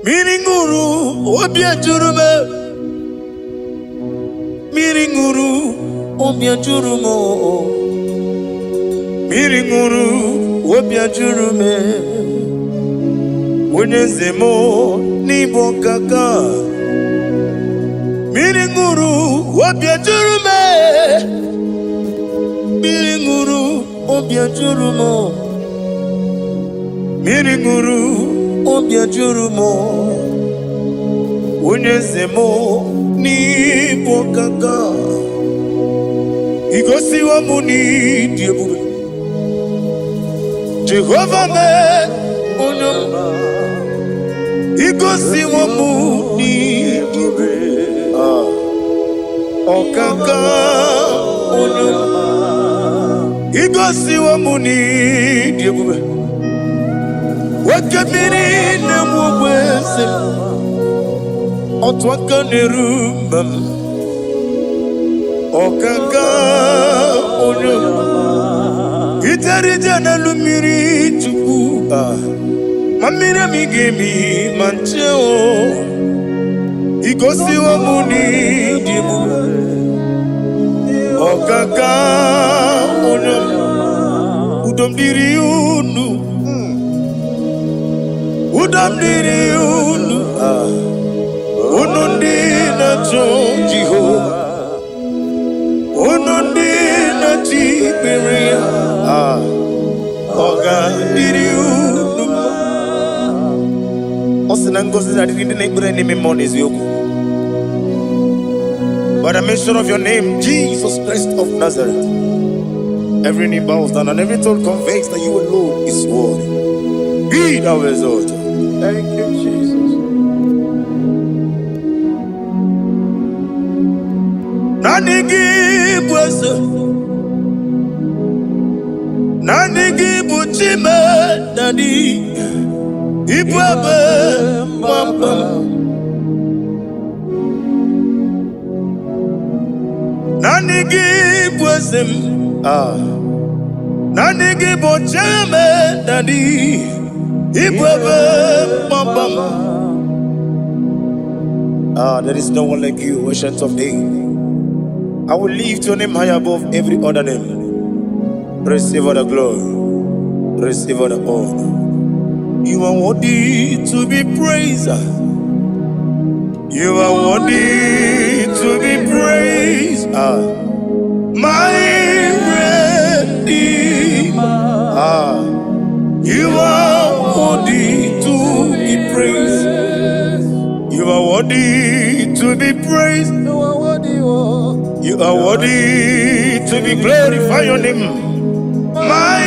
Mmiri ṅụrụ obi ejuru m, mmiri ṅụrụ obi ejuru m, mmiri ṅụrụ obi ejuru m. Onye nze m n'ịbụ ọkaka, mmiri ṅụrụ obi ejuru m, mmiri ṅụrụ obi ejuru m, mmiri ṅụrụ obi ejuru m. Onye nze m n'ịbụ ọkaka, igosiwo m n'ịdị ebube. Jehova mee onye m, igosiwo m n'ịdị ebube. Ah, ọkaka onye m, igosiwo m n'ịdị ebube. Oke mmiri na-enwe ogbe eze m, otu aka na-eru mba m, ọkaka onye m, ijere ije n'elu mmiri Chukwu. Ah, ma mmiri emi ga-emi ma nche o, igosiwo m n'ịdị ebube. Ọkaka onye m, udo m dịrị unu, udo m dịrị unu. Ah, unu ndị na-achọ Jehova, unu ndị na-achọ ikpere ya. Ah, ọ ga-adịrị unu mma. Ọ sị na ngọzi na-adịrị ndị na-ekpere n'ime mmụọ na eziokwu. By the mention of your name, Jesus Christ of Nazareth, every knee bows down and every tongue confess that you alone is worthy. Be thou exalted. Thank you, Jesus. Naanị gị bụ eze, naanị gị bụ Chime Daddy, ịbụ ebe mgbaba m. Naanị gị bụ eze m. Ah. Naanị gị bụ Chime Daddy, ịbụ ebe mgbaba m. Ah, there is no one like you, Ancient of Days. I will lift your name high above every other name. Receive all the glory. Receive all the honor. You are worthy to be praised. You are worthy to be praised. Ah, my Redeemer. Ah, you are worthy to be praised. You are worthy to be praised. You are worthy, oh. You are worthy to be glorified. Your name, my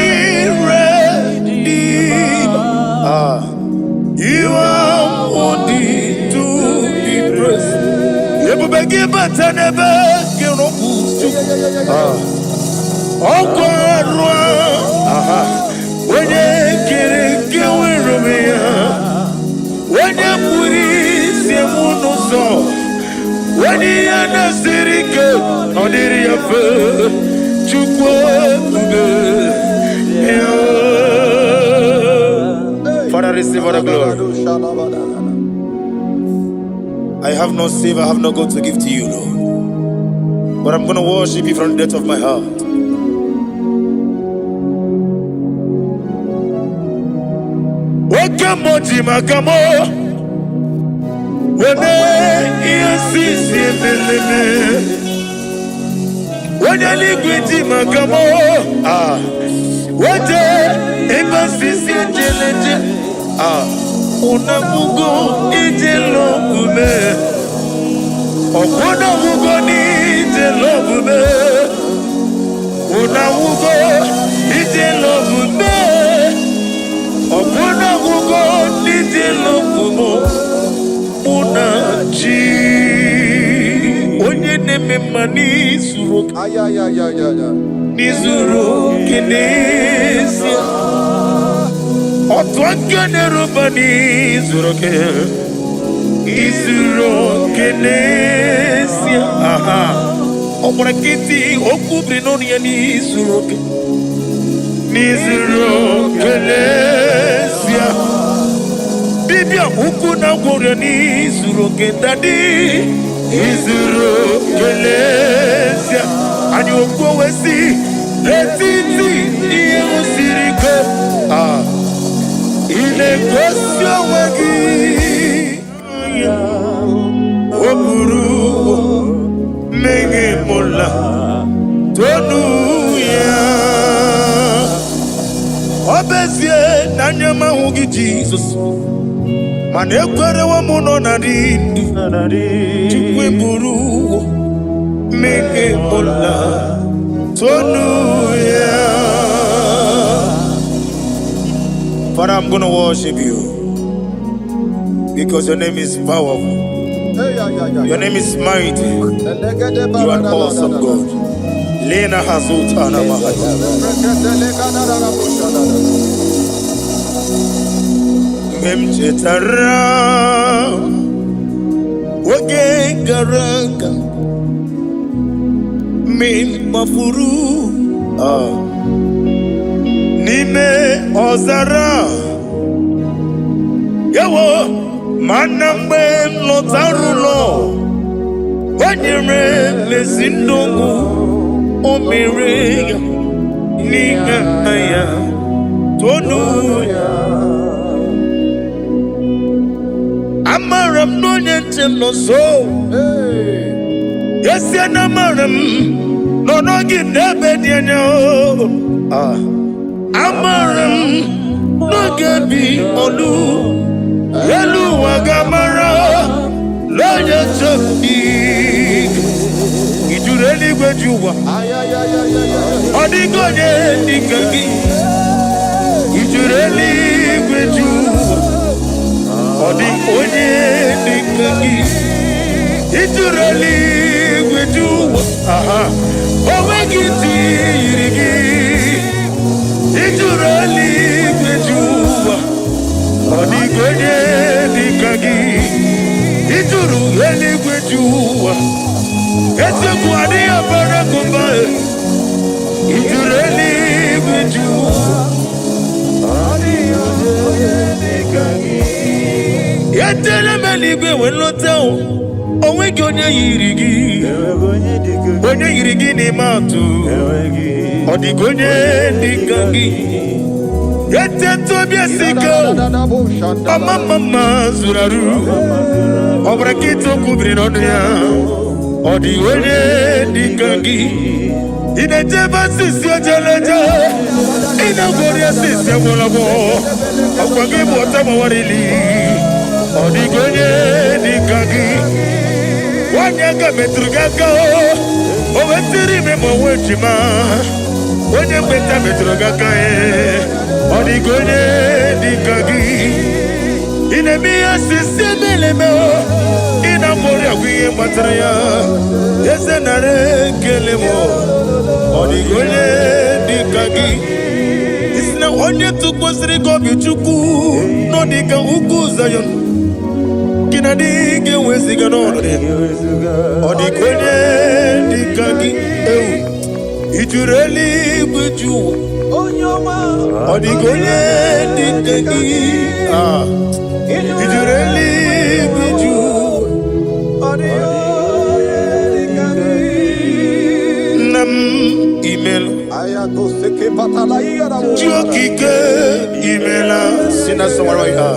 Redeemer. Ah, you are worthy to be praised. Ebube gị bata n'ebe gị rụpụ Chukwu. Ah, ọkwa arụ. Aha, onye kere eke nwere onwe ya, onye kpụrụ isi m n'ụzọ, onye ihe na-esiri ike ọ dịrị ya mfe. Chukwu ebube ya. Father, receive all the glory. I have no silver, I have no gold to give to you, Lord. But I'm going to worship you from the depth of my heart. Oke mmụọ ji maka mụ weme ihe sisi emeleme. Onye eluigwe ji maka mụ. Ah, wete ebe sisi ejeleje. Ah, unafugo ije lọgbume. Ọkwụnafugo n'ije lọgbume. Unafugo ije lọgbume. Ọkwụnafugo n'ije lọgbume. Mụ na chi onye na-eme mma n'izuru oke. Ay, ay, ay, ay, ay, ay. N'izuru oke n'ezie. Otu aka na-eruba n'izuru oke. Izuru oke n'ezie. Aha. Ọ gbara nkịtị okwu biri n'ọnụ ya n'izuru oke. N'izuru oke n'ezie. Dibịa ukwu na gwọrọ n'izuru oke, Daddy, izuru oke n'ezie. Anyị okwu wee si n'etiti ihe siri ike, ah, ị na-egosi onwe gị. O buru mmehie mụla tonu ya. Ọ bụ ezie na anya m ahụghị Jizọs, mana ekwerewo m nọ na dị ndụ. Chukwu eburu mmehie mụla tonu ya. Father, I'm going to worship you because your name is powerful. Hey, yeah. Your name is mighty. You are an awesome God. Lena Hazutana Mahaya. Mgbe m chetara oge gara aga, mgbe m kpafuru, ah, n'ime ọzara ewo, mana mgbe m lọtara ụlọ, o nyere m ezi ndụ, o mere ya n'ihe ya tonu ya. Amara m na onye nche m nọ nso. Ezie na amara m nọ n'oge n'ebe dị anya o. Ah. Amara m n'oge bi olu elu ụwa ga-amara n'onye nche m dị. Ijuru eluigwe ji ụwa, ọ dịghị onye dịka gị. Ijuru eluigwe ji ụwa, ọ dị onye dịka gị. Ijuru eluigwe ji ụwa, aha, o nweghị ntị yiri gị. Ijuru eluigwe ji ụwa, ọ dịghị onye dịka gị. Ijuru eluigwe ji ụwa, eziokwu adịghị abara gụba. Ijuru eluigwe ji ụwa. Etele m eluigwe wee lọta o, onweghị onye yiri gị, onye yiri gị n'ime atụ. Ọ dịghị onye dịka gị. Etete obi esi ike o, ọma mma mma zuru arụ, ọ bụrụ ka okwu biri n'ọnụ ya. Ọ dịghị onye dịka gị. Ị na-ejebe asịsị ojeleje, ị na-agwọrị asịsị agwọlagwọ, ọkwa gị bụ ọta gbawarili. Ọ dịghị onye dịka gị. Nwanyị aka metụrụ gị aka, o wetiri ime ma onwe ejima. Onye mgbeta metụrụ gị aka, ọ dịghị onye dịka gị. Ị na-eme ihe asịsị emeleme, ị na-agwọrị agwụ ihe gbatara ya. Eze, nara ekele m. Ọ dịghị onye dịka gị. Isi na onye tụkwasịrị gị obi, Chukwu, nọ dịka ugwu Zayọn gị na adịghị ga-eweziga n'ọnọdụ ya. Ọ dịghị onye dịka gị. Ewu, ijuru eluigwe ju ụwa, ọ dịghị onye dịka gị. Ah, ijuru eluigwe ju ụwa. Nna m, imela. Chi okike, imela. Si na sọgbara ya,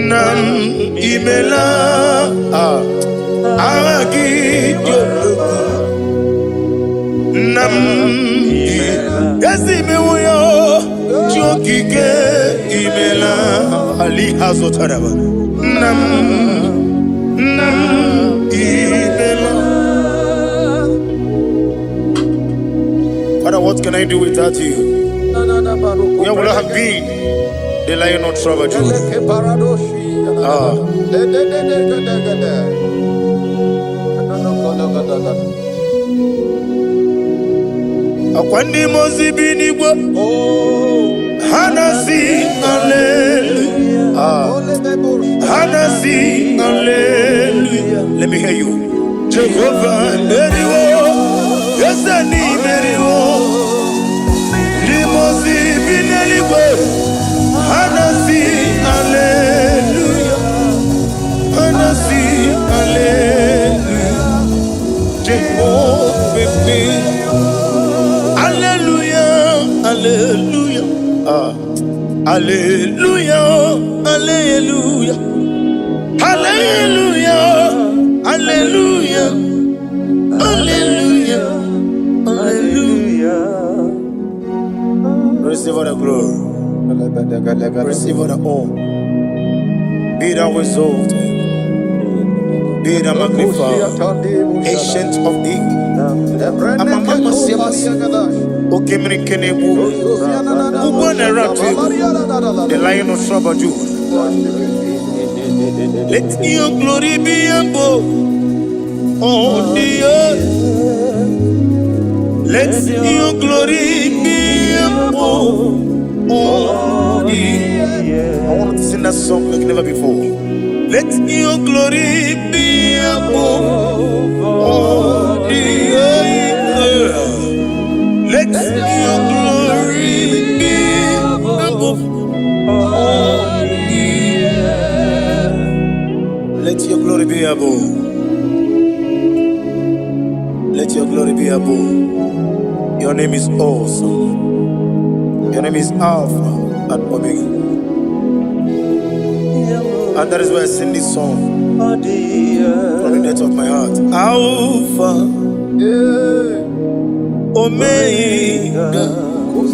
nna m, imela. Ah, agha gị dị odogwu. Nna m, ezi imewo ya. Chi okike, imela. Ali azụtara nna m, nna m, imela. Father, what can I do without you? Where would I have been? The lion of tribe of Judah. Ah. Akwa ndị mmụọ ozi bi n'igwe, ha na-asị hallelujah. Ah. Ha na-asị hallelujah. Let me hear you. Jehovah meriwo, eze n'imeriwo. Ndị mmụọ ozi bi n'eluigwe, ha na-asị hallelujah. Ah. Hallelujah, hallelujah, hallelujah, hallelujah, hallelujah, hallelujah. Receive all the glory, receive all the honor. Be thou exalted, be thou magnified, Ancient of Days. Amama siamasi, okemiri kenegbu, ugbo na-ere atụ egwu, the Lion of tribe of Judah. Let your glory be above all the earth. Let your glory be above all the earth. I want to sing that song like never before. Let your glory be above all the earth. Let your glory be above all the earth. Let your glory be above. Let your glory be above. Your name is awesome. Your name is Alpha and Omega. And that is why I sing this song from the depth of my heart. Alpha, Omega.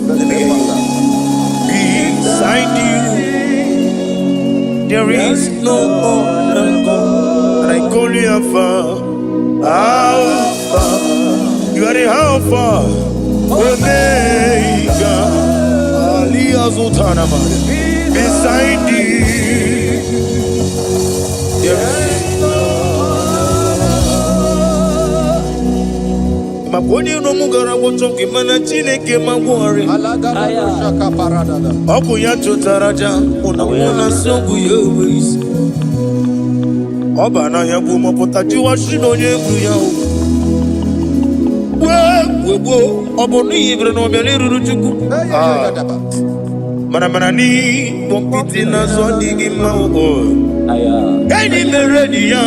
Let me hear you. Beside you, there is no other God. And I call you Alpha. Alpha. You are the Alpha, Omega. Ali Azutanama. Beside you, there is no. Maka onye iro m gara gwọchọ gị, mana Chineke ma gwọrị. Ọ bụ ya chụtara aja mụ na mụ na nsị ọgwụ ya enweghị isi. Ọ ba n'ahịa bụ mọpụta jụwa shi na onye egwu ya o. Gboo gboo, ọ bụ n'ihi bere na ọbịa n'eruru Chukwu. Ah, mana mana n'ikpọ nkịtị n'azụ adịghị mma o. Enyi mere enyi ya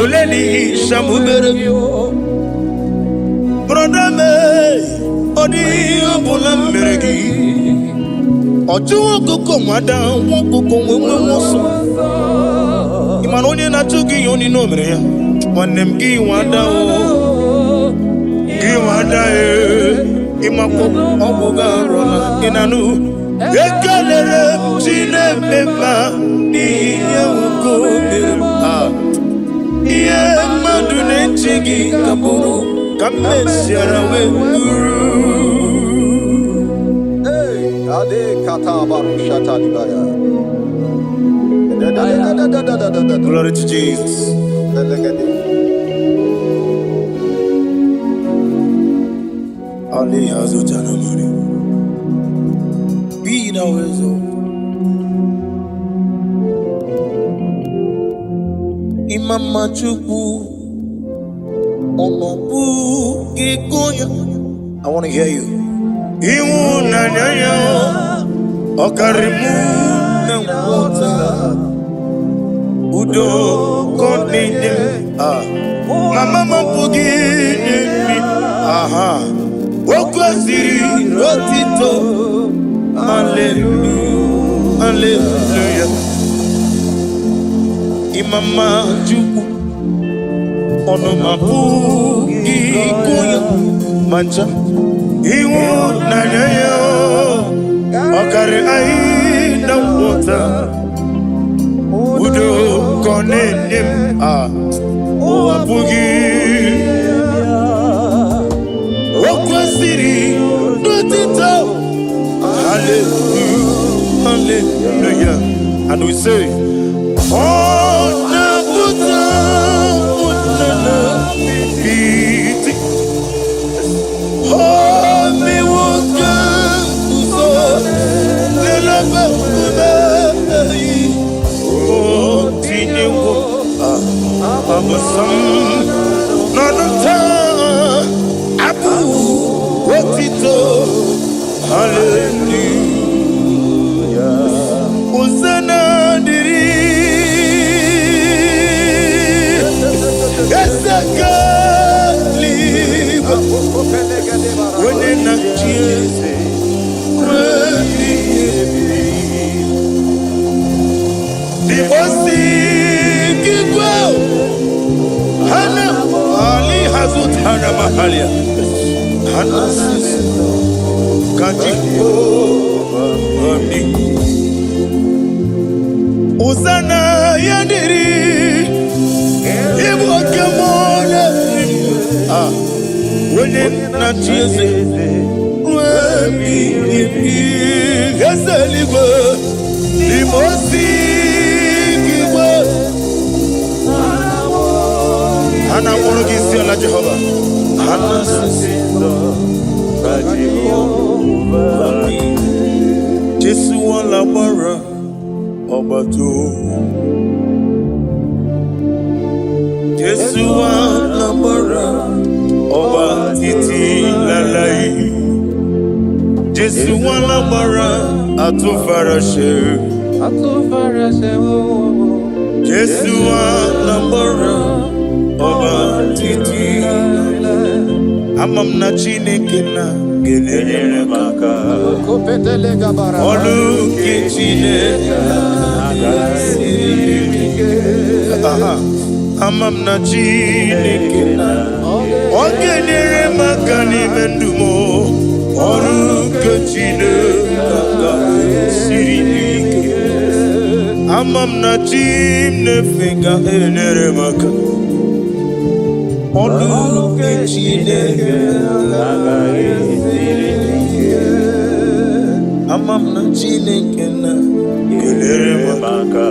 ole n'ihi shamubere brother me, ọ dịghị ihe ọ bụla m mere gị. Ọ chụwa ọkụkọ nwada nwa ọkụkọ nwe nwe nwe ọsọ. Ị mana onye na-achụ gị ihe onye o mere ya, nwanne m, gị nwada o, gị nwada e, ịmakwa ọgwụ gị arụla ị na-anụ. Ekelere m Chineke ma n'ihi ihe nwoke o mere m. Ah, ihe mmadụ na-eche gị ka bụrụ ka m mesiara wee bụrụ. Hey, Ade kata baru shata libaya. Da da da da da da da da da. Glory to Jesus. Belegede. Ali Azutana Mari. Be thou exalted. Imama Chukwu, ọnọbụ ego ya. I want to hear you. Ịhụnanya ya ọ karịrị mụ na nghọta. Udo ka ọ na-enye m. Ah. Mama m apụghị inye m. Aha. O kwesịrị otito. Hallelujah. Hallelujah. Imama Chukwu, ọnụma apụghị ịgụ ya ma ncha. Ịhụnanya ya ọ karịrị anyị na nghọta. Udo ka ọ na-enye m. Ah, ụwa apụghị. O kwesịrị n'otito. Hallelujah, hallelujah. And we say, ọ na-apụta ụnana iti. O mewo ka nguzo n'elebe nkume o tinyewo abụsam n'ọnụ taa abụ otito. Hallelujah. Hosanna dịrị eze eluigwe, onye na-achị eze ruo ebighị. Mahalia. Ha na-asị ka Jehova dị. Hosanna ya dịrị, ịbụ oke mmụọ na-eri. Ah, onye na-achị eze ruo ebighị ebi, eze eluigwe, n'ime osi gị igwe. Ha na-akpọrọ gị isi ala, Jehova. Ha na-asị Ka Jehova dị. Jesu wala gbara ọgbata. Jesu wala gbara ọgba títí láláì. Jésù wala gbara àtúnfaraṣe. Atúfaraṣe wo. Jésù wala gbara ọgba títí. Ama m na Chineke na ga-enyere m aka. Kopetele gabara. Ọlụ nke Chineke siri ike. Aha. Ama m na Chineke na ọ ga-enyere m aka n'ime ndụ m. Ọrụ nke Chineke siri ike. Ama m na chi m na-efe ga-enyere m aka. Ọrụ nke Chineke Agaghị esiri ike. Ama m na Chineke na ga-enyere m aka.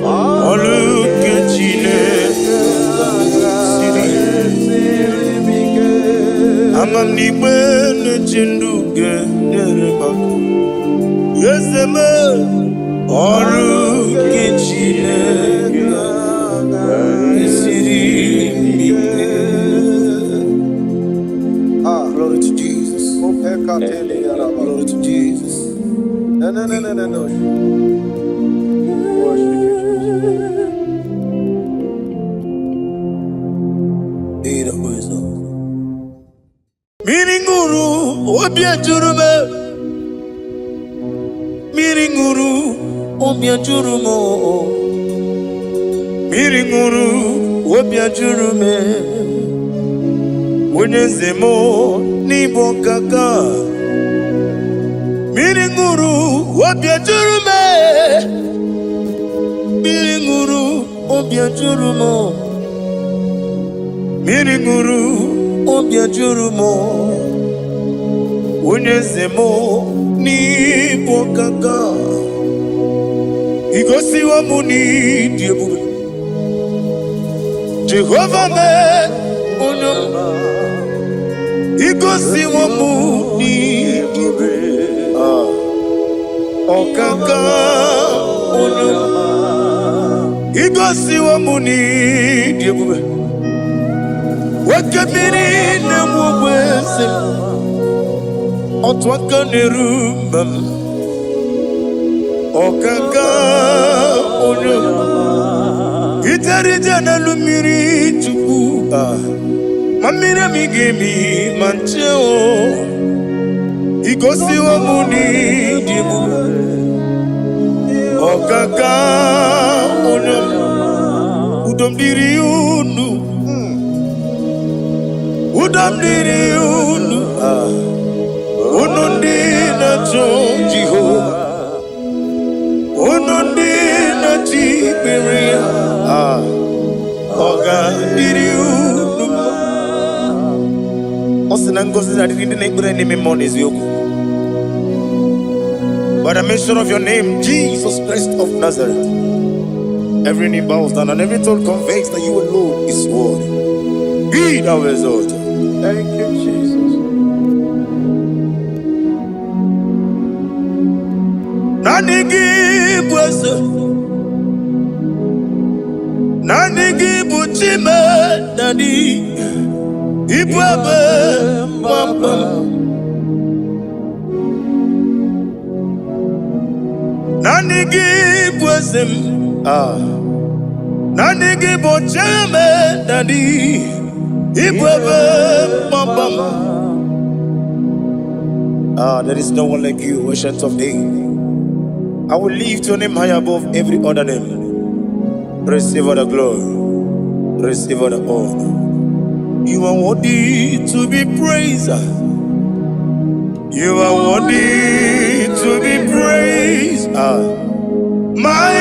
Maka Ọrụ nke Chineke siri. Ama m na igbe na-eche ndụ ga-enyere m aka. Eze m, ọrụ nke Chineke siri ike. Ah. Glory to Jesus. Kopekatele yaraba. Glory to Jesus. No, no, no, no, no, no. Worship you, Jesus. Be the wisdom. Mmiri ṅụrụ obi ejuru m. Mmiri ṅụrụ obi ejuru m. Mmiri ṅụrụ obi ejuru m. Onye eze m, n'ịbụ kaka. Mmiri ṅụrụ obi ejuru m. Mmiri ṅụrụ obi ejuru m. Mmiri ṅụrụ obi ejuru m. Onye eze m, n'ịbụ kaka. Igosiwo m n'ịdị ebube. Jehova mee onye m. Igosiwo m n'ịdị ebube. Ah, ọkaka onye m. Igosiwo m n'ịdị ebube. Nwoke mmiri na-enwe ogbe eze m. Otu aka na-eru mba m. Ọkaka onye m. Ijere ije n'elu mmiri, Chukwu. Ah, ma mmiri emi ga-emi ma nche o. Igosiwo m n'ịdị ebube. Ọkaka onye m. Udo m dịrị unu. Udo m dịrị unu. Ah, unu ndị na-achọ Jehova. Unu ndị na-achọ ikpere ya. Ah, ọ ga-adịrị unu mma. Ọ sị na ngọzi na-adịrị ndị na-ekpere n'ime mmụọ na eziokwu. By the mention of your name, Jesus Christ of Nazareth, every knee bows down and every tongue confesses that you alone is worthy. Be thou exalted. Thank you, Jesus. Naanị gị bụ eze. Naanị gị bụ Chime Daddy. Ibu ebe mgbapụ m. Naanị gị bụ eze m. Ah. Naanị gị bụ Chime Daddy. Ibu ebe mgbapụ m. Ah, there is no one like you, Ancient of Days. I will lift your name high above every other name. Receive all the glory. Receive all the honor. You are worthy to be praised. You are worthy to be praised. Ah. My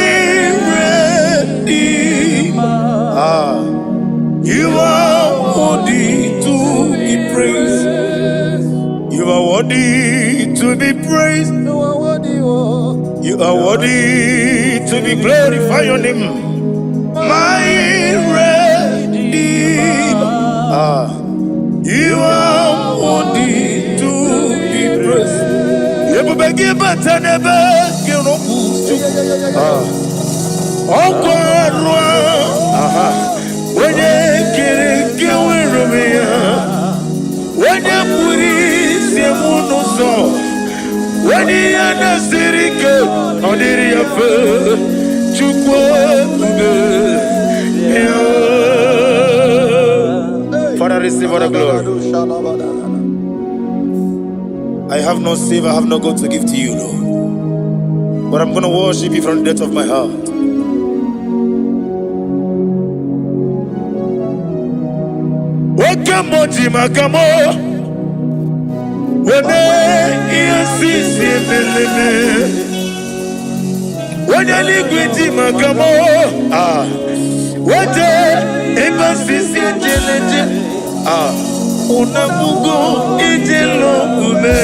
Redeemer. Ah. You are worthy to be praised. You are worthy to be praised. You are worthy, oh. You are worthy to be glorified. Your name. My Redeemer. Ah. You are worthy to be praised. Ebube gị bata n'ebe gị rụpụ Chukwu. Ah. Ọkwa arụ. Aha. Onye kere nke nwere onwe ya. Onye kpụrụ isi m n'ụzọ. Onye ihe na-esiri ike ọ dịrị ya mfe. Chukwu ebube. Ya. Father, receive all the glory. I have no silver, I have no gold to give to you, Lord. But I'm going to worship you from the depth of my heart. Oke mmụọ ji maka m weme ihe sisi emeleme. Onye eluigwe ji maka m ah wete ebe sisi ejeleje ah unabugo ije lọbume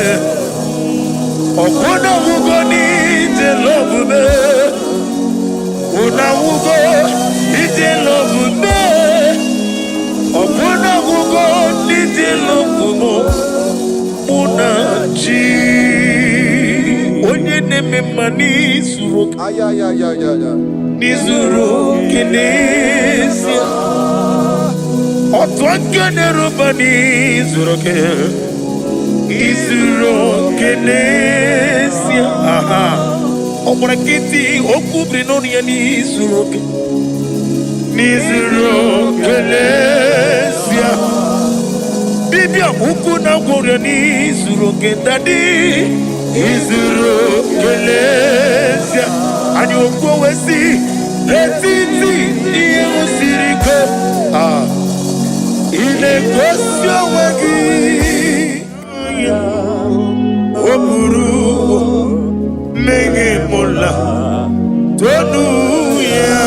ọkwụnabugo n'ije lọbume unabugo ije lọbume ọkwụnabugo n'ije lọbume mụ na chi onye na-eme mma n'izuru oke Ayayayayaya. N'izuru oke n'ezie otu aka na-eruba n'izuru oke izuru oke n'ezie aha ọ gbara nkịtị okwu biri n'ọnụ ya n'izuru oke n'izuru oke n'ezie dibịa ukwu na gwọrọ n'izuru oke daddy izuru oke n'ezie anyị okwu wee si n'etiti ihe siri ike ah ị na-egosi onwe gị o buru mmehie mụla tonu ya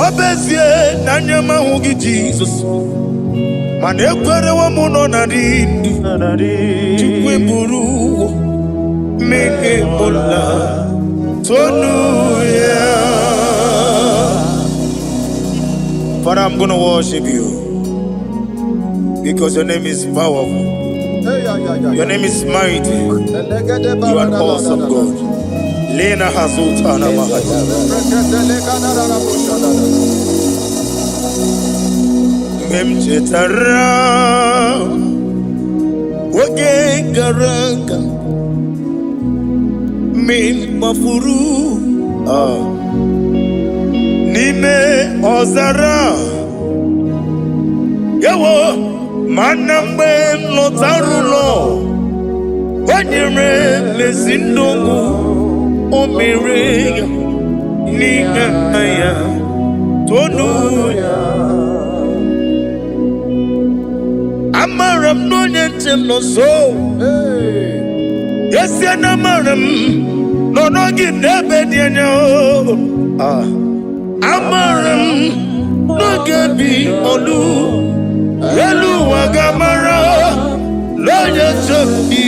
ọ bụ ezie na anya m ahụghị Jizọs mana ekwerewo m nọ na dị ndụ Chukwu eburu mmehie mụla tonu ya. Father, I'm going to worship you because your name is powerful. Hey, yeah, yeah, yeah. Your name is mighty. Elegede You are an awesome God. Lena Hazutana Mahaya. Rekete Mgbe m chetara oge gara aga mgbe m kpafuru n'ime ọzara ewo mana mgbe m lọtara ụlọ o nyere m ezi ndụ o mere ya n'ihe ya tonu ya amara m na onye nche m nọ nso Hey. esie na amara m nọ n'oge n'ebe dị anya o. Ah. Amara m n'oge bi olu elu ụwa ga-amara n'onye nche m dị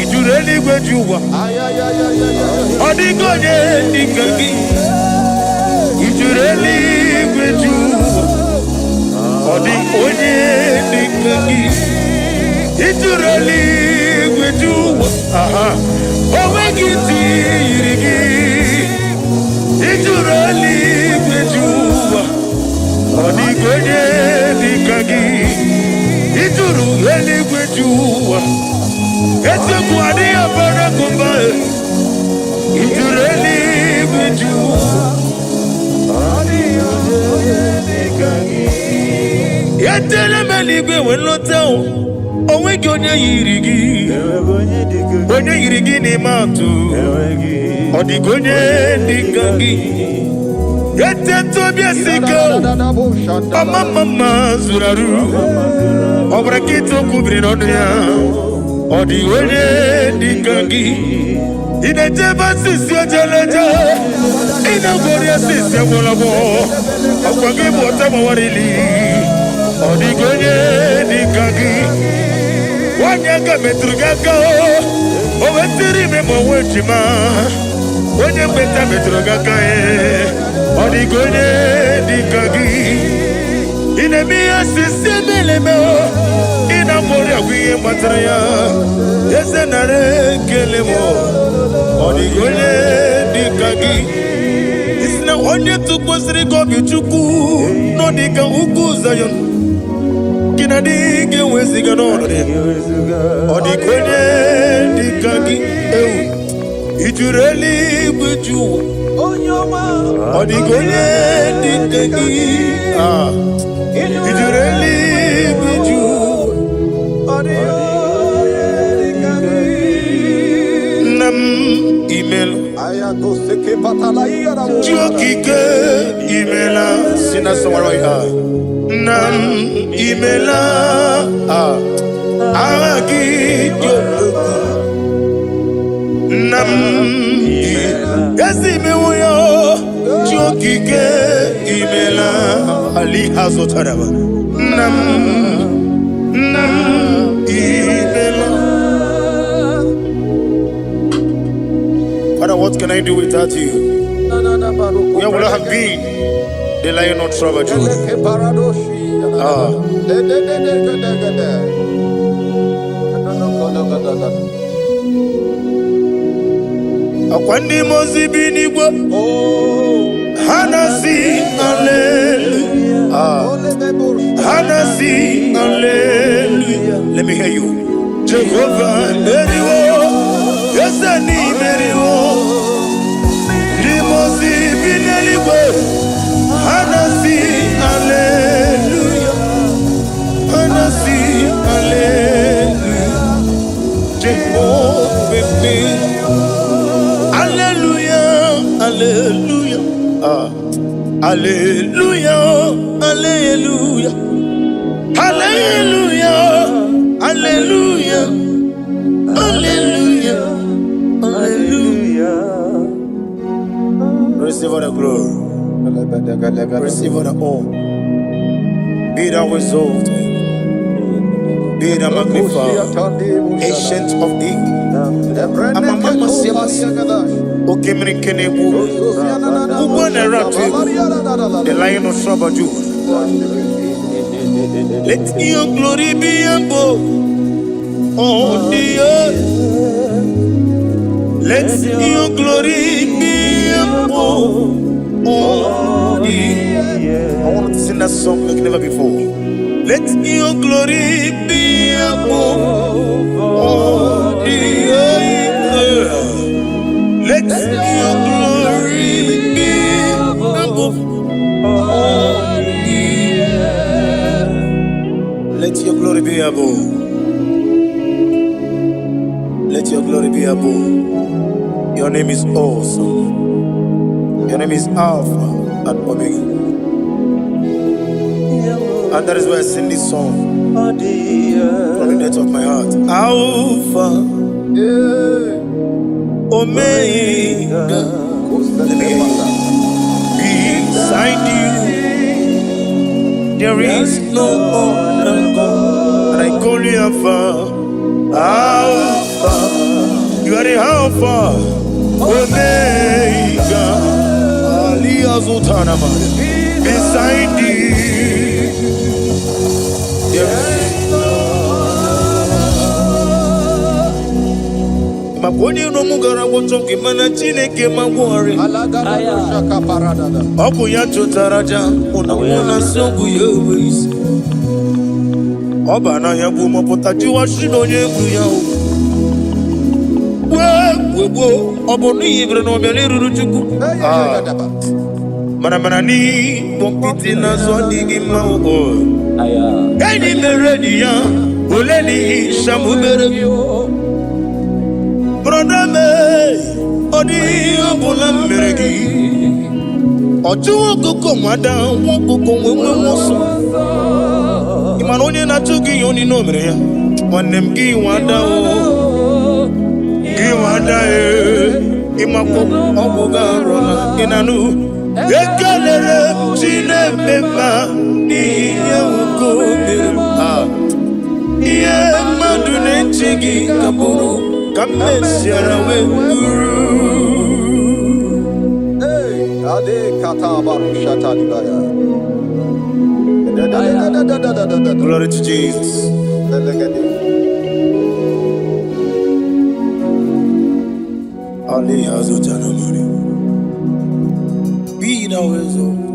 ijuru eluigwe ji ụwa Ayayayayaya. ọ dịghị onye dịka gị ijuru eluigwe ji ụwa ọ dị onye dịka gị ijuru eluigwe ji ụwa aha o nweghị ntị yiri gị ijuru eluigwe ji ụwa ọ dịghị onye dịka gị ijuru eluigwe ji ụwa eziokwu adịghị abara gụba ijuru eluigwe ji ụwa etela m eluigwe wee lọta o onweghị onye yiri gị onye yiri gị n'ime atụ ọ dịghị onye dịka gị. Etete obi esike o. Ọma mma mma zuru arụ. Ọ bụrụ nkịta okwu biri n'ọnụ ya. Ọ dị onye dị ka gị. Ị na-ejebe asịsị ojeleje. Ị na-agwọrị asịsị agwọrọgwọ. Ọkwa gị bụ ọta gbawara ili. Ọ dịghị onye dị ka gị. Nwanyị aka metụrụ gị aka o. O wetiri ime ma onwe ejima. Onye mgbeta metụrụ gị aka e. Ọ dịghị onye dị ka gị. Ị na-eme ihe osisi ebelebe o. Ị na-agbọrị agwa ihe gbatara ya. Eze nara ekele m o. Ọ dịghị onye dị ka gị. Isi na onye tụkwasịrị gị obi Chukwu nọ dị ka ugwu Zayọn. Gị na dị ga-eweziga n'ọnọdụ ya. Ọ dịghị onye dị ka gị ewu. I juru eluigwe ju ụwa. Ọ dịghị onye dị ka gị. Ah. I juru eluigwe ju ụwa. Nna m imela. Chi okike imela. Si na sọgbara ya. Nna m imela. Ah. Aha gị dị omimi. Nna m ezi imewo ya o. Chi okike imela. Ali azụtara m. Nna m, nna m imela. Father, what can I do without you? Where would I have been? The lion of tribe of Judah. Ah. Akwa ndị mmụọ ozi bi n'igwe ha na-asị hallelujah. Ah. Ha na-asị hallelujah. Let me hear you. Jehovah meriwo, eze ni meriwo. Ndị mmụọ ozi bi n'eluigwe ha na-asị hallelujah. Ha na-asị hallelujah. Jehovah meriwo. Hallelujah, hallelujah. Ah. Hallelujah, hallelujah. Hallelujah, hallelujah, hallelujah, hallelujah. Receive all the glory, receive all the honor. Be thou exalted, be thou magnified, ancient of days. Okemiri Kenegbu, Ugbo na-ere atụ egwu, the lion of tribe of Judah. Let your glory be above on the earth. Let your glory be above on the earth. I want to sing that song like never before. Let your glory be above on the earth. Let your glory be above on the earth. Let your glory be above. Let your glory be above. Your name is awesome. Your name is Alpha and Omega. And that is why I sing this song from the depth of my heart. Alpha, Omega. Let me hear you. Beside you, there is no other God. And I call you Alpha. Alpha. You are the Alpha, Omega. Ali Azutanama. Beside you, there is maka onye iro m gara gwọchọ nke mana Chineke ma gwọrị. Ọ bụ ya chụtara aja mụ na mụ na nsị ọgwụ ya enwe isi. Ọ ba n'ahịa bụ mọpụta jụwa shi na onye egwu ya o. Wee gboo ọ bụ n'ihi bere na ọbịa n'eruru Chukwu. Ah. Mana mana n'ikpọ nkịtị n'azụ adịghị mma o. Enyi mere enyi ya ole n'ihi shamu mere. Brother me, ọ dịghị ihe ọ bụla m mere gị. Ọchụ ọkụkọ nwada nwa ọkụkọ nwe nwe nwe ọsọ. Ị ma na onye na-achụ gị ihe onye o mere ya. Nwanne m gị nwada o, gị nwada e. Ịmakwa ọgwụ gị arụla ị na-anụ. Ekelere m Chineke ma n'ihi ihe nwoke o mere m. Ah. Ihe mmadụ na-eche gị ka bụrụ ka m mesiara wee bụrụ. Hey, Ade kata barushata libaya. Da da da da da da da da da. Glory to Jesus. Elegede. Ali azụtara mari. Be thou exalted.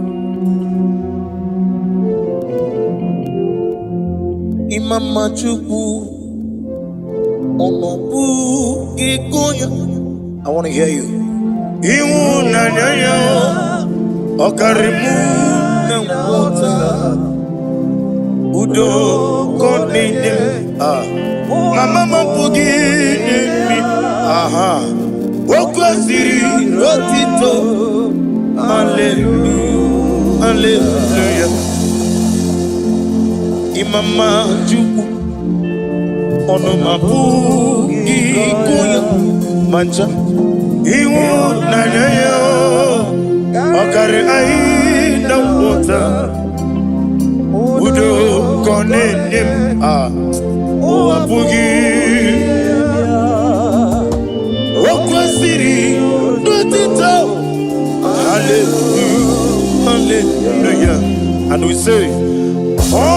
Imama Chukwu, ọmọ bụ ịgụ ya. I want to hear you. Ịhụnanya ya ọ karịrị mụ na nghọta. Udo ka ọ na-enye m. Ah. Mama m apụghị inye m. Aha. O kwesịrị otito. Hallelujah. Hallelujah. Imama Chukwu, ọnụ m apụghị ịgụ ya ma ncha. Ịhụnanya ya ọ karịrị anyị na nghọta. Udo ka ọ na-enye m. Ah. Ụwa apụghị. O kwesịrị n'otito. Hallelujah. Hallelujah. And we say, ọ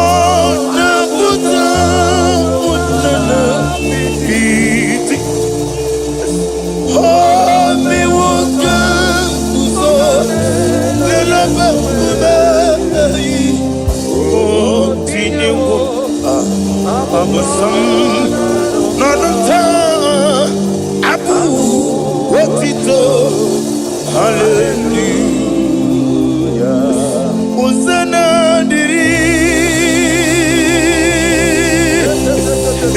na-apụta ụnana iti. O mewo ka nguzo n'elebe nkume ehi. O tinyewo abụsam n'ọnụ taa abụ otito. Hallelujah. Hosanna dịrị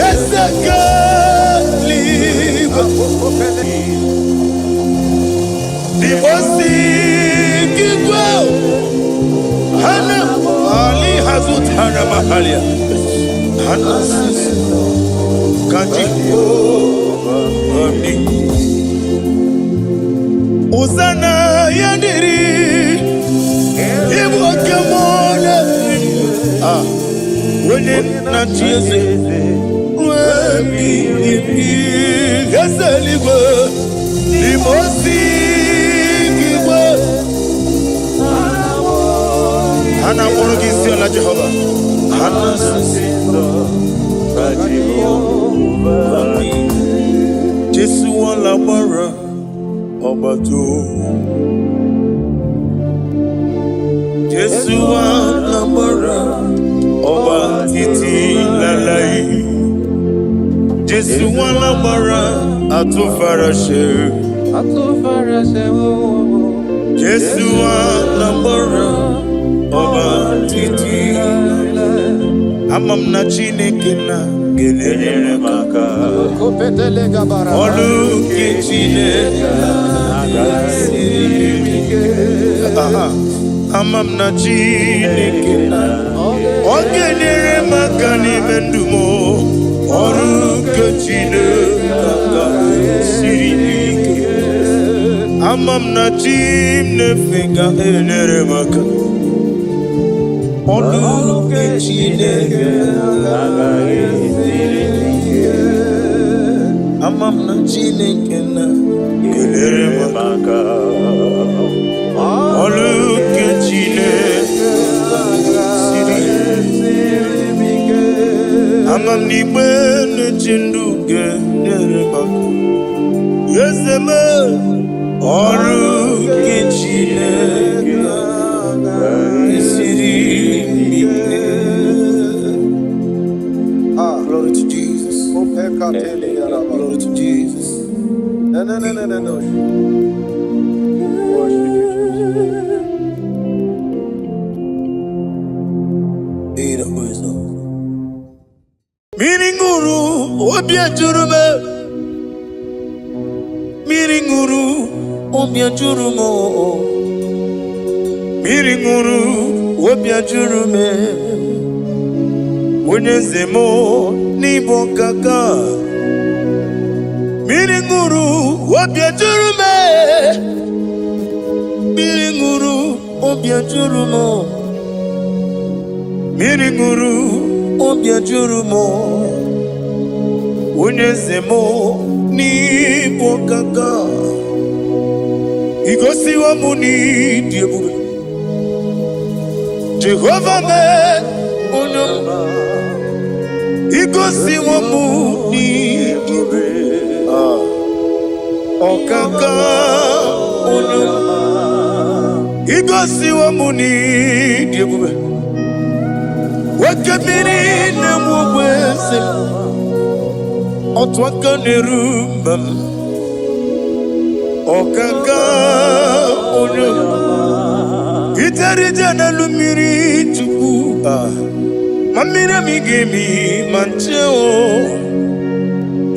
eze nke eluigwe. Dibosi kigwe hana ali hazutara mahalia hana sisi kaji ami. Hosanna ya dịrị ịbụ oke mmụọ na-eri. Ah, onye na-achị eze ruo ebighị ebi. Eze eluigwe, Dibosi kigwe ha na-akpọrọ gị isi ala Jehova. Ha na-asị Jesu wala gbara ọgbata. Jesu wala gbara ọba títí láláì. Jesu wala gbara atúfarasẹ. Jesu wala gbara ọba títí. Ama m na Chineke na ga-enyere m aka. Kopetele gabara. Ọlụ nke Chineke siri ike. Aha. Ama m na Chineke na ọ ga-enyere m aka n'ime ndụ m. Ọrụ nke Chineke aka siri ike. Ama m na chi m na-efe ga-enyere m aka. Ọlụ nke Chineke. Ama m na Chineke na ga-enyere m aka. Ọlụ nke Chineke siri ike. Ama m n'igbe na-eche ndụ ga-enyere m aka. Eze m, ọrụ nke Chineke siri ike. Ah, Glory to Jesus. Opekatele yaraba. Glory to Jesus. No, no, no, no, no, no. Worship you, Jesus. Be the wisdom. Mmiri ṅụrụ obi ejuru m. Mmiri ṅụrụ obi ejuru m. Mmiri ṅụrụ obi ajụrụ m, onye nze m, n'ịbụ ọkaka. Mmiri ṅụrụ obi ajụrụ m, mmiri ṅụrụ obi ajụrụ m, mmiri ṅụrụ obi ajụrụ m, onye nze m, n'ịbụ ọkaka. Igosiwo m n'ịdị ebube. Jehova mee, onye m, igosiwo m n'ịdị ebube. Ah, ọkaka, onye m, igosiwo m n'ịdị ebube. Nwoke mmiri na-enwe ogbe eze m, otu aka na-eru mba m, ọkaka, onye m, ijere ije n'elu mmiri Chukwu. Ah, ma mmiri emi ga-emi ma nche o.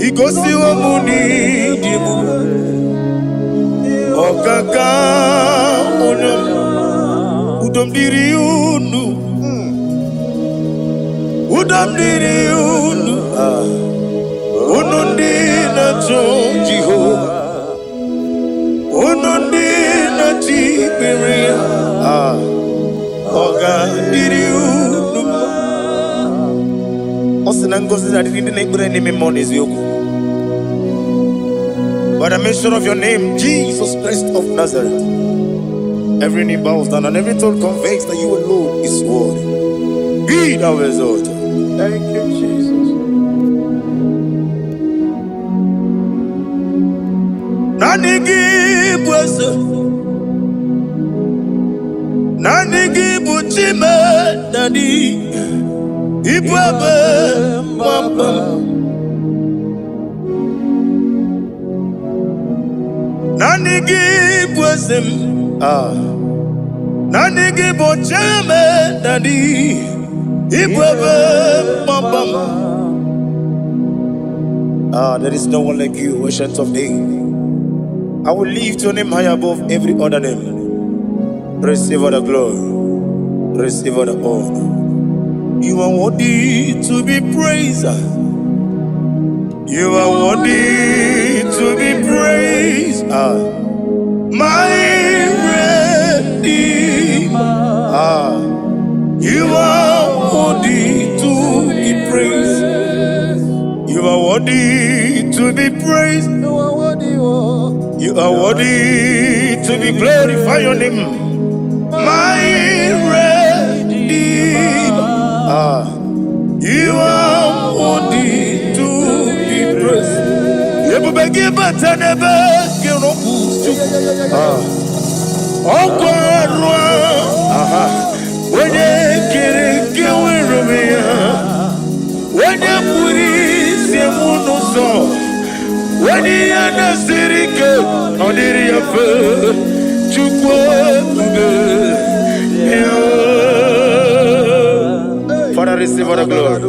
Igosiwo m n'ịdị ebube. Ọkaka, onye m, udo m dịrị unu, udo m dịrị unu. Ah, unu ndị na-achọ Jehova, unu ndị na-achọ ikpere ya. Ah, ọ ga-adịrị unu mma. Ọ sị na ngọzi na-adịrị ndị na-ekpere n'ime mmụọ na eziokwu. By the mention of your name, Jesus Christ of Nazareth, every knee bows down and every tongue confesses that you alone is worthy. Be thou exalted. Thank you, Jesus. Naanị gị bụ eze, naanị gị bụ Chime Daddy, ịbụ ebe mgbaba m. Naanị gị bụ eze m. Ah. Naanị gị bụ Chime Daddy, ịbụ ebe mgbaba m. Ah, there is no one like you, Ancient of Days. I will lift your name high above every other name. Receive all the glory. Receive all the honor. You are worthy to be praised. You are worthy to be praised. Ah, my Redeemer. Ah, you are worthy to be praised. You are worthy to be praised. You are worthy, oh. You are worthy to be glorified. Your name, my Redeemer. Ah, you are worthy to be praised. Ebube gị bata n'ebe gị rọpụ Chukwu. Ah, ọkwa arụ. Aha, onye kere eke nwere m ya, onye kpụrụ isi m n'ụzọ, onye ihe na-esiri ike ọ dịrị ya mfe. Chukwu ebube ya. Father, receive all the glory.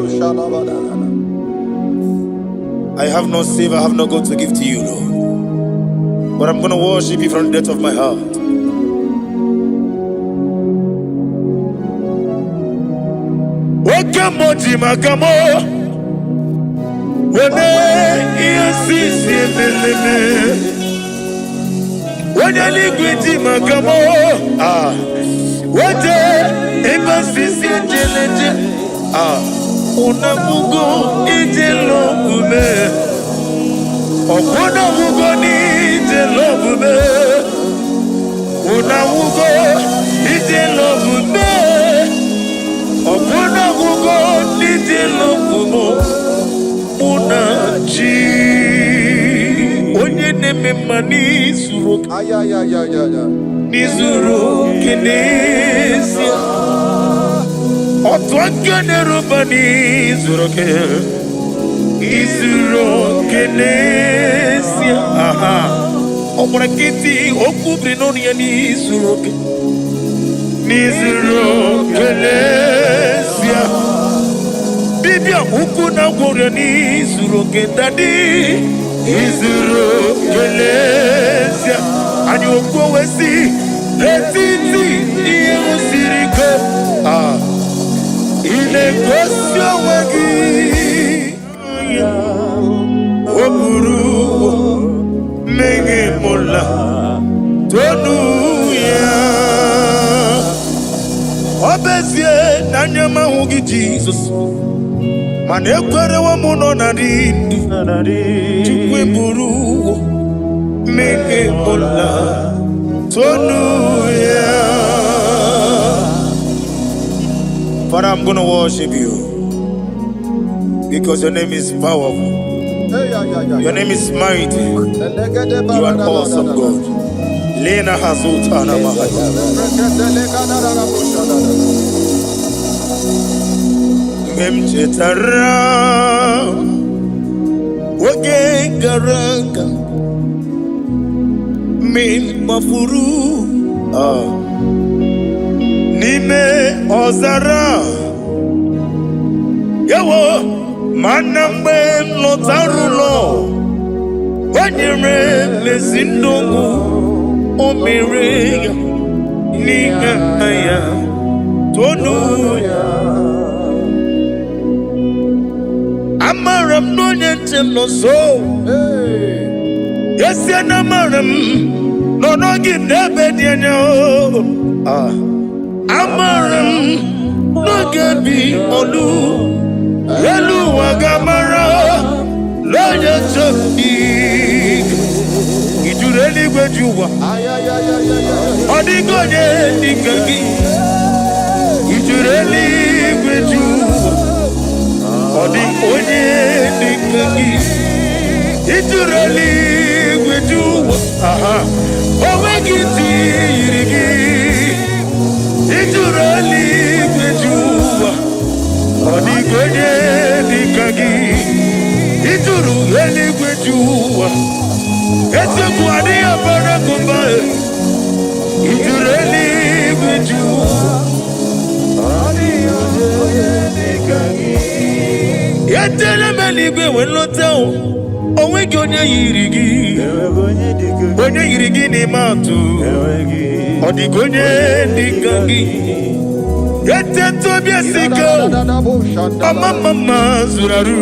I have no silver, I have no gold to give to you, Lord. But I'm going to worship you from the depth of my heart. Oke mmụọ ji maka mụ weme ihe si si emeleme. Onye eluigwe ji maka mụ, ah, wete ebe sisi ejeleje. Ah, unafugo ije lọbume, ọkwụnafugo n'ije lọbume, unafugo ije lọbume, ọkwụnafugo n'ije lọbume. Mụ na chi onye na-eme mma n'izuru oke. Ayayayayaya. N'izuru oke n'ezie, otu aka na-eruba n'izuru oke, izuru oke n'ezie. Aha, ọ gbara nkịtị, okwu biri n'ọnụ ya n'izuru oke, n'izuru oke n'ezie. Dibịa ukwu na gwọrọ n'izuru oke, Daddy, izuru oke n'ezie. Anyị okwu wee si n'etiti Ihe m siri ike. Ah, ị na-egosi onwe gị. O buru mmehie m la, tonu ya. Ọ bụ ezie na anya m ahụghị Jizọs, mana ekwerewo m nọ na dị ndụ. Chukwu eburu mmehie m la, tonu ya. Father, I'm going to worship you because your name is powerful. Hey, yeah, yeah, yeah. Your name is mighty. Elegede You are an barada awesome da da da. God. Lena Hazutana Mahaya. Rekete lega da da da busha da da. Mgbe m chetara oge gara aga, mgbe m gbafuru n'ime ọzara, ewo, mana mgbe m lọtara ụlọ, o nyere m ezi ndụ, o mere ya n'ihe ya, tonu ya. Amara m na onye nche m nọ nso. Hey. Ezie na amara m nọ n'oge n'ebe dị anya o. Ah. Amara m n'oge bi olu elu ụwa ga-amara n'onye nche m dị. Ijuru eluigwe ji ụwa. Ay, ay, ay, ay, ay, ay. Ọ dịghị onye dịka gị. Ijuru eluigwe ji ụwa. Ọ dị onye dịka gị. Ijuru eluigwe ji ụwa. Aha. O nweghị ntị yiri gị. Ijuru eluigwe ji ụwa. Ọ dịghị onye dịka gị. Ijuru eluigwe ji ụwa. Eziokwu adịghị abara gụba. Ijuru eluigwe ji ụwa. Ọ dịghị onye dịka gị. Ejele m eluigwe wee lọta o. O nweghị onye yiri gị. Enweghị onye dịka gị. Onye yiri gị n'ime atụ. Enweghị. Ọ dịghị onye dịka gị. Eteta obi esi ike o. Da da da busha da da. Ọma mma mma zuru arụ.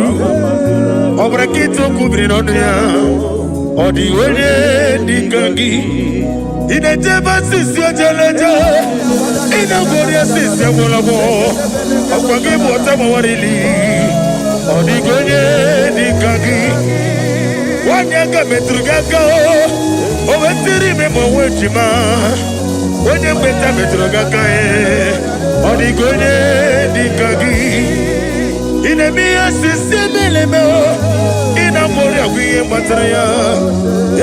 Ọ bụrụ nkịta okwu biri n'ọnụ ya. Ọ dị onye dịka gị. Ị na-ejebe asịsị ojeleje. Ị na-agwọrị asịsị agwọlagwọ. Ọkwa gị bụ ọta gbawarili. Ọ dịghị onye dịka gị. Nwanyị aka metụrụ gị aka o. O wetiri ime ma onwe ejima. Onye mgbeta metụrụ gị aka e. Ọ dịghị onye dịka gị. Ị na-eme ihe sisi emeleme o. Ị na-akwọrị agwa ihe gbatara ya.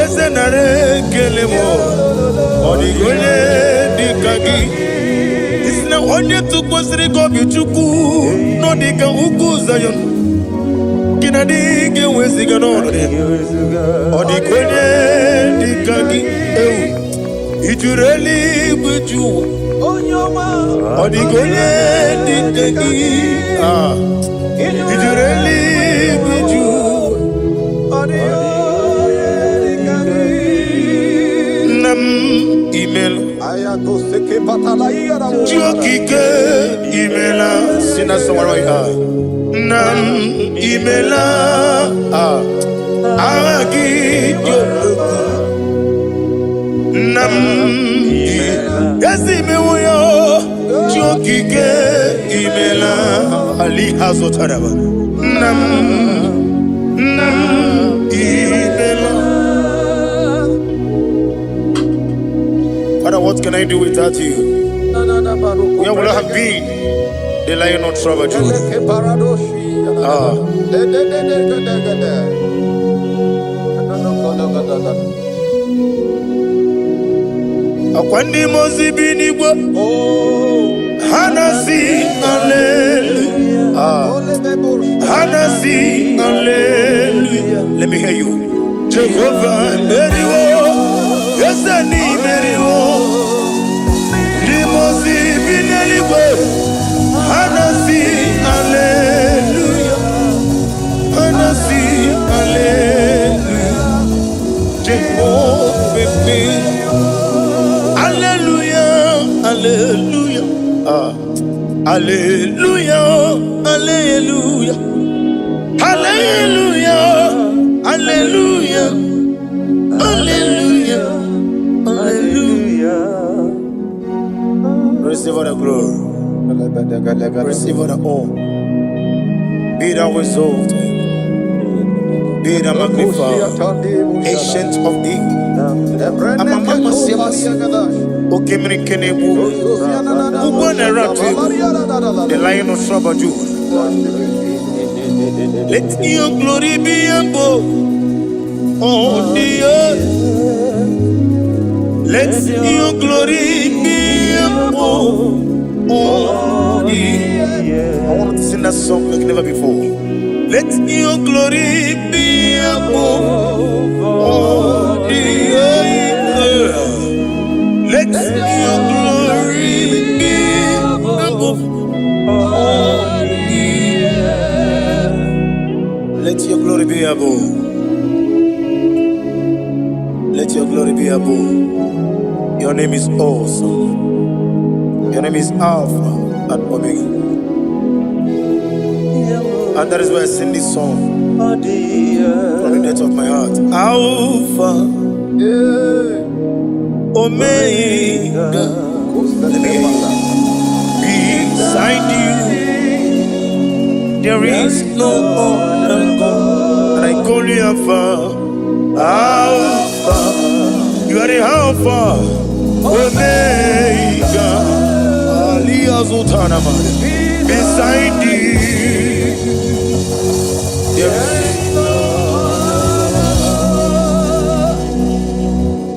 Eze, nara ekele m. Ọ dịghị onye dịka gị. Isi na onye tụkwasịrị gị obi, Chukwu, nọ dịka ugwu Zayọn gị na adịghị enweziga n'ọnọdụ ya. Ọ dịka onye dịka gị ewu. Ijuru eluigwe ju ụwa. Onye ọma. Ọ dịka onye dịka gị. Ah. Ijuru eluigwe ju ụwa. Ọ dịghị onye dịka gị. Nna m, imela. Ayato seke patala iya da Chi okike, imela. Si na sọgbara ya. Nna m, imela. Ah. Agha gị dị okwu. Nna m, ezi imewo ya o. Chi okike, imela. Ali ha zụtara ba. Nna m, nna m, imela. Father, what can I do without you? Where would I have been? The Lion of tribe of Judah. Eleke paradoshi. Ah. De de de de de de de de. No. Akwa ndị mmụọ ozi bi n'igwe Oh. ha na-asị hallelujah. Ah. Ole me Ha na-asị hallelujah. Let me hear you. Jehovah meriwo, eze ni meriwo. Ndị mmụọ ozi bi n'eluigwe ha na-asị hallelujah. Ha na-asị hallelujah. Jehovah meriwo. Hallelujah. Hallelujah. Ah. Hallelujah, hallelujah, hallelujah, hallelujah, hallelujah, hallelujah. Receive all the glory, receive all the honor. Be thou exalted, be thou magnified, Ancient of Days. Amama siamasi, Okemiri kenebu, Ugbo na-eratu egwu, the Lion of tribe of Judah. Let your glory be above all the earth. Let your glory be above all the I want to sing that song like never before. Let your glory be above all the earth. Let your glory be above all the earth. Let your glory be above. Let your glory be above. Your name is awesome. Your name is Alpha and Omega. And that is why I sing this song from the depth of my heart. Alpha, Omega. Let me hear you. Beside you, there is no other God. And I call you Alpha. Alpha. You are the Alpha, Omega. Ali Azutanama. Beside you, there is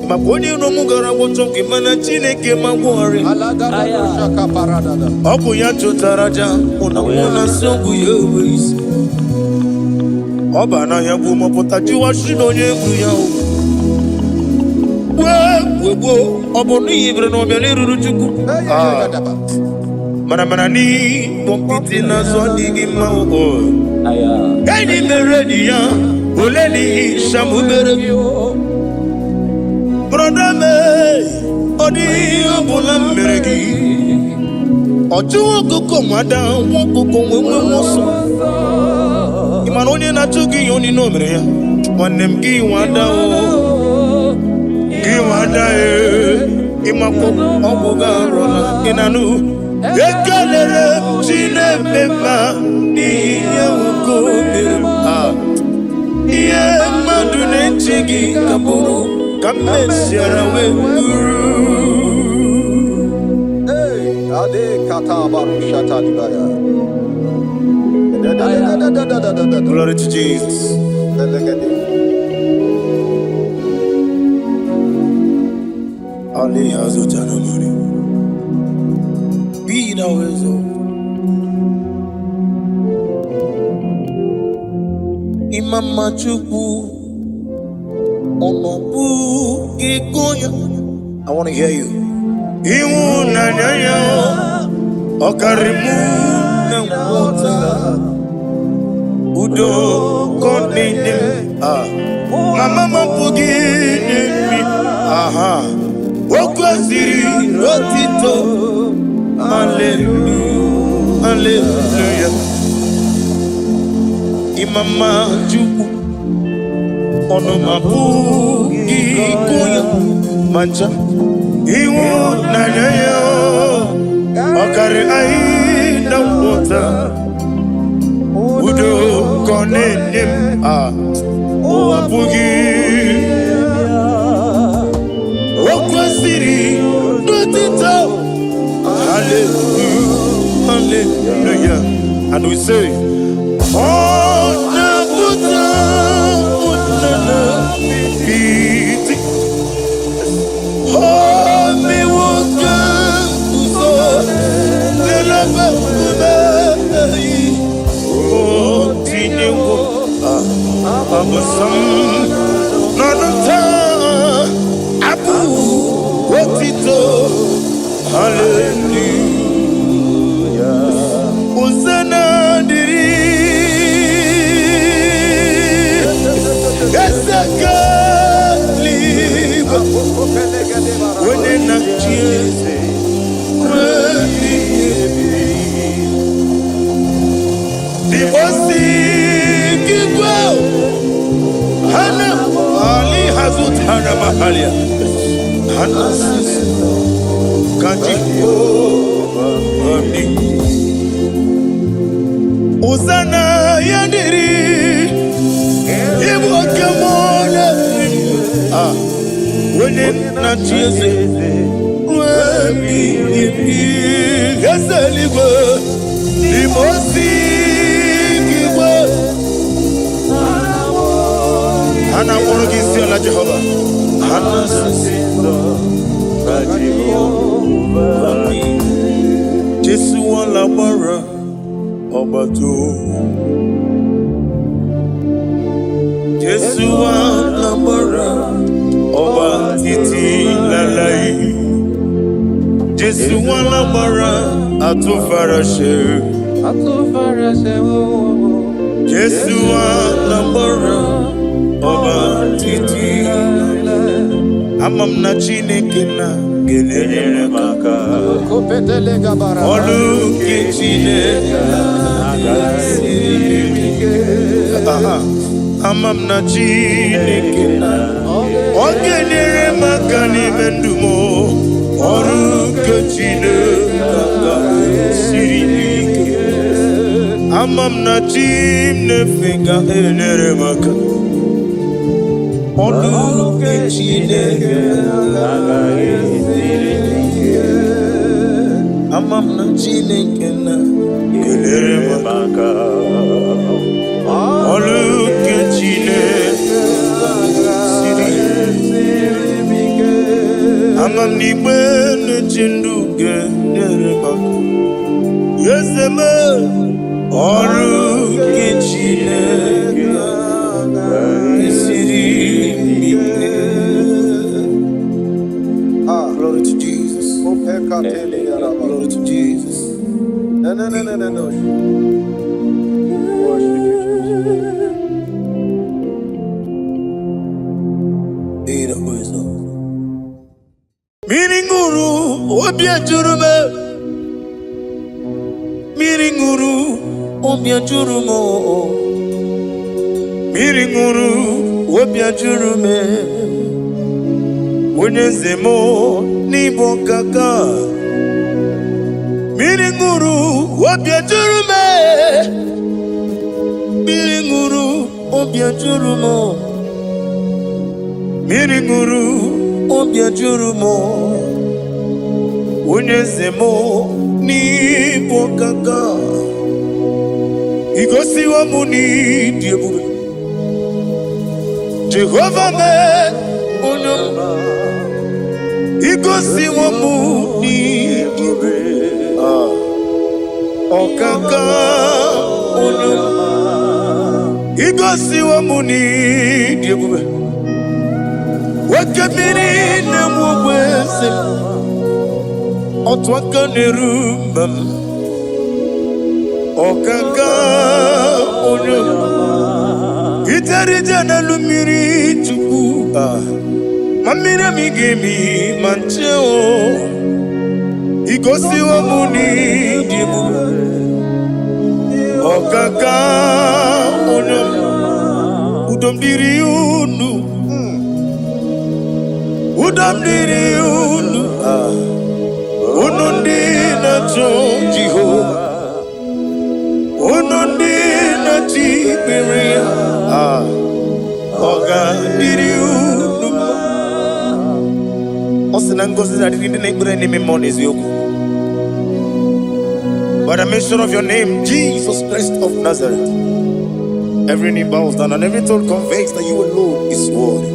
maka onye iro m gara gwọchọ gị, mana Chineke ma gwọrị. Ọ bụ ya chụtara aja mụ na mụ na nsị ọgwụ ya enwe isi. Ọ ba n'ahịa bụ mọpụta jụwa shi na onye egwu ya o wee gboo. Ọ bụ n'ihi bere na ọbịa n'eruru Chukwu. Ah, mana mana n'ikpọ nkịtị n'azụ adịghị mma o. Gịnị mere di ya ole n'ihi shamubere brother me? Ọ dịghị ihe ọ bụla m mere gị. Ọ chụwa ọkụkọ nwada nwa ọkụkọ nwee nwe ọsọ. Ị mana onye na-achụ gị ihe onye o mere ya, nwanne m, gị nwada o, gị nwada e, ịmakwa ọgwụ gị arụla. Ị na-anụ? Ekelere m Chineke ma n'ihi ihe nwoke o mere m. Ah, ihe mmadụ na-eche gị ka bụrụ ka m mesiara wee bụrụ. Ade kata barushata dibaya. Glory to Jesus. Belegede. Ali Azutana Mari. Be thou exalted. Imama Chukwu, ọnọbụ gị ya. I want to hear you. Ịhụnanya ya ọ karịrị mụ na nghọta. Udo ka ọ na-enye m. Ah. Mama m apụghị inye m. Aha. O kwesịrị otito. Hallelujah. Hallelujah. Imama Chukwu, ọnụma apụghị ịgụ ya ma ncha. Ịhụnanya ya ọ karịrị anyị na nghọta. Udo ka ọ na-enye m. Ah, ụwa apụghị. O kwesịrị n'otito. Hallelujah, hallelujah. And we say, ọ na-apụta ụnana iti. O mewo ka nguzo n'elebe ume. O tinyewo abụsam n'ọnụ taa abụ otito. Hallelujah. Hosanna dịrị Eze eluigwe, onye na-achị eze. ebighị ebi. Dibosi gigwe hana ali hazutara mahalia hana sisi kaji ami uzana yadiri ibu okemole ah wene na chieze webi ibi ezeligwe dibosi gigwe hana mkpụrụ gị isi ala Jehova hana sisi Jésù wọn lágbára ọba tó. Jésù wọn lágbára ọba títí láláì. Jésù wọn lágbára àtúnfaraṣe. Jésù wọn lágbára ọba títí láláì. Ama m na Chineke na ga-enyere m aka. Ọlụ nke Chineke siri ike. Aha. Ama m na Chineke na ọ ga-enyere m aka n'ime ndụ m. Ọrụ nke Chineke siri ike. Ama m na chi m na-efe ga-enyere m aka. Ọrụ nke Chineke ama m na Chineke na ga-enyere m aka. Ọrụ nke Chineke siri ike. Ama m n'igbe na-eche ndụ ga-enyere m aka. Eze m, ọrụ nke Chineke siri ike. Glory to Jesus. Glory to Jesus. No, no, no, no, no, no. Worship you, Jesus. Be the wisdom. Mmiri ṅụrụ obi ejuru m. Mmiri ṅụrụ obi ejuru m. Mmiri ṅụrụ obi ejuru m. Onye nze m n'ịbụ ọkaka. Mmiri ṅụrụ obi ejuru m. Mmiri ṅụrụ obi ejuru m. Mmiri ṅụrụ obi ejuru m. Onye nze m n'ịbụ ọkaka. Igosiwo m n'ịdị ebube. Jehova mee onye m. Igosiwo m n'ịdị ebube. Ah. Ọkaka onye m. Igosiwo m n'ịdị ebube. Oke mmiri na-enwe ogbe eze m. Otu aka na-eru mba m. Ọkaka onye m. Ijere ije n'elu mmiri Chukwu. Ah. Ma mmiri emi ga-emi ma nche o. Igosiwo m n'ịdị ebube. Ọkaka onye m. Udo m dịrị unu. Udo m dịrị unu. Ah. Unu ndị na-achọ Jehova. Unu ndị na-achọ ikpere ya. Ah. Ọ ga-adịrị unu mma. Ọ sị na ngọzi na-adịrị ndị na-ekpere n'ime mmụọ na eziokwu. By the mention of your name, Jesus Christ of Nazareth, every knee bows down and every tongue confesses that you alone is worthy.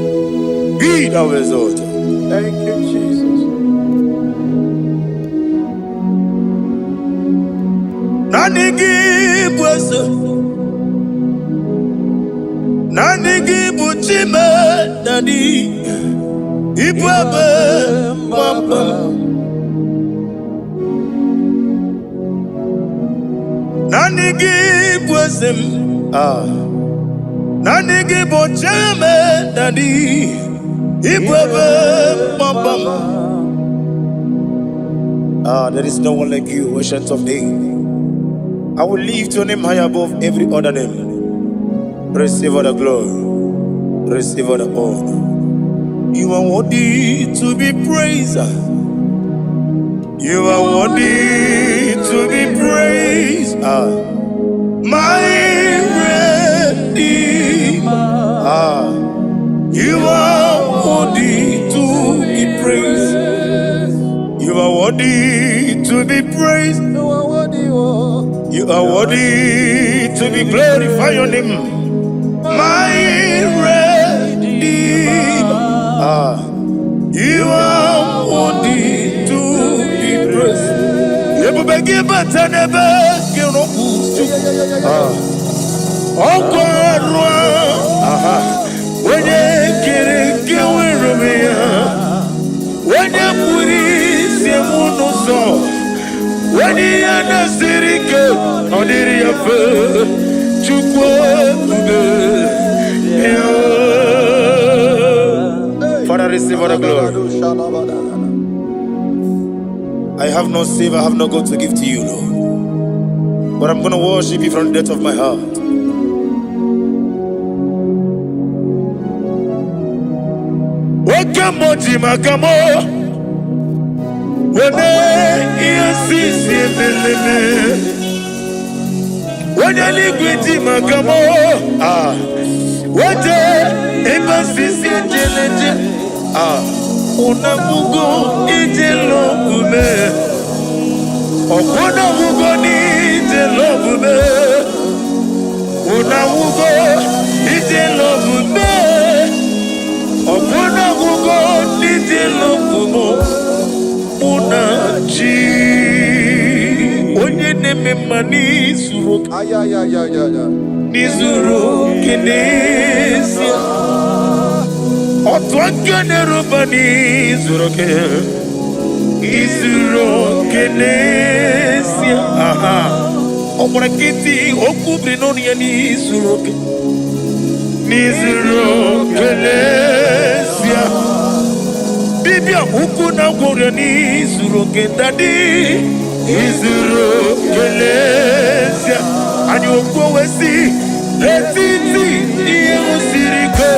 Be thou exalted. Thank you, Jesus. Naanị gị bụ eze, naanị gị bụ Chime Dadi, ịbụ ebe mgbapụ m. Naanị gị bụ eze m, ah. Naanị gị bụ Chime Dadi, ịbụ ebe mgbapụ m. Ah, there is no one like you, Ancient of Days. I will lift your name high above every other name. Receive all the glory. Receive all the honor. You are worthy to be praised. You are worthy to be praised. Ah, my Redeemer. Ah, you are worthy to be praised. You are worthy to be praised. You are worthy, oh. You are worthy to be glorified. Your name, my Redeemer. Ah, you are worthy to be praised. Ebube gị bata n'ebe gị rọpụ. Ah, ọkwa arụ, aha, onye kere eke nwere m ya, onye kpụrụ isi m n'ụzọ, onye ihe na-esiri ike ọ dịrị ya mfe. Chukwu ebube ya. Father, receive all the glory. I have no silver, I have no gold to give to you, Lord. But I'm going to worship you from the depth of my heart. Oke mmụọ ji maka mụ wene ihe si si emeleme, onye eluigwe ji maka mụ, ah, wete ebe sisi ejeleje, ah, ụnagbugo ije lọbume, ọkwụnagbugo n'ije lọbume, ụnagbugo ije lọbume, ọkwụnagbugo n'ije lọbume. Mụ na chi onye na-eme mma n'izuru oke, n'izuru oke n'ezie, otu aka na-eruba n'izuru oke, izuru oke n'ezie. Aha, ọ gbara nkịtị, okwu biri n'ọnụ ya n'izuru oke, n'izuru oke n'ezie. Dibịa ukwu na gwọrọ n'izuru oke, daddy, izuru oke n'ezie. Anyị okwu wee n'etiti ihe siri ike,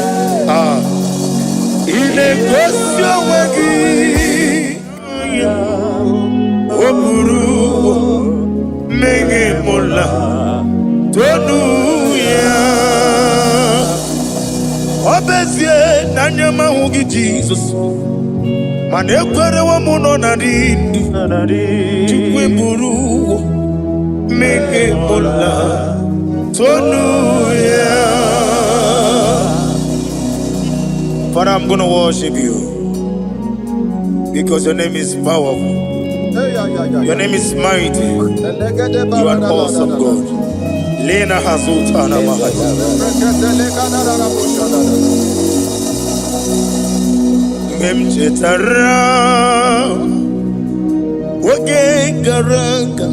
ah, ị na-egosi onwe gị. O buru mmehie mụla tonu ya. Ọ bụ ezie na anya m ahụghị Jizọs, mana ekwerewo m nọ na dị ndụ. Chukwu eburu mmehie mụla tonu ya. Father, I'm going to worship you because your name is powerful. Your name is mighty. You are an awesome God. Lena Hazutana Mahaya. Mgbe m chetara oge gara aga,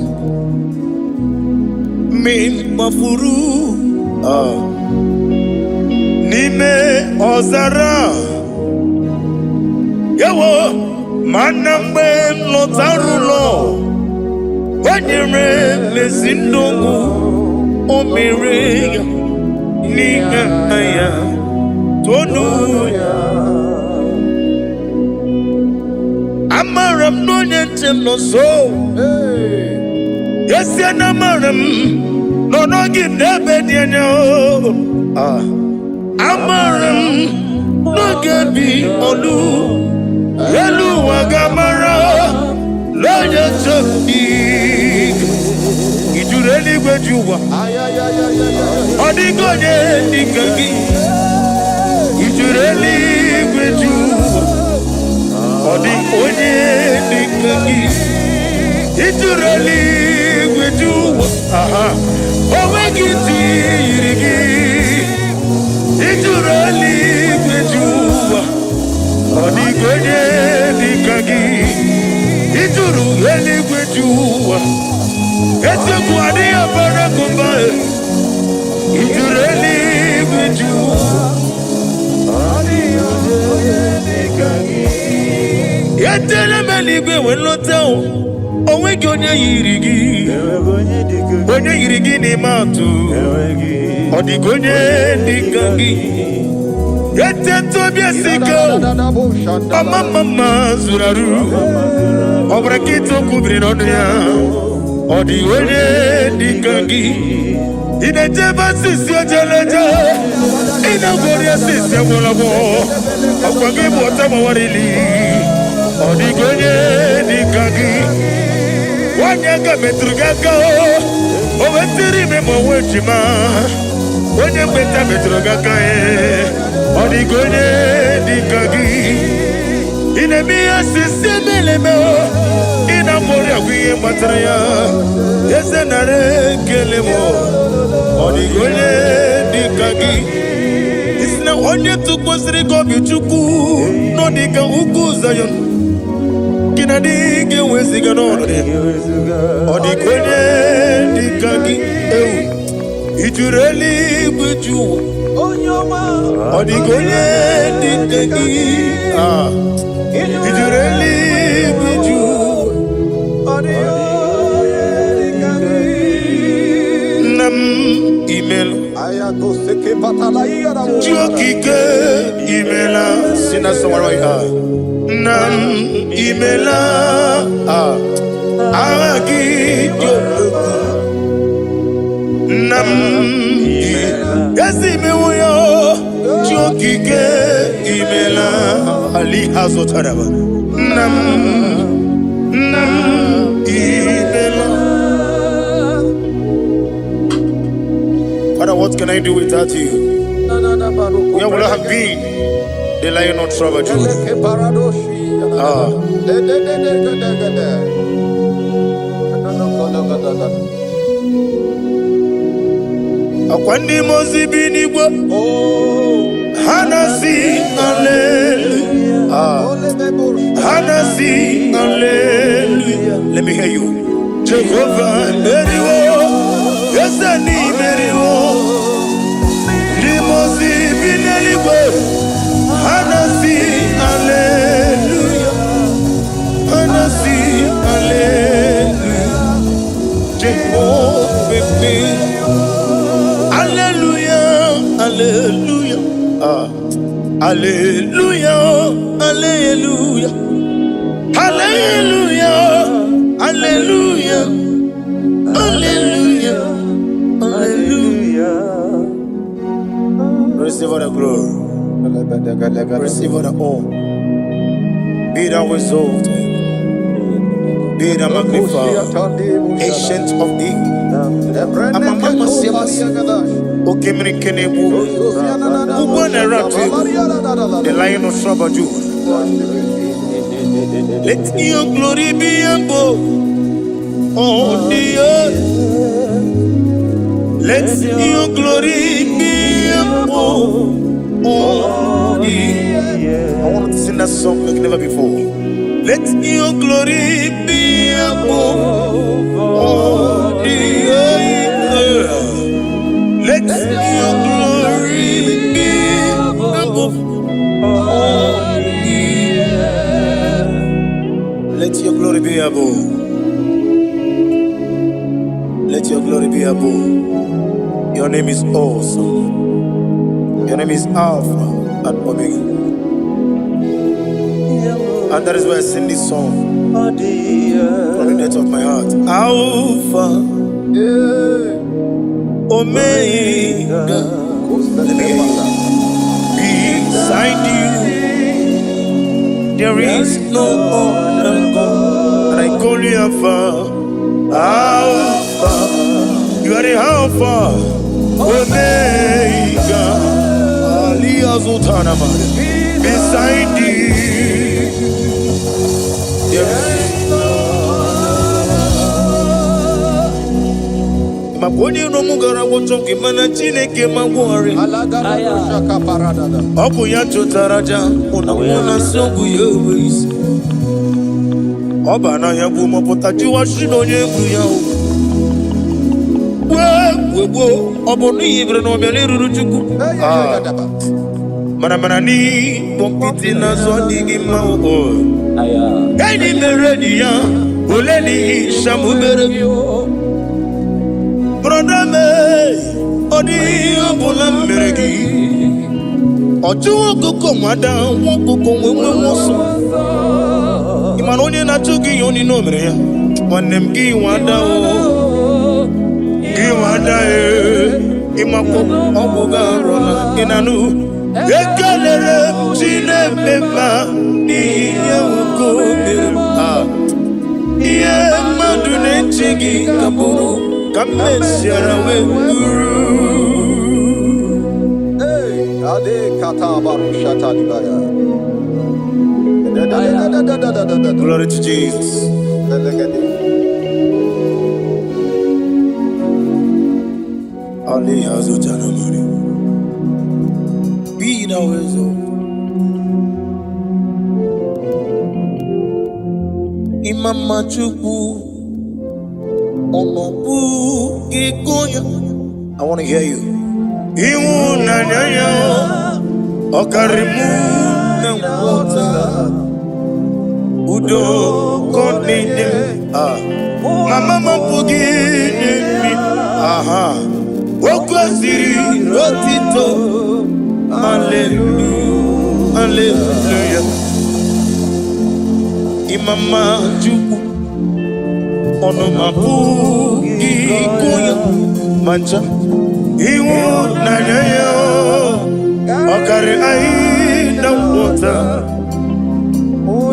mgbe m kpafuru, ah, n'ime ọzara, ewo, mana mgbe m lọtara ụlọ, o nyere m ezi ndụ, o mere ya n'ihe ya tonu ya. Amara m na onye nche m nọ nso. Ezie na amara m nọ n'oge n'ebe dị anya o. Ah, amara m n'oge bi olu elu ụwa ga-amara n'onye nche m dị ijuru eluigwe ji ụwa. Ọ dịghị onye dịka gị, ijuru eluigwe ji ụwa. Ọ dị onye dịka gị, ijuru eluigwe ji ụwa. Aha, o nweghị ntị yiri gị, ijuru eluigwe ji ụwa. Ọ dịghị onye dịka gị, ijuru eluigwe ji ụwa. Eziokwu adịghị abara gụmba, ijuru eluigwe ji ụwa. Ọ dịghị onye dịka gị. Ejele m eluigwe wee lọta o, onweghị onye yiri gị. Enweghị onye dị ka gị. Onye yiri gị n'ime atụ. Enweghị. Ọ dịghị onye dị ka gị. Eteta obi esi ike o, ọma mma mma zuru arụ. Ọ bụrụ nkịta okwu biri n'ọnụ ya, ọ dị onye dị ka gị. Ị na-ejebe asịsị ojeleje, ị na-agwọrị asịsị agwọlagwọ, ọkwa gị bụ ọta gbawarili. Ọ dịghị onye dị ka gị. Nwanyị aka metụrụ gị aka, o wetịrị ime ma onwe ejima. Onye mgbeta metụrụ gị aka, ọ dịghị onye dị ka gị. Ị na-eme ihe osisi emeleme, ị na-akwọrị agwa ihe gbatara ya. Eze, nara ekele m. Ọ dịghị onye dị ka gị. Isi na onye tụkwasịrị gị obi, Chukwu, nọ dịka ugwu Zayọn gị na adịghị ga-eweziga n'ọnọdụ ya. Ọ dịka onye dị ka gị. Ewu i juru eluigwe ju ụwa. Ọ dịka onye dị ka gị. Ah, i juru eluigwe ju ụwa. Nna m, imela. Chi okike, imela. Si na sọgbara ya, nna m, imela. Ah, agha gị dị odogwu. Nna m, ezi imewo ya. Chi okike, imela. Ali azụtara nna m, nna m, imela. Father, what can I do without you? Where would I have been? The Lion of tribe of Judah. Ah. Akwa ndị mmụọ ozi bi n'igwe, ha na-asị hallelujah. Ah. Ha na-asị hallelujah. Let me hear you. Jehovah meriwo, eze n'imeriwo. Ndị mmụọ ozi bi n'eluigwe, ha na-asị hallelujah. Ha na-asị hallelujah. Jehovah meriwo. Hallelujah, hallelujah. Ah. Hallelujah, hallelujah. Hallelujah, hallelujah, hallelujah, hallelujah. Receive all the glory, receive all the honor. Be thou exalted, be thou magnified, Ancient of Days. Okemiri Kenebu, Ugbo na the Lion of tribe of Judah. Let your glory be above on the earth. Let your glory be above on the earth. I want to sing that song like never before. Let your glory be above on the earth. Let your glory be above on the earth. Let your glory be above. Let your glory be above. Your name is awesome. Your name is Alpha and Omega. And that is why I sing this song from the depth of my heart. Alpha, Omega. Let me hear you. Beside you, there is no other God. And I call you Alpha. Alpha. You are the Alpha, Omega. Ali Azutanama. Beside you, there is no. Maka onye iro m gara gwọchọ gị, mana Chineke ma gwọrị. Ọ bụ ya chụtara aja mụ na mụ na nsị ọgwụ ya enwe isi. Ọ ba n'ahịa bụ mọpụta jụwa shi na onye egwu ya o. Wee gbuo, ọ bụ n'ihi bere na ọbịa n'eruru Chukwu. Ah. Mana n'ikpọ nkịtị n'azụ adịghị mma o. Enyi mere enyi ya, ole n'ihi shamubere. Brother m, ọ dịghị ihe ọ bụla m mere gị. Ọchụ ọkụkọ nwada, nwa ọkụkọ nwe nwe nwe ọsọ. Ị mara onye na-achụ gị ihe onye o mere ya? Nwanne m, gị nwada o, gị nwada e, ịmakwa ọgwụ gị arụla ị na-anụ. Ekelere m Chineke ma n'ihi ihe nwoke o mere m. Ah. Ihe mmadụ na-eche gị ka bụrụ ka m mesiara wee bụrụ. Hey, Ade kata barushata libaya. Da da da da da da da da da. Glory to Jesus. Belegede. Ali hazutana mari. Be thou exalted. Imama Chukwu, ọnọbụ gị. I want to hear you. Ịhụnanya ya ọ karịrị mụ na nghọta. Udo ka ọ na-enye m. Ah. Mama m apụghị inye m. Aha. O kwesịrị otito. Hallelujah. Hallelujah. Imama Chukwu, ọnụ m apụghị ịgụ ya ma ncha. Ịhụnanya ya ọ karịrị anyị na nghọta.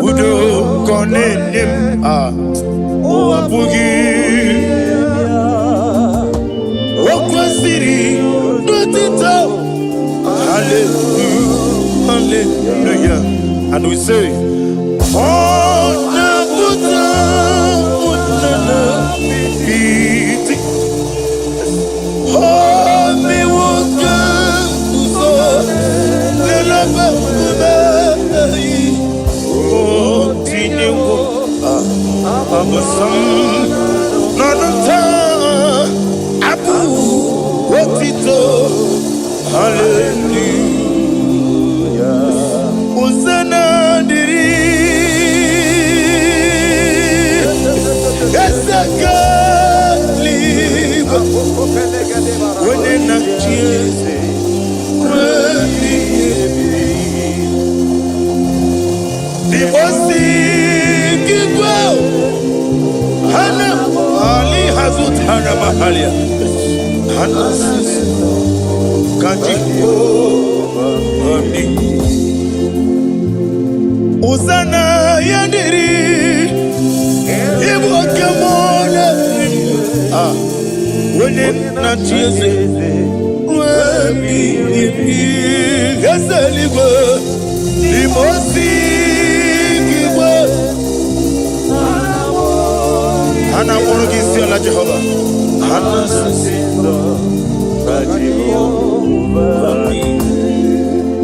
Udo ka ọ na-enye m. Ah. Ụwa apụghị. O kwesịrị n'otito. Hallelujah. Hallelujah. And we say, ọ na-apụta ụnana iti. O mewo ka nguzo n'elebe nkume. O tinyewo abụsam n'ọnụ taa abụ otito. Hallelujah. Hosanna dịrị eze eluigwe, onye na-achị eze ruo ebighị ebi. Dibosi igwe hana ali hazutana mahalia hana kaji ami. Hosanna ya dịrị ịbụ oke mmụọ. Ah, onye na-achị eze ruo ebighị ebi, eze eluigwe. Dibosi igwe ha na-akpọrọ gị isi ala. Jehova ha na-asị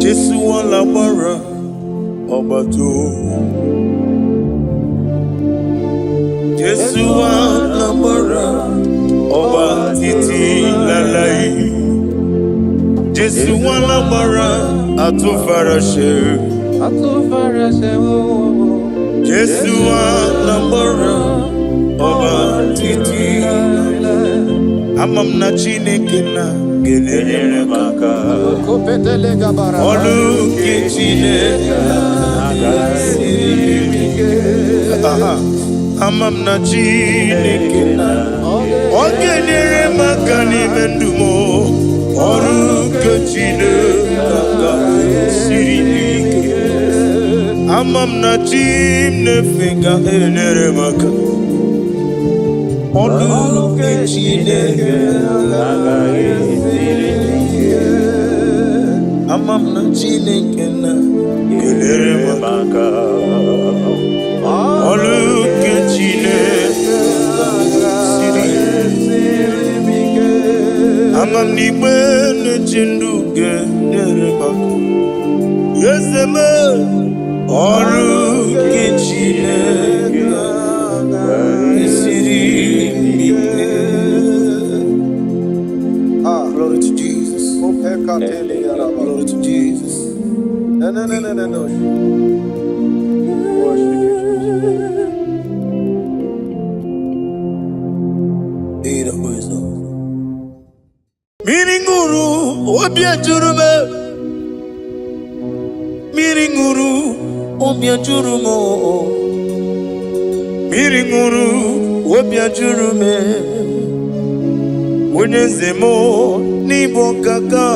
Jesu wala gbara ọgbata. Jesu wala gbara ọba títí láláì. Jésù wala gbara àtúnfaraṣe. Jésù wala gbara ọba títí. Ama m na Chineke na ga-enyere m aka. Ọlụ nke Chineke siri ike. Aha. Ama m na Chineke na ọ ga-enyere m aka n'ime ndụ m. Ọrụ nke Chineke siri ike. Ama m na chi m na-efe ga-enyere m aka. Ọrụ nke Chineke siri ike. Ama m na Chineke na ga-enyere m aka. Ọrụ nke Chineke siri ike. Ama m na igbe na-eche ndụ ga-enyere m aka. Eze m, ọrụ nke Chineke siri ike. Ah, Glory to Jesus. Opekatele. Glory to Jesus. No, no, no, no, no, no. Worship you. Mmiri ṅụrụ obi ejuru m. Mmiri ṅụrụ obi ejuru m. Mmiri ṅụrụ obi ejuru m. Onye eze m n'ịbụ kaka.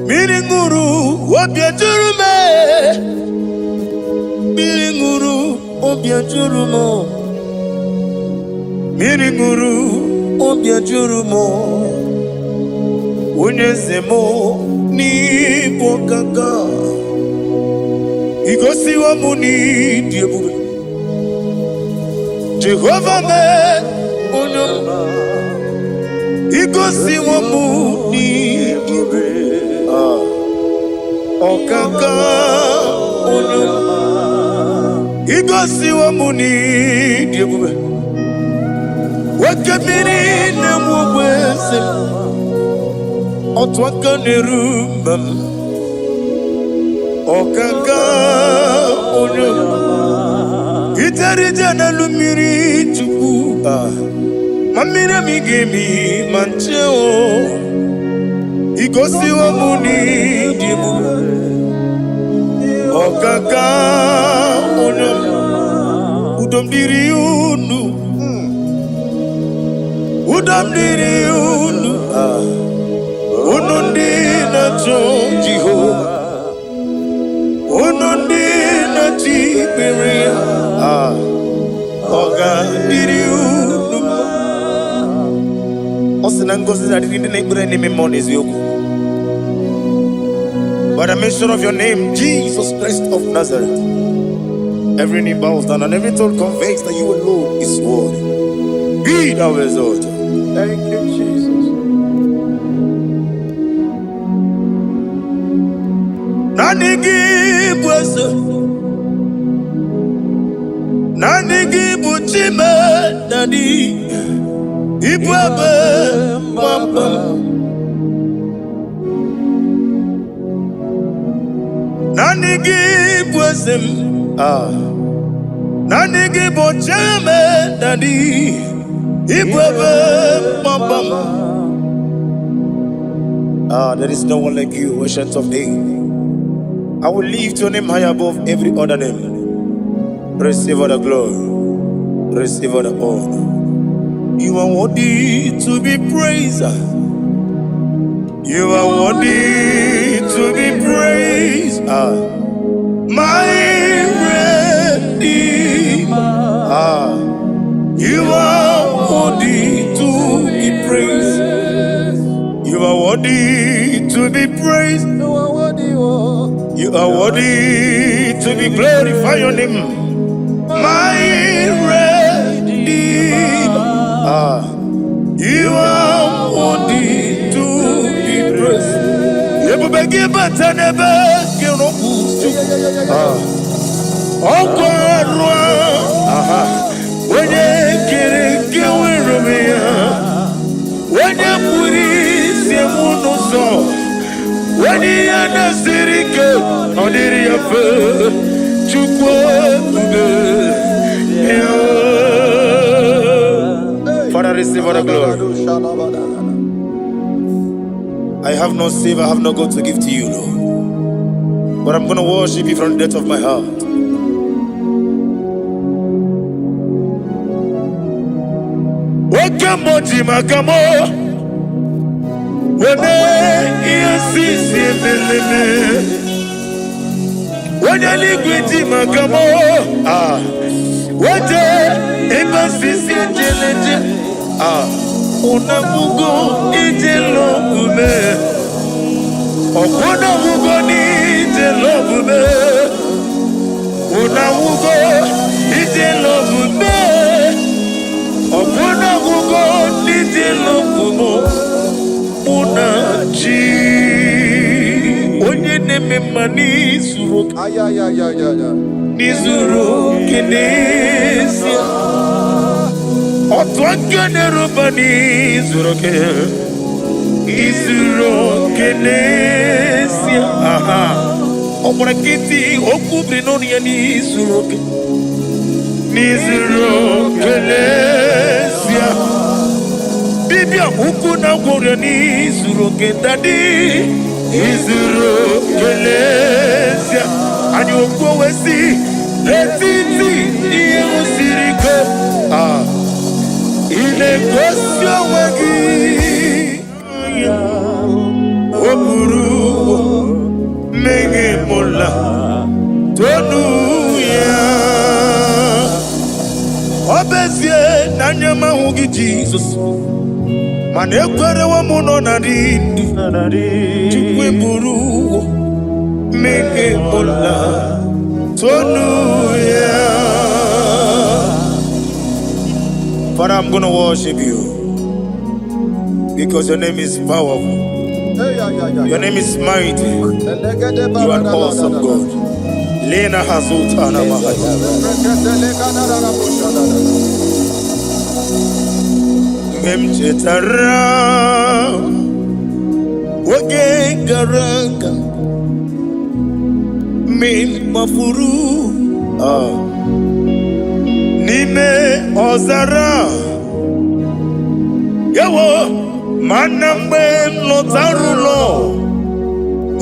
Mmiri ṅụrụ obi ejuru m. Mmiri ṅụrụ obi ejuru m. Mmiri ṅụrụ obi ejuru m. Onye eze m n'ịbụ kaka. Igosiwo m n'ịdị ebube. Jehova mee onye ọma. Igosiwo m n'ịdị ebube. Ah, ọkaka onye ọma. Igosiwo m n'ịdị ebube. Oke mmiri na-enwe ogbe eze m. Otu aka na-eru mba m. Ọkaka onye ọma. Ijere ije n'elu mmiri Chukwu. Ah, ma mmiri emi ga-emi ma nche o. Igosiwo m n'ịdị ebube. Ọkaka onye ọma. Udo m dịrị unu. Udo m dịrị unu. Ah, unu ndị na-achọ Jehova. Unu ndị na-achọ ikpere ya. Ah, ọ ga-adịrị unu mma. Ọ sị na ngọzi na-adịrị ndị na-ekpere n'ime mmụọ na eziokwu. By the mention of your name, Jesus Christ of Nazareth, every knee bows down and every tongue confesses that you alone is worthy. Be thou exalted. Thank you, Jesus. Naanị gị bụ eze, naanị gị bụ Chime Daddy, ịbụ ebe mgbaba m. Naanị gị bụ eze m. Ah. Naanị gị bụ Chime Daddy, ịbụ ebe mgbaba m. Ah, there is no one like you, Ancient of Days. I will lift your name high above every other name. Receive all the glory. Receive all the honor. You are worthy to be praised. You are worthy to be praised. Ah, my Redeemer. Ah, you are worthy to be praised. You are worthy to be praised. You are worthy, oh. You are worthy to be glorified. Your name, my Redeemer. Ah, you are worthy to be praised. Ebube gị bata n'ebe gị rụpụ Chukwu. Ah, ọkwa arụ aha onye kere nke nwere onwe ya onye kpụrụ isi m n'ụzọ onye ihe na-esiri ike ọ dịrị ya mfe. Chukwu ebube ya. Father, receive all the glory. I have no silver, I have no gold to give to you, Lord. But I'm going to worship you from the depth of my heart. Oke mmụọ ji maka mụ weme ihe sisi emeleme. Onye eluigwe ji maka mụ ah wete ebe sisi ejeleje ah unabugo ije lọbume ọkwụnabugo n'ije lọbume unabugo ije lọbume ọkwụnabugo n'ije lọbume mụ na chi onye na-eme mma n'izuru oke Ayayayayaya. N'izuru oke n'ezie otu aka na-eruba n'izuru oke izuru oke n'ezie aha ọ gbara nkịtị okwu biri n'ọnụ ya n'izuru oke n'izuru oke n'ezie dibịa. Dibịa ukwu na gwọrọ n'izuru oke, Daddy, izuru oke n'ezie. Anyị okwu wee si n'etiti ihe siri ike. Ah, ị na-egosi onwe gị. O buru mmehie mụla tonu ya. Ọ bụ ezie na anya m ahụghị Jizọs, mana ekwerewo m nọ na dị ndụ. Chukwu eburu mmehie mụla tonu ya. Father, I'm going to worship you because your name is powerful. Your name is mighty. You are an awesome God. Lena Hazutana Mahaya. Mgbe m chetara oge gara aga, mgbe m gbafuru n'ime ọzara, ewo, mana mgbe m lọtara ụlọ,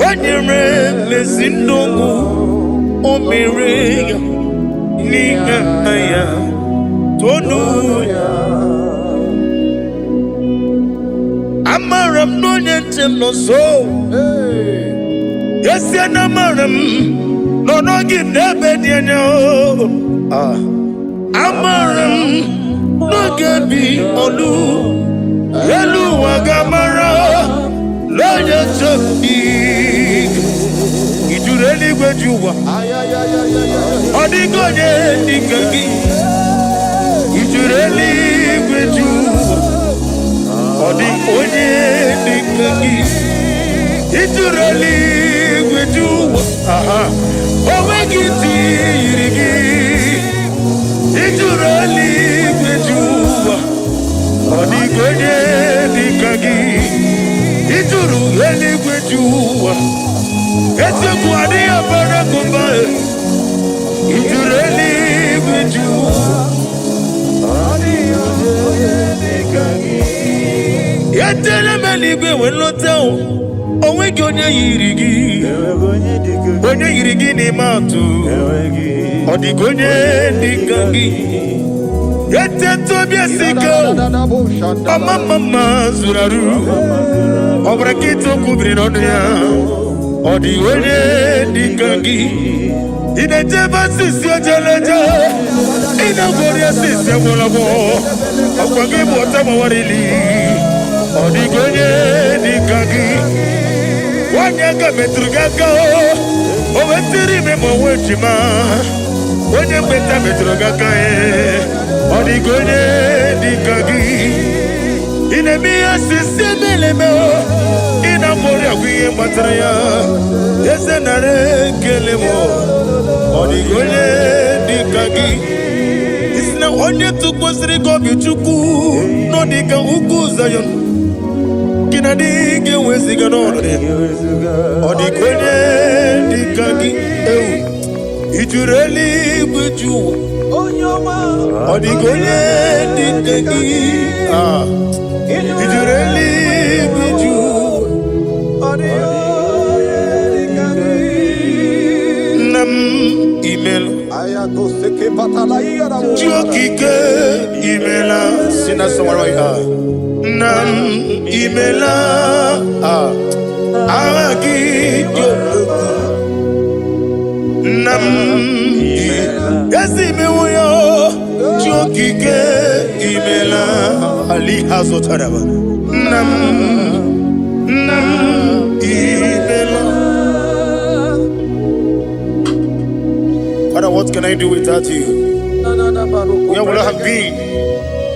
o nyere m ezi ndụ, o mere ya n'ihe ya tonu ya. Amara m na onye nche m nọ nso. Esie na amara m nọ n'oge n'ebe dị anya o. Ah. Amara m n'oge bi olu elu ụwa ga-amara n'onye nche m dị ijuru eluigwe ji ụwa. Ọ dịghị onye dịka gị. Ijuru eluigwe ji ụwa. Ọ dị onye dịka gị. Ijuru eluigwe ji ụwa. Aha, o nweghị ntị yiri gị. Ijuru eluigwe ji ụwa. Ọ dịghị onye dịka gị. Ijuru eluigwe ji ụwa. Eziokwu adịghị abara gụba. Ijuru eluigwe ji ụwa. Etele m eluigwe wee lọta o. Onweghị onye yiri gị, onye yiri gị n'ime atụ. Ọ dịghị onye dịka gị. Etete obi esi ike o. Ọma mma mma zuru arụ. Ọ bụrụ nkịta okwu biri n'ọnụ ya. Ọ dịghị onye dịka gị. Ị na-ejebe asịsị ojeleje, ị na-agwọrị asịsị agwọrọgwọ. Ọkwa gị bụ ọta gbawarili. Ọ dịghị onye dịka gị. Nwanyị aka metụrụ gị aka, o wetiri ime ma onwe ejima. Onye mgbeta metụrụ gị aka e. Ọ dịghị onye dịka gị. Ị na-eme ihe osisi emeleme o. Ị na-agwọrị agwụ ihe gbatara ya. Eze, nara ekele m. Ọ dịghị onye dịka gị. Isi na onye tụkwasịrị gị obi, Chukwu, nọ dịka ugwu Zayọn gị na dị ga-eweziga n'ọnọdụ ya. Ọ dịghị onye dịka gị. Ewu, ijuru eluigwe ju ụwa. Ọ dịghị onye dịka gị. Ah, ijuru eluigwe ju ụwa. Nna m, imela. Chi okike, imela. Si na sọmara ya. Nna m, imela. Ah, aha gị dị omimi. Nna m, ezi imewo ya. Chi okike, imela. Ali ha zụtara nna m. Nna m, imela. Father, what can I do without you? Where would I have been?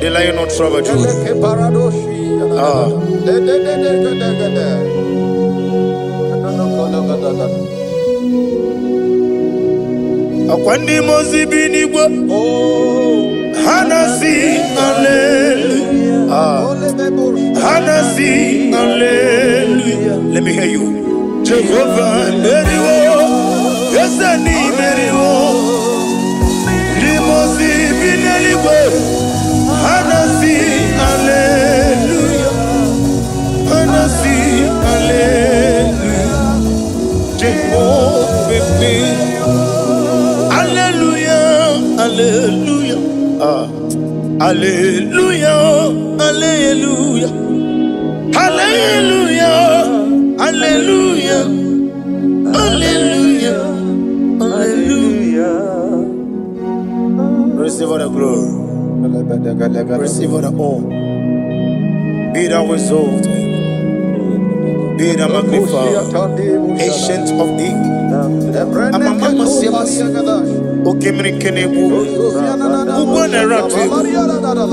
The Lion of tribe of Judah. Ah. Akwa ndị mmụọ ozi bi n'igwe ha na-asị hallelujah. Ah. Ha na-asị hallelujah. Let me hear you. Jehovah meriwo, eze n'imeriwo. Ndị mmụọ ozi bi n'eluigwe ha na-asị hallelujah. Ah. Hallelujah, hallelujah, hallelujah, hallelujah, hallelujah, hallelujah. Receive all the glory, receive all the honor. Be thou exalted, be thou magnified, Ancient of Days. Amama siamasi, Okemiri Kenebu, Ugbo na-ere atụ egwu,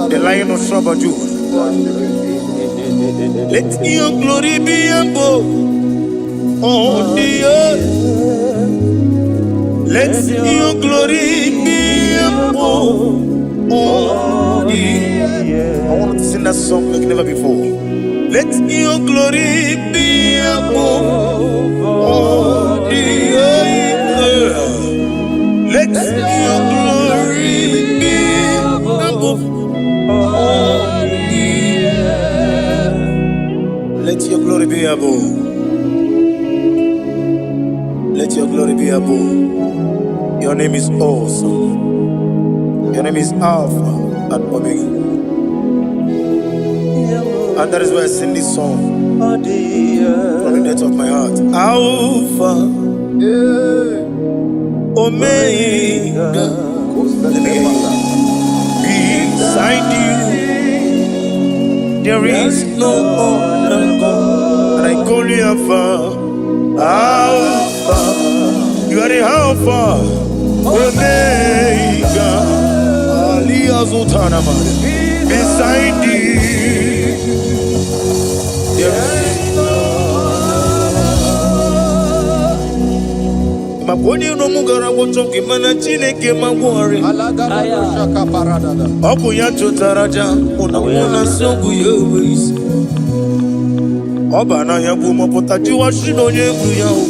the Lion of tribe of Judah. Let your glory be above on the earth. Let your glory be above on the earth. I want to sing that song like never before. Let your glory be above on the earth. Let your glory be above on the earth. Let your glory be above. Let your glory be above. Your name is awesome. Your name is Alpha and Omega. And that is why I sing this song from the depth of my heart. Alpha, Omega. Let me hear you. Beside you, there is no other God. And I call you Alpha. Alpha. You are the Alpha, Omega. Ali Azutanama. Beside you, there is no. Maka onye iro m gara gwọchọ gị, mana Chineke ma gwọrị. Ọ bụ ya chụtara aja mụ na mụ na nsị ọgwụ ya enwe isi. Ọ ba n'ahịa bụ mọpụta jiwashi na onye egwu ya o.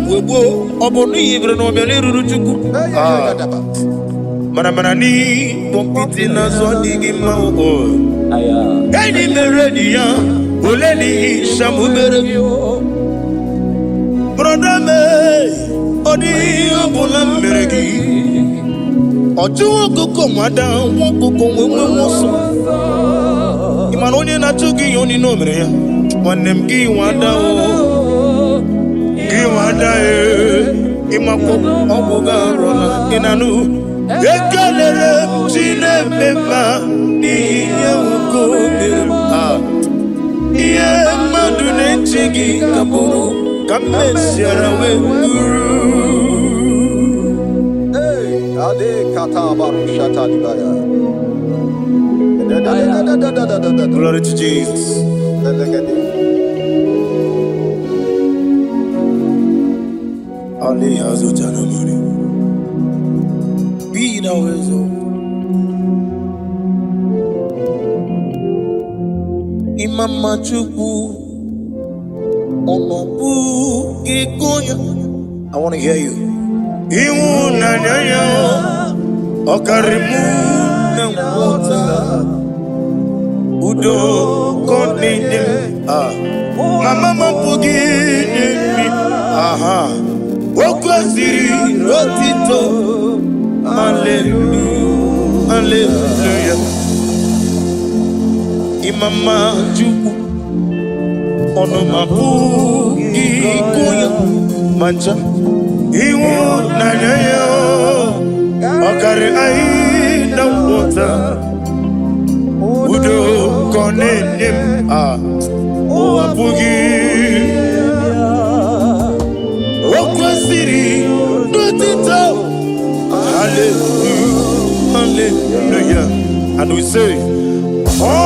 Gboo gboo, ọ bụ n'ihi bere na ọbịa n'eruru Chukwu. Ah, mana mana n'ịkpọ nkịtị n'azụ adịghị mma o. Enyi mere enyi ya ole n'ihi shamubere. Brother me, ọ dịghị ihe ọ bụla m mere gị. Ọ chụwa ọkụkọ nwada nwa ọkụkọ nwee nwe ọsọ. Ị ma na onye na-achụ gị ihe onye o mere ya? Nwanne m, gị nwada o, gị nwada e, ịmakwa ọgwụ gị arụla ị na-anụ. Ekelere m Chineke ma n'ihi ihe nwoke o mere m. Ah, ihe mmadụ na-eche gị ka bụrụ ka m mesiara wee bụrụ. Ade kata barushata dibaya. Glory to Jesus. Elegede. Ali Azutanamani. Be thou exalted. Imama Chukwu, ọnọbụ gị gonya. I want to hear you. Ịhụnanya ya ọ karịrị mụ na nghọta. Udo ka ọ na-enye m. Ah. Mama m apụghị inye m. Aha. O kwesịrị otito. Hallelujah. Hallelujah. Imama Chukwu, ọnụ m apụghị ịgụ ya ma ncha. Ịhụnanya ya ọ karịrị anyị na nghọta. Udo ka ọ na-enye m. Ah, ụwa apụghị. O kwesịrị n'otito. Hallelujah, hallelujah. And we say, ọ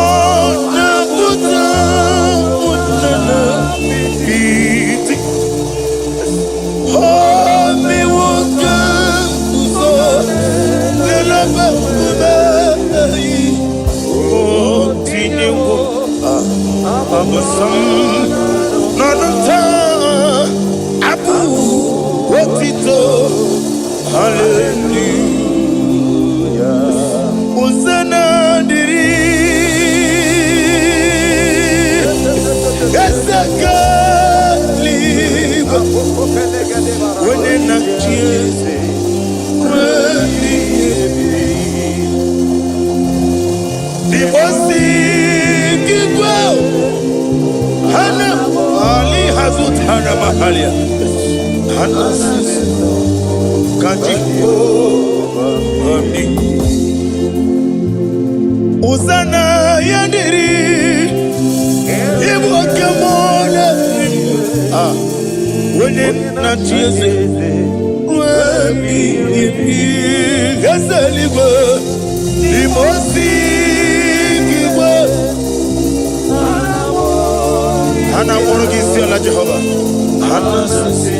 na-apụta na iti. O mewo ka nguzo n'elebe nkume o tinyewo abụsam n'ọnụ taa abụ otito. Hallelujah. Hosanna dịrị eze eluigwe, onye na-achị eze ruo ebighị. Razutana mahalia. Ha na-asị ka Jehova dị. Hosanna ya dịrị, ịbụ oke mmụọ na-eri. Ah, onye na-achị eze ruo ebighị ebi, eze eluigwe, n'ime osi gị igwe. Ha na-akpọrọ gị isi ala, Jehova. Ha na-asị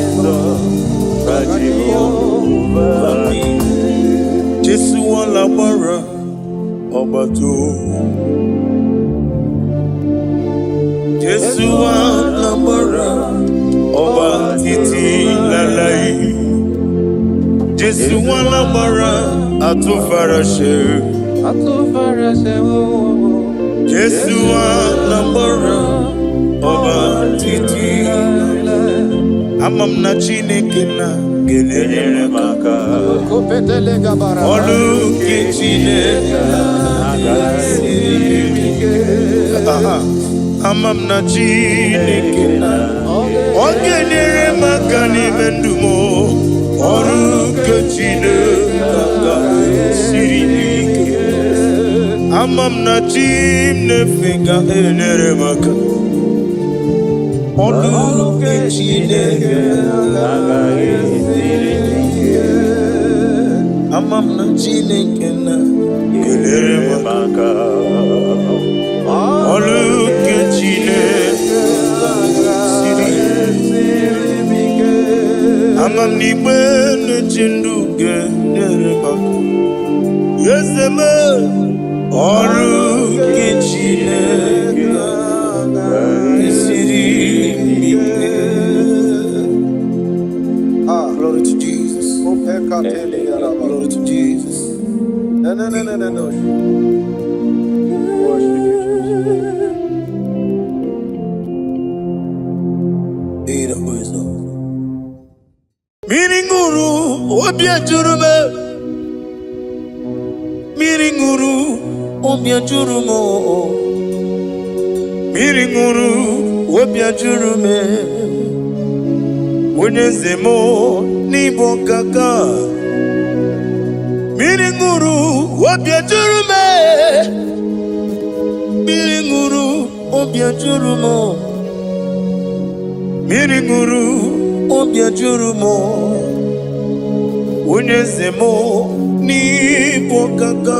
Ka Jehova dị. Jesu wala gbara ọgbata. Jesu wala gbara ọba títí láláì. Jésù wala gbara àtúnfaraṣe. Atúfaraṣe wo. Jésù wala gbara ọba títí. Ama m na Chineke na ga-enyere m aka. Enyere m aka. Kopetele gabara. Ọlụ nke Chineke siri ike. Aha. Ama m na Chineke na ọ ga-enyere m aka n'ime ndụ m. Ọrụ nke Chineke siri ike. Ama m na chi m na-efe ga-enyere m aka. Ọrụ nke Chineke Agaghị esiri m ike. Ama m na Chineke na ga-enyere m aka. Aka. Ọrụ nke Chineke siri. Ama m n'igbe na-eche ndụ ga-enyere m aka. Eze m, ọrụ nke Chineke siri ike. Ah. Glory to Jesus. Opekatele yaraba. Glory to Jesus. No, no, no, no, no, no. Worship you, Jesus. Be the wisdom. Mmiri ṅụrụ obi ejuru m, mmiri ṅụrụ obi ejuru m, mmiri ṅụrụ obi ejuru m, onye eze m n'ịbụ ọkaka. Mmiri ṅụrụ obi ejuru m, mmiri ṅụrụ obi ejuru m, mmiri ṅụrụ obi ejuru m, onye eze m n'ịbụ ọkaka.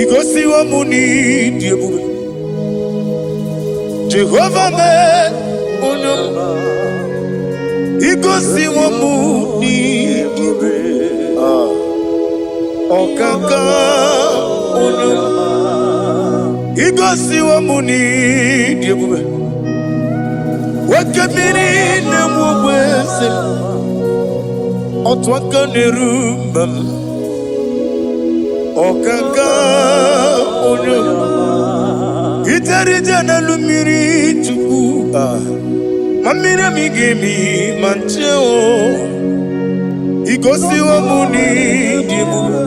Igosiwo m n'ịdị ebube, Jehova mee onye m. Igosiwo m n'ịdị ebube. Ah, ọkaka onye m. Igosiwo m n'ịdị ebube. Nwoke mmiri na-enwe ogbe eze m, otu aka na-eru mba m, ọkaka onye m. Ijere ije n'elu mmiri, Chukwu. Ah, ma mmiri emi ga-emi ma nche o. Igosiwo m n'ịdị ebube,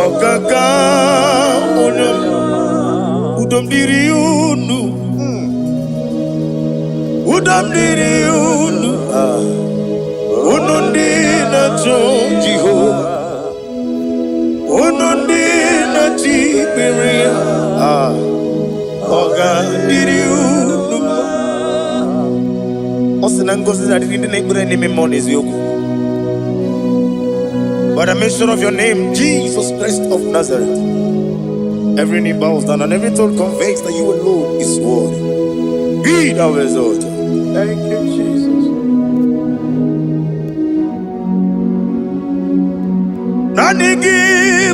ọkaka onye m. Udo m dịrị unu, udo m dịrị unu. Ah, unu ndị na-achọ Jehova, unu ndị na-achọ ikpere ya. Ah, ọ ga-adịrị unu mma. Ọ sị na ngọzi na-adịrị ndị na-ekpere n'ime mmụọ na eziokwu. By the mention of your name, Jesus Christ of Nazareth, every knee bows down and every tongue confesses that you alone is worthy. Be thou exalted. Thank you, Jesus. Naanị gị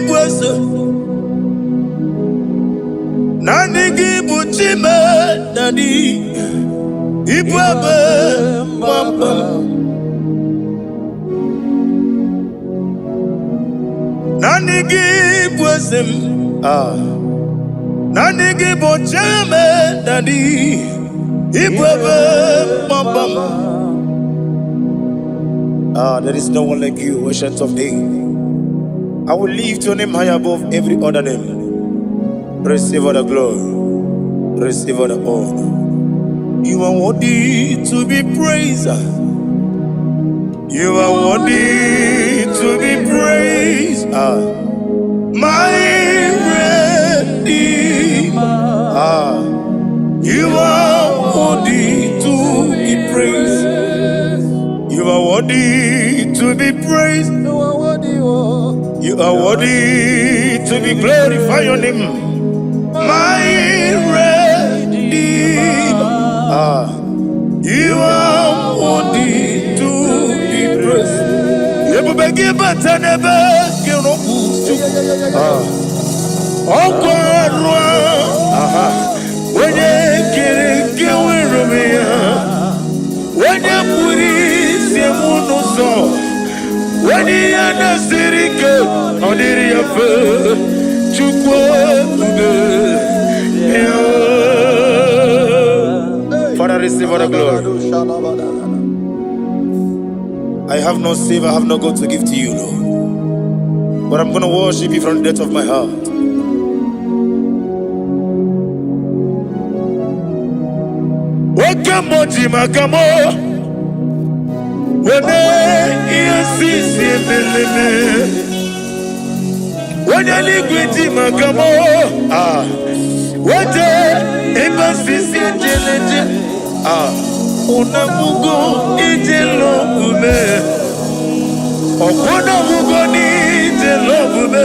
bụ eze, naanị gị bụ Chime Daddy, ịbụ ebe mgbaba m. Naanị gị bụ eze m. Ah. Naanị gị bụ Chime Daddy, ịbụ ebe mgbaba m. Ah, there is no one like you, Ancient of Days. I will lift your name high above every other name. Receive all the glory. Receive all the honor. You are worthy to be praised. You are worthy to be praised. Ah. My Redeemer. Ah. You are worthy to be praised. You are worthy to be praised. You are worthy, oh. You are worthy to be glorified. Your name, my Redeemer. Ah, you are worthy to be praised. Ebube gị bata n'ebe gị rọpụ. Ah, ọkwa arụ. Aha, onye kere nke nwere onwe ya, onye kpụrụ isi m n'ụzọ, onye ihe na-esiri ike ọ dịrị ya mfe. Chukwu ebube ya. Father, receive all the glory. I have no silver, I have no gold to give to you, Lord. But I'm going to worship you from the depth of my heart. Oke mmụọ ji maka mụ weme ihe sisi emeleme. Onye eluigwe ji maka mụ ah wete ebe sisi ejeleje ah unamugo ije lọbume ọkwụnamugo n'ije lọbume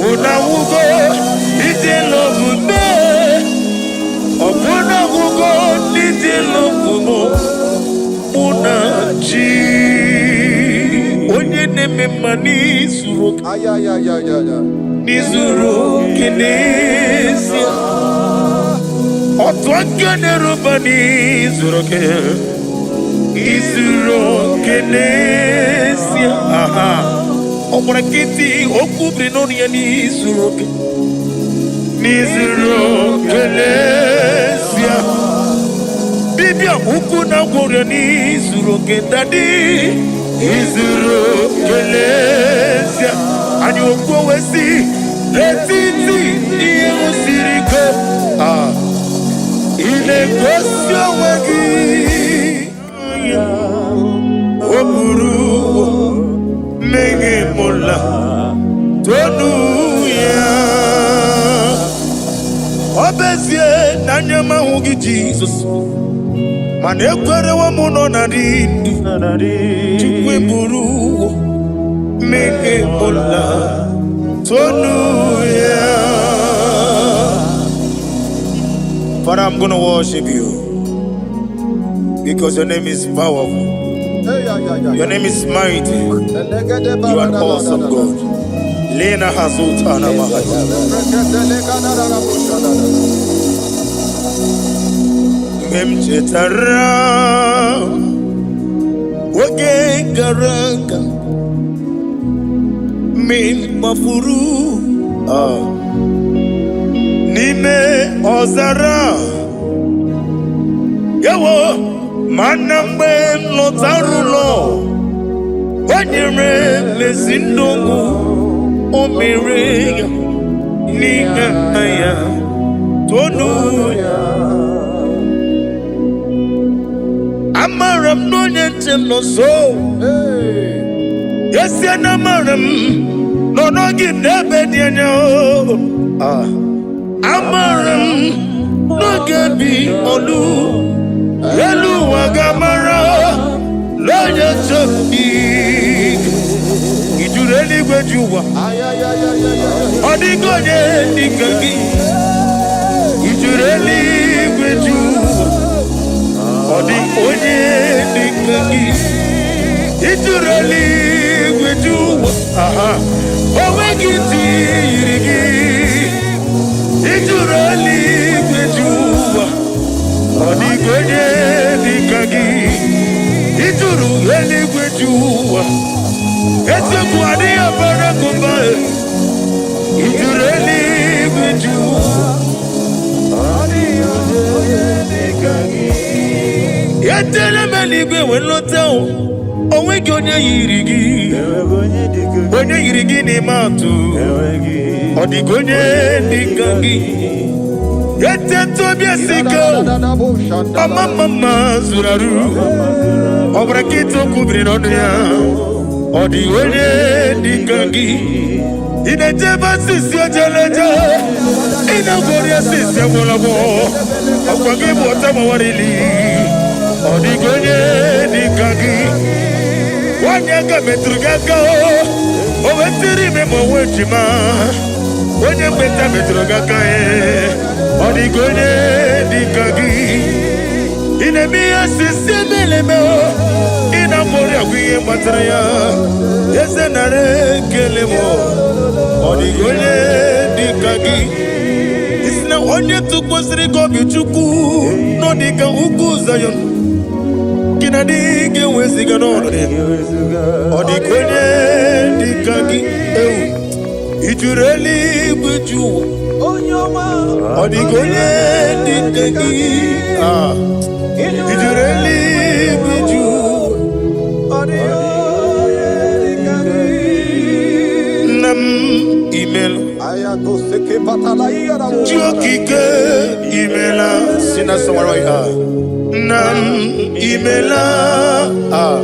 unamugo ije lọbume ọkwụnamugo n'ije lọbume mụ na chi onye na-eme mma n'izuru oke. Ayayayayaya. N'izuru oke n'ezie, otu aka na-eruba n'izuru oke, izuru oke n'ezie. Aha, ọ gbara nkịtị okwu biri n'ọnụ ya n'izuru oke, n'izuru oke n'ezie. Dibịa ukwu na gwọrọ n'izuru oke, daddy, izuru oke n'ezie. Anyị okwu wee si n'etiti ihe siri ike, ah, ị na-egosi onwe gị. O buru mmehie mụla tonu ya. Ọ bụ ezie na anya m ahụghị Jizọs, mana ekwerewo m nọ na dị ndụ. Chukwu eburu mmehie mụla tonu ya. Father, I'm going to worship you because your name is powerful. Hey, yeah, yeah, yeah. Your name is mighty. You are an awesome God. Lena Hazutana Mahaya. Mgbe m chetara oge gara aga mgbe m gbafuru n'ime ọzara ewo, mana mgbe m lọtara ụlọ, o nyere m ezi ndụ, o mere ya n'ihe ya tonu ya. Amara m na onye nche m nọ nso. Esie na amara m nọ n'oge n'ebe dị anya o. Ah. Amara m n'oge bi olu elu ụwa ga-amara n'onye nche m dị ijuru eluigwe ji ụwa. Ọ dịghị onye dịka gị. Ijuru eluigwe ji ụwa, ọ dị onye dịka gị. Ijuru eluigwe ji ụwa, aha, o nweghị ntị yiri gị. Ijuru eluigwe ji ụwa, ọ dịghị onye dịka gị. Ijuru eluigwe ji ụwa, eziokwu adịghị abara gụba. Ijuru eluigwe ji ụwa. Etele m eluigwe wee lọta o, o nweghị onye yiri gị, onye yiri gị n'ime atụ. Ọ dịghị onye dịka gị. Etete obi esi ike o. Ọma mma mma zuru arụ. Ọ bụrụ nkịta okwu biri n'ọnụ ya. Ọ dị onye dị ka gị. Ị na-eje ebe asịsị ojeleje. Ị na-agwọrị asịsị agwọlagwọ. Ọkwa gị bụ ọta gbawarili. Ọ dịghị onye dị ka gị. Nwaanyị aka metụrụ gị aka o. O wetiri ime ma onwe ejima. Onye mgbeta metụrụ gị aka e. Ọ dịghị onye dị ka gị. Ị na-eme ihe osisi emeleme o. Ị na-agbọrị agwa ihe gbatara ya. Eze nara ekele m o. Ọ dịghị onye dị ka gị. Isi na onye tụkwasịrị gị obi Chukwu nọ dị ka ugwu Zayọn. Gị na dị ga-eweziga n'ọnọdụ ya. Ọ dịghị onye dị ka gị ewu. I juru eluigwe ju ụwa. Ọ dịghị onye dị ka gị. Ah. I juru eluigwe ju ụwa. Nna m imela. Chi okike imela. Si na sọgbara ya. Nna m imela. Ah.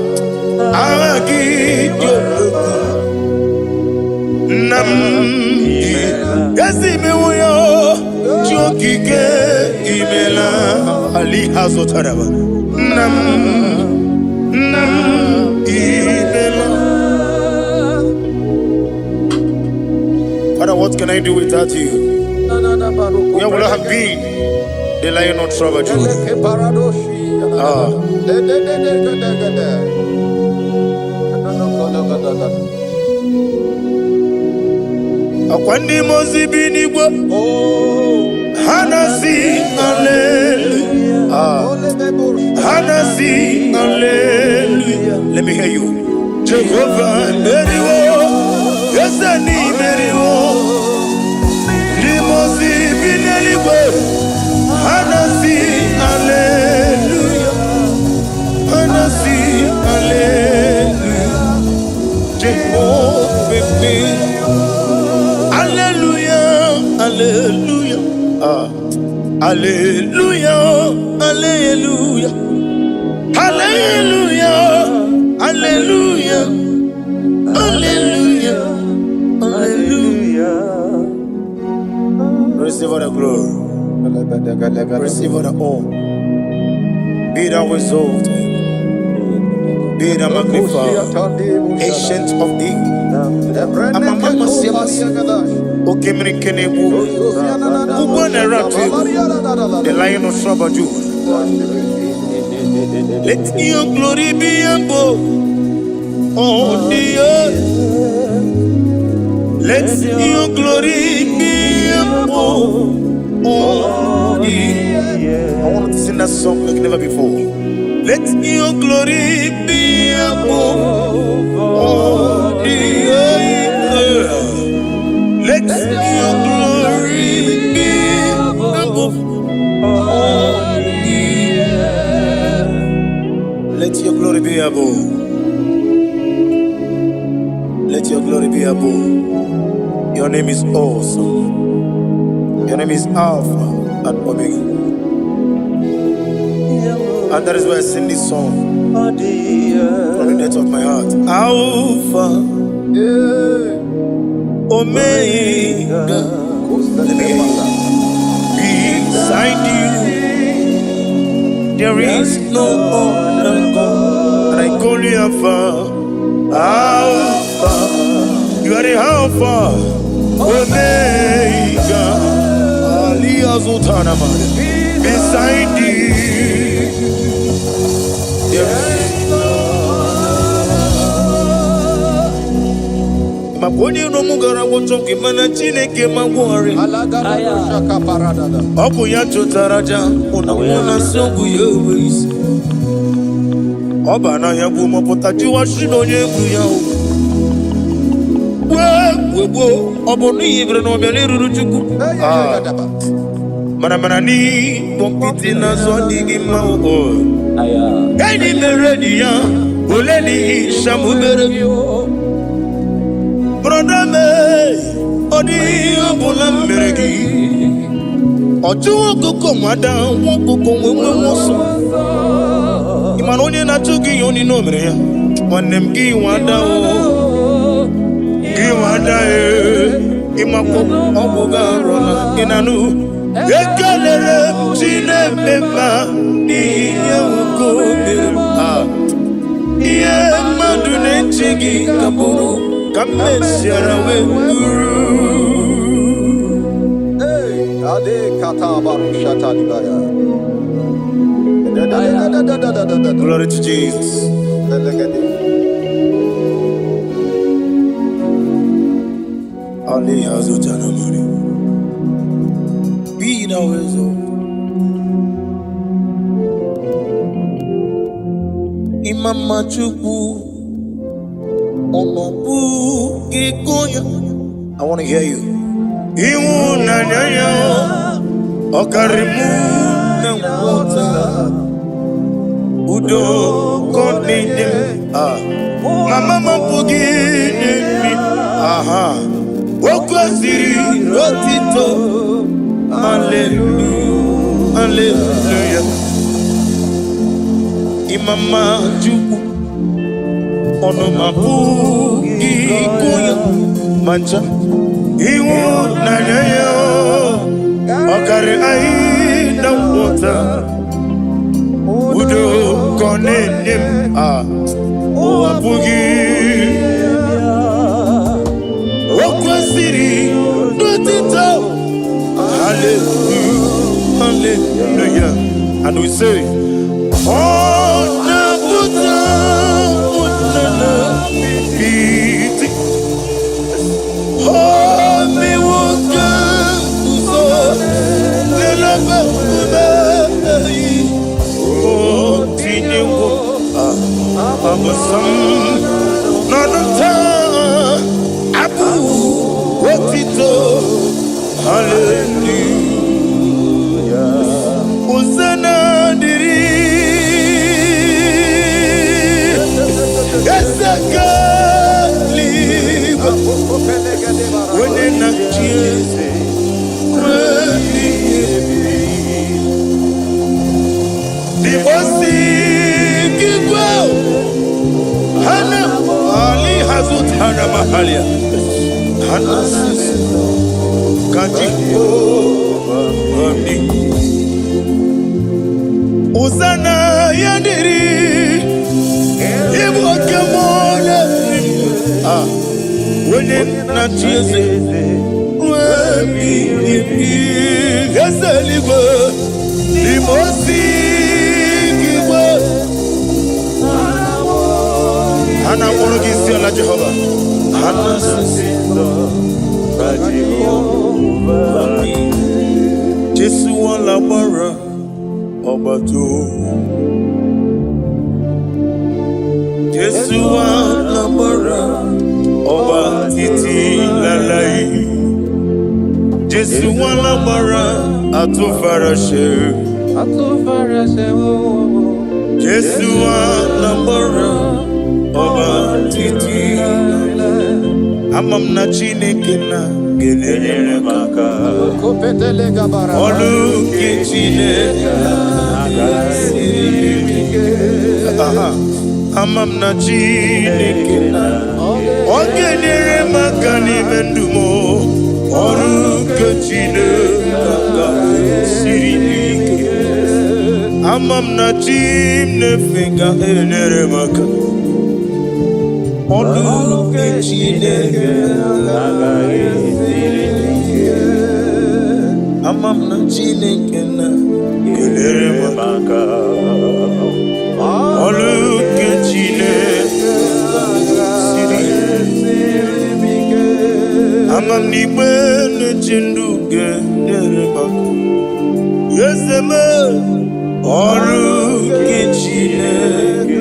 Agha gị dị okwu. Nna m ezi imewo ya o. Chi okike imela. Ali ha zụtara ba. Nna m, nna m imela. Father, what can I do without you? Where would I have been? The lion of tribe of Judah. Ah. Akwa ndị mmụọ ozi bi n'igwe, ha na-asị hallelujah. Ah. Ha na-asị hallelujah. Let me hear you. Jehovah meriwo, eze ni meriwo. Ndị mmụọ ozi bi n'eluigwe, ha na-asị hallelujah. Ha na-asị hallelujah. Jehovah meriwo. Hallelujah, hallelujah. Ah. Hallelujah, hallelujah. Hallelujah, hallelujah. Hallelujah, hallelujah. Receive all the glory. Receive all the honor. Be thou exalted. Be thou magnified. Ancient of days. Okemiri Kenebu. Ugbo na-eratu egwu. The lion of tribe of Judah. Let your glory be above on the earth. Let your glory be above on the earth. I want to sing that song like never before. Let your glory be above on the earth. Let your glory be above on the earth. Let your glory be above. Let your glory be above. Your name is awesome. Your name is Alpha and Omega. And that is why I sing this song from the depth of my heart. Alpha, Omega. Let me hear you. Beside you, there is no other God. And I call you Alpha. Alpha. You are the Alpha, Omega. Ali Azutanama. Beside you, there is maka onye iro m gara gwọchọ gị mana Chineke ma gwọrị. Ọ bụ ya chụtara aja mụ na mụ na nsị ọgwụ ya enwe isi. Ọ ba n'ahịa bụ mọpụta jụwa shi na onye egwu ya o. Gboo gboo ọ bụ n'ihi bere na ọbịa n'eruru Chukwu. Ah, mana mana n'ikpọ nkịtị n'azụ adịghị mma o. Enyi mere enyi ya ole n'ihi shamu mere gị. Brọda me, ọ dịghị ihe ọ bụla m mere gị. Ọchụ nwa ọkụkọ nwada nwa ọkụkọ nwe nwe nwe ọsọ. Ị ma na onye na-achụ gị ihe onye o mere ya. Nwanne m gị nwada o, gị nwada e. Ịmakwa ọgwụ gị arụla ị na-anụ. Ekelere m Chineke mma n'ihi ihe nwoke o mere m. Ah. Ihe mmadụ na-eche gị ka bụrụ ka m mesiara wee bụrụ. Hey, Ade kata barushata libaya. Da da da da da da da da da. Glory to Jesus. Elegede. Ali azụtara mari. Be thou exalted. Ịma Chukwu, ọnọbụ gị gụnya. I want to hear you. Ịhụnanya ya ọ karịrị mụ na nghọta. Udo ka ọ na-enye m. Ah. Mama m apụghị inye m. Aha. O kwesịrị otito. Hallelujah. Hallelujah. Ịma Chukwu, ọnụma apụghị ịgụ ya ma ncha. Ịhụnanya ya ọ karịrị anyị na nghọta. Udo ka ọ na-enye m. Ah. Ụwa apụghị. O kwesịrị n'otito. Hallelujah. Hallelujah. And we say, Oh, na-apụta ụnana iti. Oh, mewo ka nguzo n'elebe ume eyi. Oh, tinyewo abụsam n'ọnụ taa abụ otito. Hallelujah. Hosanna dịrị eze nke eluigwe, onye na-achị eze ruo ebighị ebi. N'Igbo si gị gwe, hana ali hazutara mahalia hana sisi ka Jehova dị. Hosanna ya dịrị ịbụ oke mmụọ na-eri. Ah, onye na-achị eze ruo ebighị ebi. Eze eluigwe, n'ime osi gị gwe. Ha na-akpọrọ gị isi ala Jehova. Ha na-asị Jesu wala gbara ọgbata. Jesu wala gbara ọba títí láláì. Jésù wala gbara àtúnfaraṣe. Jésù wala gbara ọba títí láláì. Ama m na Chineke na ga-enyere m aka. Ọlụ nke Chineke siri ike. Aha. Ama m na Chineke na ọ ga-enyere m aka n'ime ndụ m. Ọrụ nke Chineke siri ike. Ama m na chi m na-efe ga-enyere m aka. Ọrụ nke Chineke ama m na Chineke na ga-enyere m aka. Ọrụ nke Chineke siri ike. Ama m n'igbe na-eche ndụ ga-enyere m aka. Eze m, ọrụ nke Chineke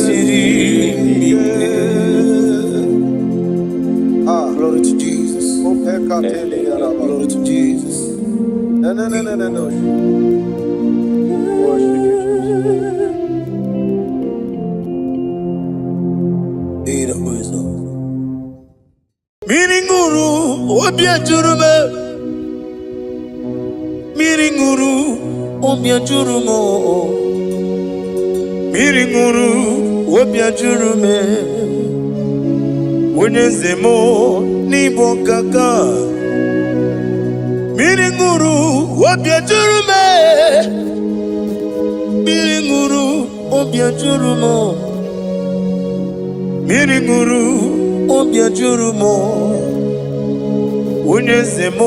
siri ike. Ah, Glory to Jesus. Glory to Jesus. No, no, no, no, no, no. Worship you, Jesus. Be the wisdom. Mmiri ṅụrụ obi ejuru m. Mmiri ṅụrụ obi ajụrụ m o. Mmiri ṅụrụ obi ajụrụ m e. Onye eze m n'ịbụ ọkaka. Mmiri ṅụrụ obi ajụrụ m e. Mmiri ṅụrụ obi ajụrụ m o. Mmiri ṅụrụ obi ajụrụ m o. Onye eze m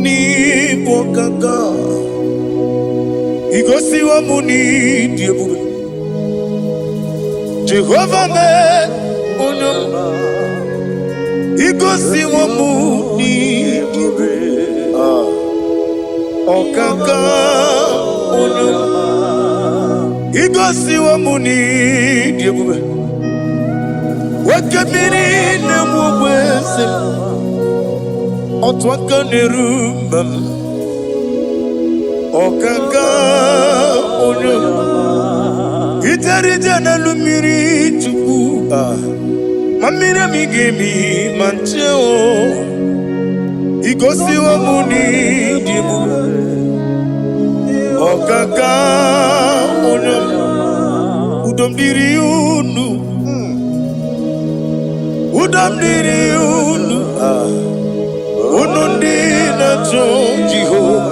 n'ịbụ ọkaka. Igosiwo m n'ịdị ebube. Jehova mee onye m. Igosiwo m n'ịdị ebube. Ah, ọkaka onye m. Igosiwo m n'ịdị ebube. Nwoke mmiri na-enwe ogbe eze m. Otu aka na-eru mba m. Ọkaka onye m. Ijere ije n'elu mmiri, Chukwu. Ah, ma mmiri emi ga-emi ma nche o. Igosiwo m n'ịdị ebube. Ọkaka onye m. Udo m dịrị unu. Udo m dịrị unu. Ah, unu ndị na-achọ Jehova,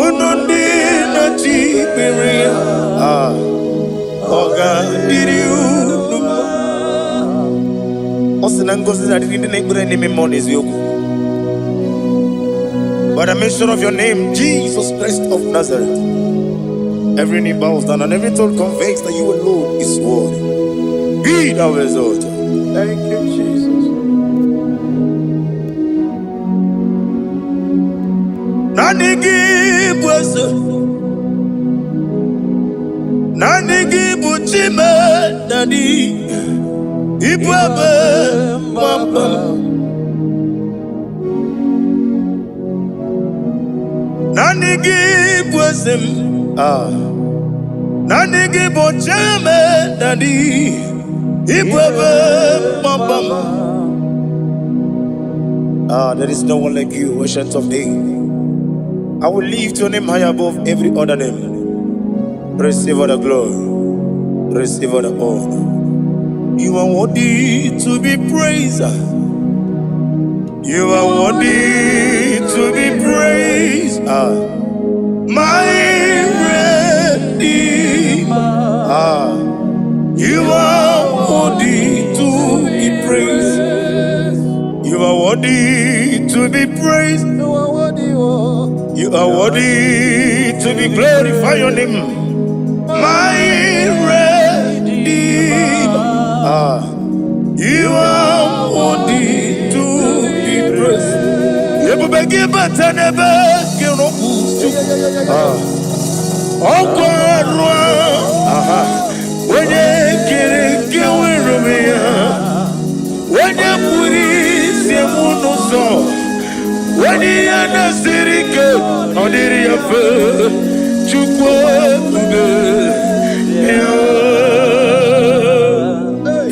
unu ndị na-achọ ikpere ya. Ah, ọ ga-adịrị unu mma. Ọ sị na ngọzi na-adịrị ndị na-ekpere n'ime mmụọ na eziokwu. By the mention of your name, Jesus Christ of Nazareth, every knee bows down and every tongue confesses that you alone is worthy. Be thou exalted. Thank you, Jesus. Naanị gị bụ eze. Naanị gị bụ Chime Daddy. Ibu ebe gbamgbam. Naanị gị bụ eze m. Ah. Naanị gị bụ Chime Daddy. Ibu ebe gbamgbam. Ah, there is no one like you, Ancient of Days. I will lift your name high above every other name. Receive all the glory. Receive all the honor. You are worthy to be praised. You are worthy to be praised. Ah, my Redeemer. Ah, you are worthy to be praised. You are worthy to be praised. You are worthy, oh. You are worthy to be glorified. Your name, my Redeemer. Ah, you are worthy to be praised. Ebube gị bata n'ebe gị rọpụ Chukwu. Ah, ọkwa arụ aha onye kere nke nwere onwe ya, onye kpụrụ isi m n'ụzọ, onye ihe na-esiri ike ọ dịrị ya mfe. Chukwu ebube ya.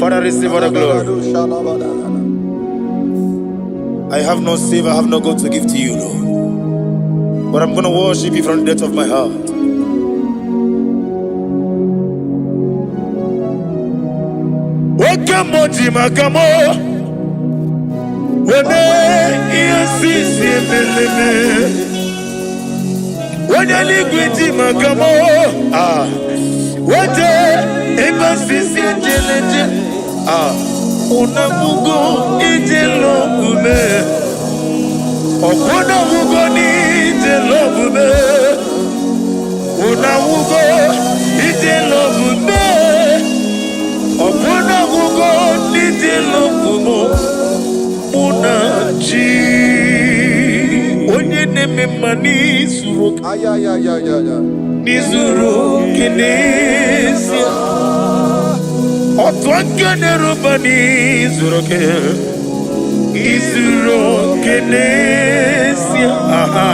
Father, receive all the glory. I have no silver, I have no gold to give to you, Lord. But I'm going to worship you from the depth of my heart. Oke mmụọ ji maka mụ weme ihe sisi emeleme. Onye eluigwe ji maka mụ ah wete ebe sisi ejeleje ah unamugo ije lọbume ọkwụnamugo n'ije lọbume unamugo ije lọbume ọkwụnamugo n'ije lọbume mụ na chi onye na-eme mma n'izuru oke. Ayayayayaya. N'izuru oke n'ezie. Otu aka na-eruba n'izuru oke, izuru oke n'ezie. Aha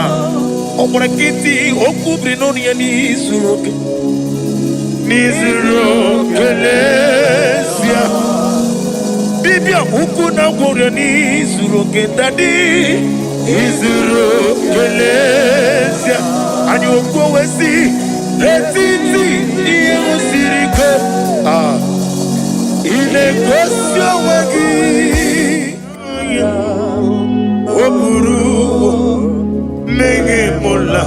ọ gbara nkịtị okwu biri n'ọnụ ya n'izuru oke, n'izuru oke n'ezie. Dibịa ukwu na gwọrọ n'izuru oke, Daddy. Izuru kelezie anyị okwuwesi n'etiti ihe siri ike. Ah, ị na-egosi onwe gị. O buru mmehie mụla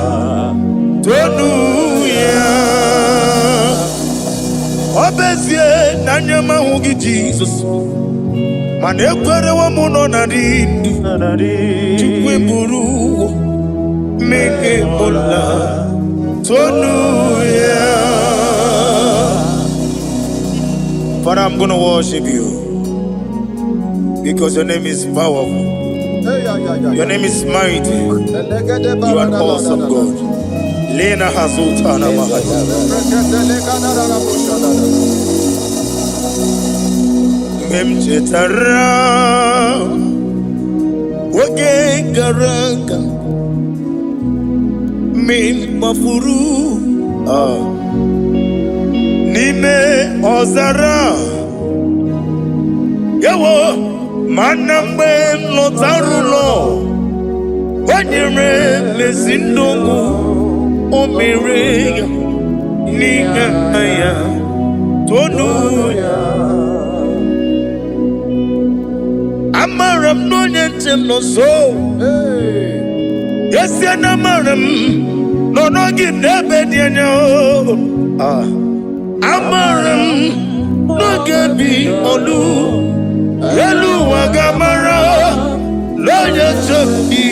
tonu ya. Ọ bụ ezie na anya m ahụghị Jizọs, mana ekwerewo m nọ na dị ndụ. Chukwu eburu mmehie mụla tonu ya. Father, I'm going to worship you because your name is powerful. Hey, yeah, yeah, yeah. Your name is mighty. Elegede You are an barada awesome da da da. God. Lena Hazutana Mahaya. Rekete legada da da busha da da. Mgbe m chetara oge gara aga, mgbe m gbafuru n'ime ọzara, ewo, mana mgbe m lọtara ụlọ, o nyere m ezi ndụ m, o mere ya n'ihe ya tonu ya. Amara m na onye nche m nọ nso. Hey. Esie na amara m nọ n'oge n'ebe dị anya o. Ah. Amara m n'oge bi olu elu ụwa ga-amara n'onye nche m dị.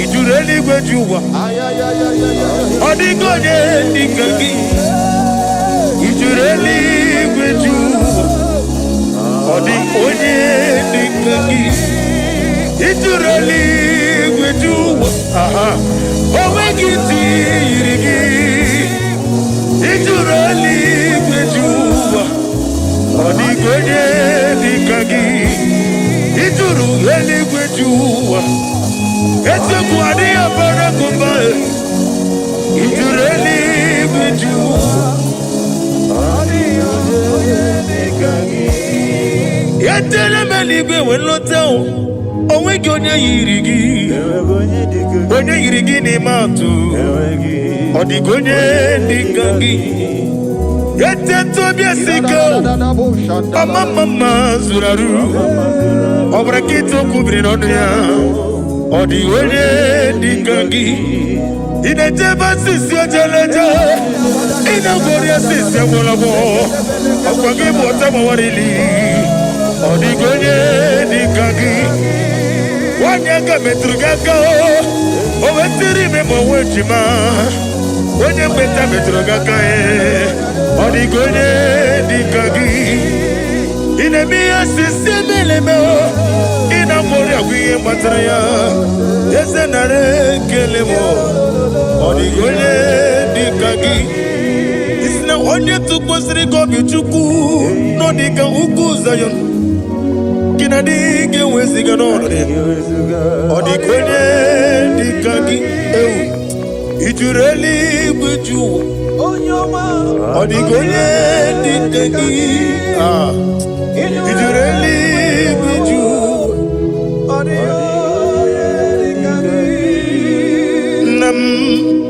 I juru eluigwe ju ụwa. Ay, ay, ay, ay, ay, ay. Ọ dịghị onye dịka gị. I juru eluigwe ju ụwa. Ọ dị onye dịka gị. I juru eluigwe ju ụwa. Aha. O nweghị ntị yiri gị. I juru eluigwe ju ụwa. Ọ dịghị onye dịka gị. I juru eluigwe ju ụwa. Eziokwu adịghị abara gị mba. I juru eluigwe ju ụwa. Etele m eluigwe wee lọta o. O nweghị onye yiri gị. Onye yiri gị n'ime atụ. Ọ dịghị onye dịka gị. Etete obi esi ike o. Da da da busha da da. Ọma mma mma zuru arụ. Ọ bụrụ nkịta okwu biri n'ọnụ ya. Ọ dị onye dịka gị. Ị na-echebe asịsị ojeleje. Ị na-agwọrị asịsị agwọrọgwọ. Ọkwa gị bụ ọta gbawara ili. Ọ dịghị onye dịka gị. Nwaanyị aka metụrụ gị aka o. O wetiri ime ma onwe ejima. Onye mgbeta metụrụ gị aka e. Ọ dịghị onye dịka gị. Ị na-eme ihe osisi emeleme o. Ị na-amụrị agwa ihe gbatara ya. Eze nara ekele m o. Ọ dịghị onye dịka gị. Isi na onye tụkwasịrị gị obi Chukwu nọ dịka ugwu Zayọn. Gị na adịghị ga-eweziga n'ọnọdụ ya. Ọ dịka onye dịka gị ewu. I juru eluigwe ju ụwa. Onye ọma. Ọ dịka onye dịka gị. Ah. I juru eluigwe ju ụwa. Ọ dịghị onye dịka gị. Nna m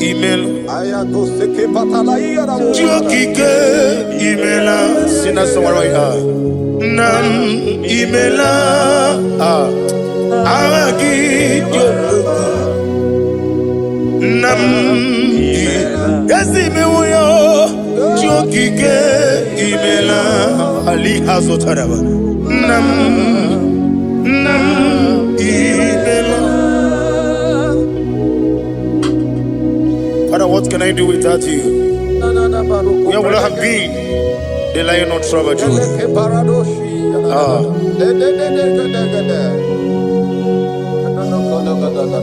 imela. Aya to seke patala iya da Chi busha da. okike imela. Si na sọwara ya. Nna m imela. Ah. Aha gị dị okwu. Nna m ezi imewo ya o. Chi okike imela. Ali ha zụtara ba. Nna m, nna m imela. Father, what can I do without you? Na na na baruko. Where would I have been? The lion of tribe of Judah. Eleke paradoshi. Ah. De de de de de de de de. No no no no no no no.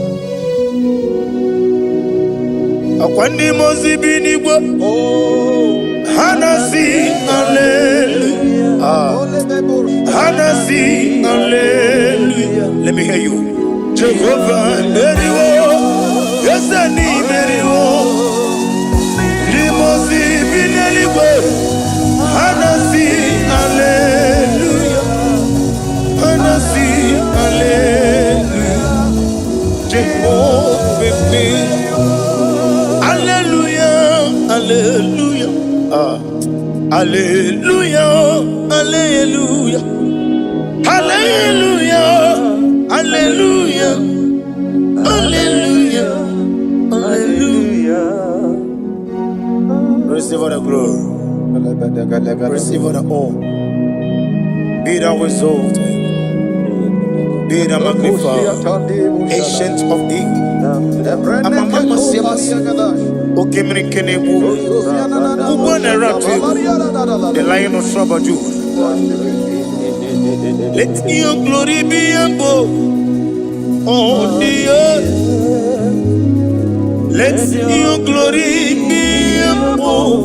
Akwa ndị mmụọ ozi bi n'igwe, Oh. ha na-asị hallelujah. Ah. Ole me busha. Ha na-asị hallelujah. Let me hear you. Jehovah meriwo, eze ni meriwo. Ndị mmụọ ozi bi n'eluigwe, ha na-asị hallelujah. Ha na-asị hallelujah. Hallelujah, hallelujah, hallelujah, hallelujah, hallelujah, hallelujah. Receive all the glory, receive all the honor. Be thou exalted, be thou magnified, Ancient of Days. Amama siamasi, Okemiri Kenebu, Ugbo na atụ egwu, the Lion of tribe of Judah. Let your glory be above all the earth. Let your glory be above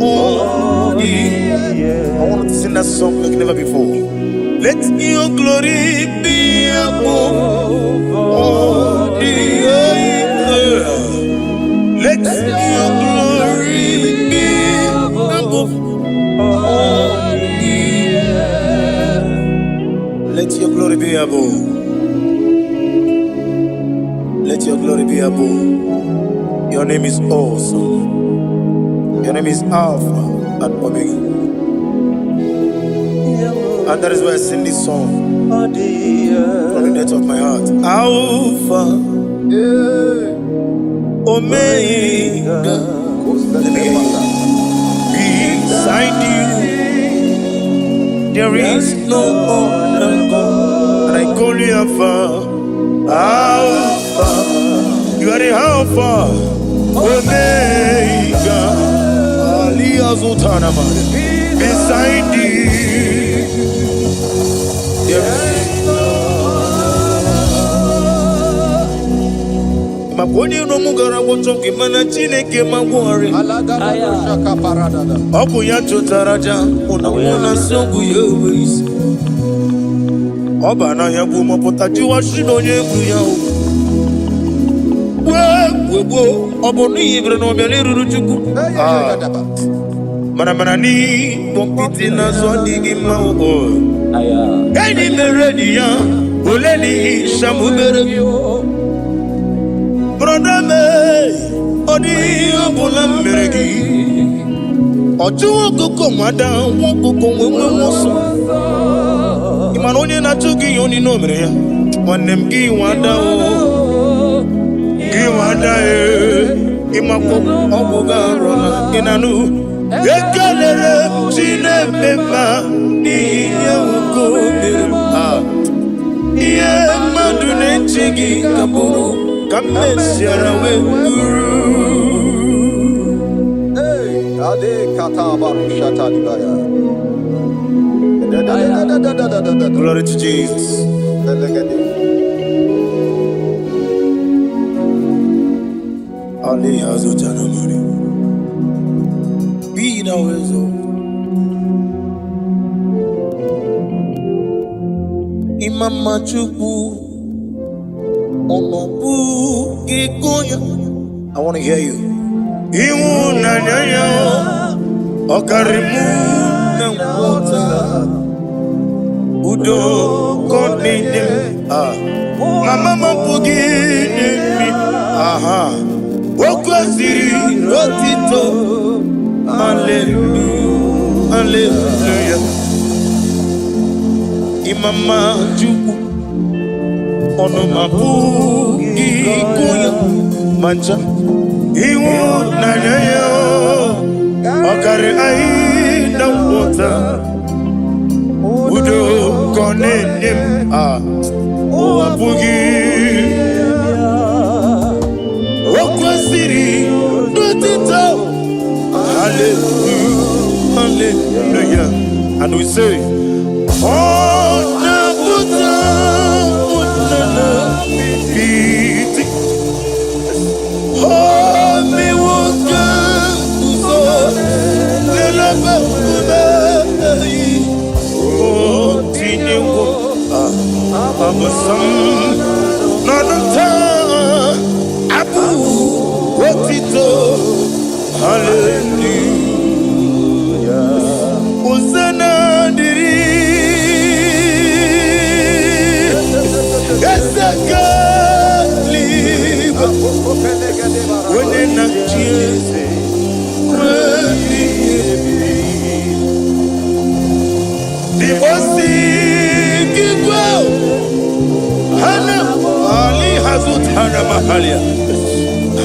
all the earth. I want to sing that song like never before. Let your glory be above all the earth. Let your glory be above all the earth. Let your glory be above. Let your glory be above. Your name is awesome. Your name is Alpha and Omega. And that is why I sing this song from the depth of my heart. Alpha, Omega. Let me hear you. Beside you, there is no other God. And I call you Alpha. Alpha. You are the Alpha, Omega. Ali Azutana. Beside you, there is maka onye iro m gara gwọchọ gị, mana Chineke ma gwọrị. Ọ bụ ya chụtara aja mụ na mụ na nsị ọgwụ ya enwe isi. Ọ bụ anaghị egwu mọpụta jụwa shi na onye egwu ya o gboo gboo. Ọ bụ n'ihi bere na ọbịa eruru Chukwu. Ah, mana mana n'ịkpọ nkịtị n'azụ adịghị mma o. Enyi mere enyi ya ole n'ihi shamu mere brother me. Ọ dịghị ihe ọbụla m mere gị. Ọ chụwa ọkụkọ nwada nwa ọkụkọ nwee nwe ọsọ. Ị mara onye na-achụ gị ihe onye o mere ya. Nwanne m, gị nwada o, gị nwada e, ịmakwa ọgwụ gị arụla gị na nụ. Ekelere m Chineke mma n'ihi ihe nwoke o mere m. Ah, ihe mmadụ na-eche gị ka bụrụ ka m mesiara wee bụrụ. Ade kata barushata dibaya. Da da da da da da da da da. Glory to Jesus. Elegede. Ali Azutana Mari. Be thou exalted. Imama Chukwu, ọnọbụ gị ya. I want to hear you. Ịhụnanya ya ọ karịrị mụ na nghọta. Udo ka ọ na-enye m. Ah. Mama m apụghị inye m. Aha. O kwesịrị otito. Hallelujah. Hallelujah. Imama Chukwu, ọnụ m apụghị ịgụ ya ma ncha. Ịhụnanya ya ọ karịrị anyị na nghọta. Udo ka ọ na-enye m. Ah, ụwa apụghị. O kwesịrị n'otito. Hallelujah, hallelujah. And we say, ọ na-apụta ụnana iti. O mewo ka guzo n'elebe nkume. O tinyewo abụsam n'ọnụ taa abụ otito. Hallelujah. Hosanna dịrị Eze eluigwe, onye na-achị eze ruo ebighị ebi. Dibosi gigwe hana ali hazutara mahalia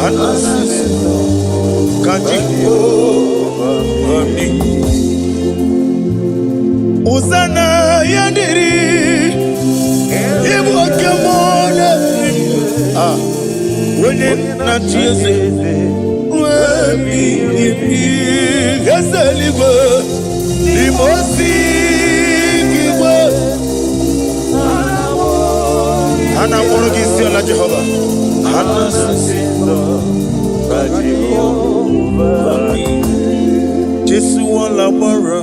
hana sisi kaji ami uzana yandiri ibu kemole ah wene na chiese webi ibi ezeligwe dibosi gigwe hana mkpụrụ gị isi ala Jehova hana sisi Jésù wọn lágbára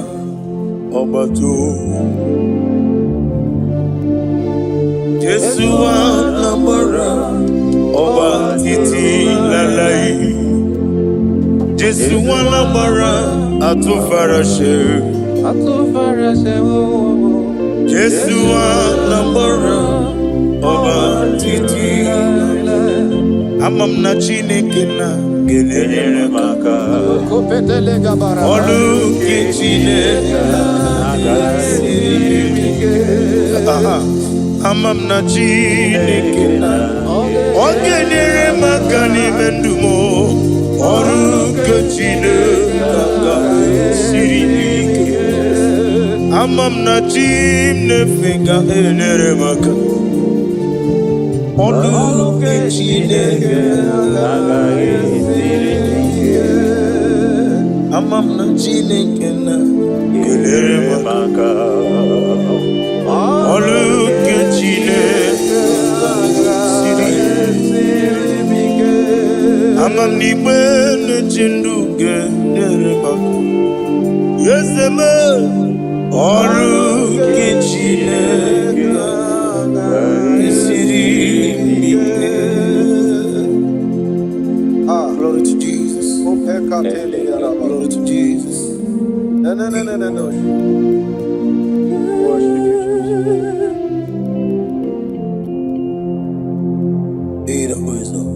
ọba tó. Jésù wọn lágbára ọba títí láláì. Jésù wọn lágbára àtúnfaraṣe. Jésù wọn lágbára ọba títí. Ama m na Chineke na ga-enyere m aka. Ọlụ nke Chineke siri ike. Aha. Ama m na Chineke na ọ ga-enyere m aka n'ime ndụ m. Ọrụ nke Chineke siri ike. Ama m na chi m na-efe ga-enyere m aka. Ọlụ nke Chineke ama m na Chineke na ga-enyere m aka. Ọlụ nke Chineke siri ike. Ama m n'igbe na-eche ndụ ga-enyere m aka. Eze m, ọrụ nke Chineke siri ike. Glory to Jesus. Glory to Jesus. No, no, no, no, no, no. Worship you, Jesus. Be the wisdom.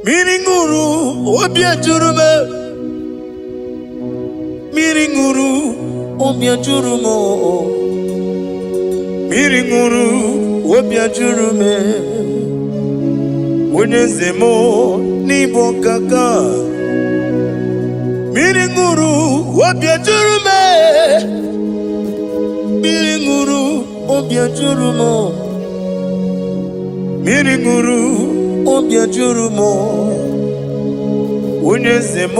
Mmiri ṅụrụ obi ejuru m. Mmiri ṅụrụ obi ejuru m. Mmiri ṅụrụ obi ejuru m. Onye nze m n'ịbụ kaka. Mmiri ṅụrụ obi ejuru m. Mmiri ṅụrụ obi ejuru m. Mmiri ṅụrụ obi ejuru m. Onye nze m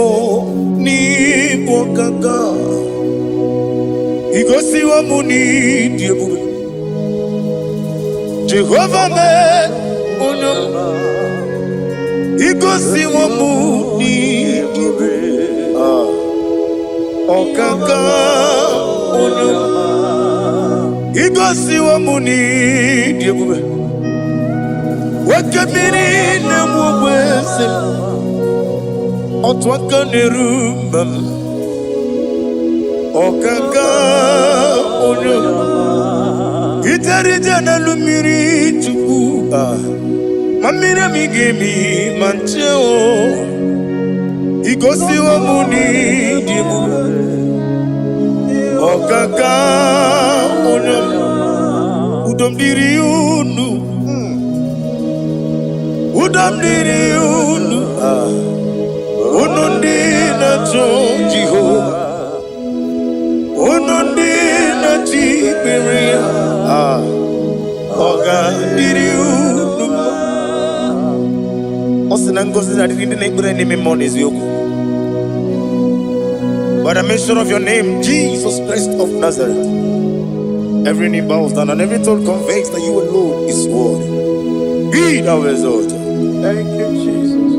n'ịbụ kaka. Igosiwo m n'ịdị ebube. Jehova mee onye m. Igosiwo m n'ịdị ebube. Ọkaka onye m. Igosiwo m n'ịdị ebube. Nwoke mmiri na-enwe ogbe eze m. Otu aka na-eru mba m. Ọkaka onye m. Ijere ije n'elu mmiri Chukwu. Ma mmiri emi ga-emi ma nche o. Igosiwo m n'ịdị ebube. Ọkaka onye m. Udo m dịrị unu. Udo m dịrị unu. Unu ndị na-achọ Jehova. Unu ndị na-achọ ikpere ya. Ọ ga-adịrị unu mma. Ọ sị na ngọzi na-adịrị ndị na-ekpere n'ime mmụọ na eziokwu. By the mention of your name, Jesus Christ of Nazareth, every knee bows down and every tongue confesses that you alone is worthy. Be thou exalted. Thank you, Jesus.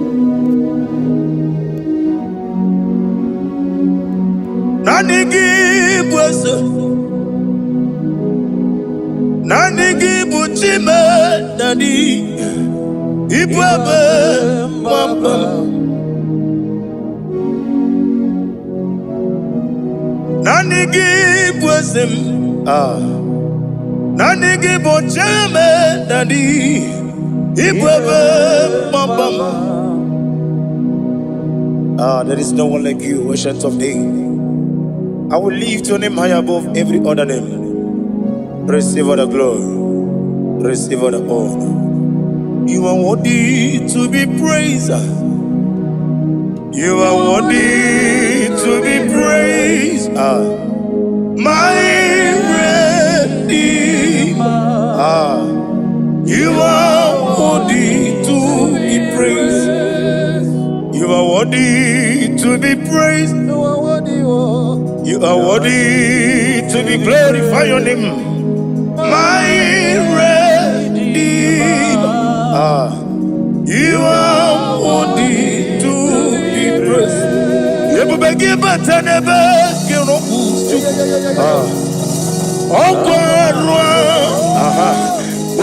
Naanị gị bụ eze, naanị gị bụ Chime Daddy, ịbụ ebe mgbaba m. Naanị gị bụ eze m. Naanị gị bụ Chime Daddy, ịbụ ebe mgbaba m. There is no one like you, Ancient of Days. I will lift your name high above every other name. Receive all the glory. Receive all the honor. You are worthy to be praised. You are worthy to be praised. Ah. My Redeemer. Ah. You are worthy to be praised. You are worthy to be praised. You are worthy, oh. You are worthy to be glorified. Your name, my Redeemer. Ah, you are worthy to be praised. Ebube gị bata n'ebe gị rụpụ Yeah, yeah, yeah, yeah, yeah. ọkwa arụ. Aha.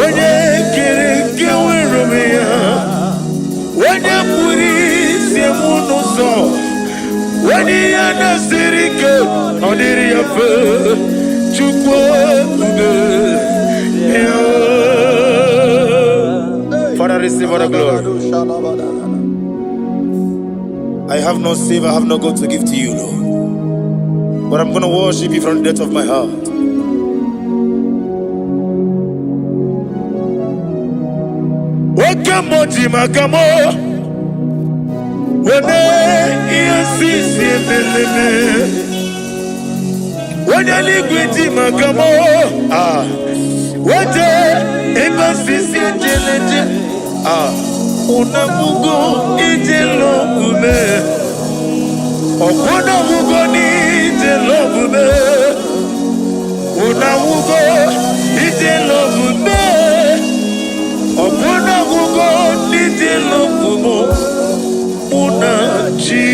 Onye kere nke nwere m ya, onye kpụrụ isi m n'ụzọ, onye ihe na-esiri ike ọ dịrị ya mfe. Chukwu ebube ya. Hey. Father, receive all the glory. I have no silver, I have no gold to give to you, Lord. But I'm going to worship you from the depth of my heart. Oke mmụọ ji maka m wene ihe si si emeleme, onye eluigwe ji maka m ah wete ebe sisi ejeleje ah unabugo ije lọgbume ọkwụnabugo n'ije lọgbume unabugo ije lọgbume ọkwụnabugo n'ije lọgbume mụ na chi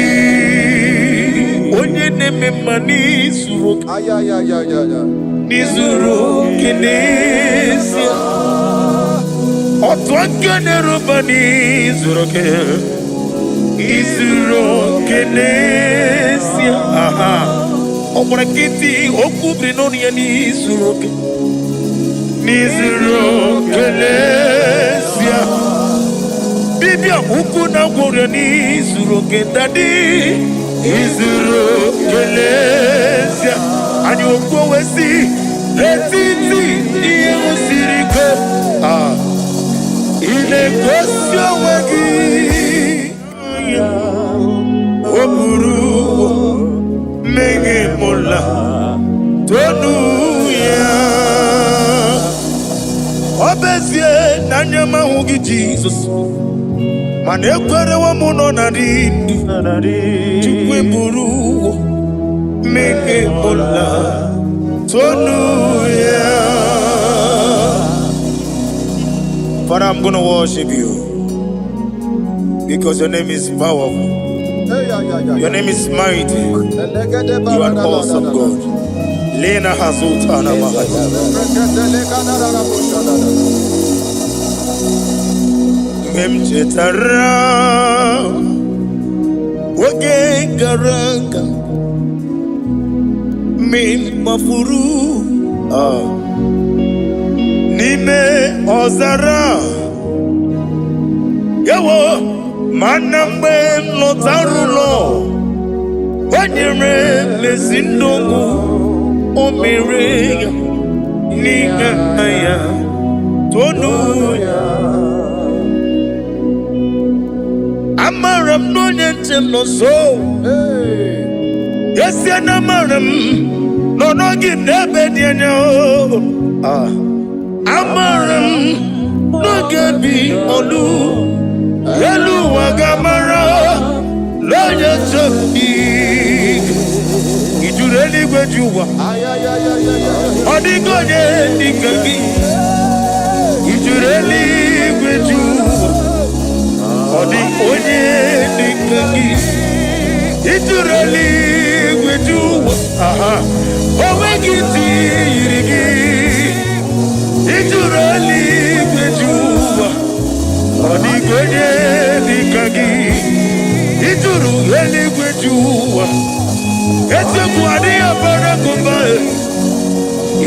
onye na-eme mma n'izuru oke. Ay, ay, ay, ay, ay, ay. N'izuru oke n'ezie, otu aka na-eruba n'izuru oke, izuru oke n'ezie. Aha, ọ gbara nkịtị okwu biri n'ọnụ ya n'izuru oke, n'izuru oke n'ezie. Dibịa ukwu na gwọrọ n'izuru oke, daddy, izuru oke n'ezie. Anyị okwu wee si n'etiti ihe siri ike, ah, ị na-egosi onwe gị. O buru mmehie mụla tonu ya. Ọ bụ ezie na anya m ahụ gị, Jizọs, mana ekwerewo m nọ na dị ndụ. Chukwu eburu mmehie mụla tonu ya. Father, I'm going to worship you because your name is powerful. Hey, ay, ay, ay. Your name is mighty. Elegede You are an barada awesome da da da. God. Lena Hazutana Mahaya. Rekete legada da da busha da da. Mgbe m chetara oge gara aga, mgbe m gbafuru n'ime ọzara yawo, mana mgbe m lọtara ụlọ, o nyere m ezi ndụ, o mere ya n'ihe ya tonu ya. Amara m na onye nche m nọ nso. Hey. Esie na amara m nọ n'oge n'ebe dị anya o. Ah. Amara m n'oge bi ọlụ elu ụwa ga-amara n'onye nche m dị. Ijuru eluigwe ji ụwa. Ay, ay, ay, ay, ay, ay. Ọ dịghị onye dịka gị. Ijuru eluigwe ji ụwa, ọ dị onye dịka gị. Ijuru eluigwe ji ụwa. Aha, o nweghị ntị yiri gị. Ijuru eluigwe ji ụwa, ọ dịghị onye dịka gị. Ijuru eluigwe ji ụwa, eziokwu adịghị abara gụba.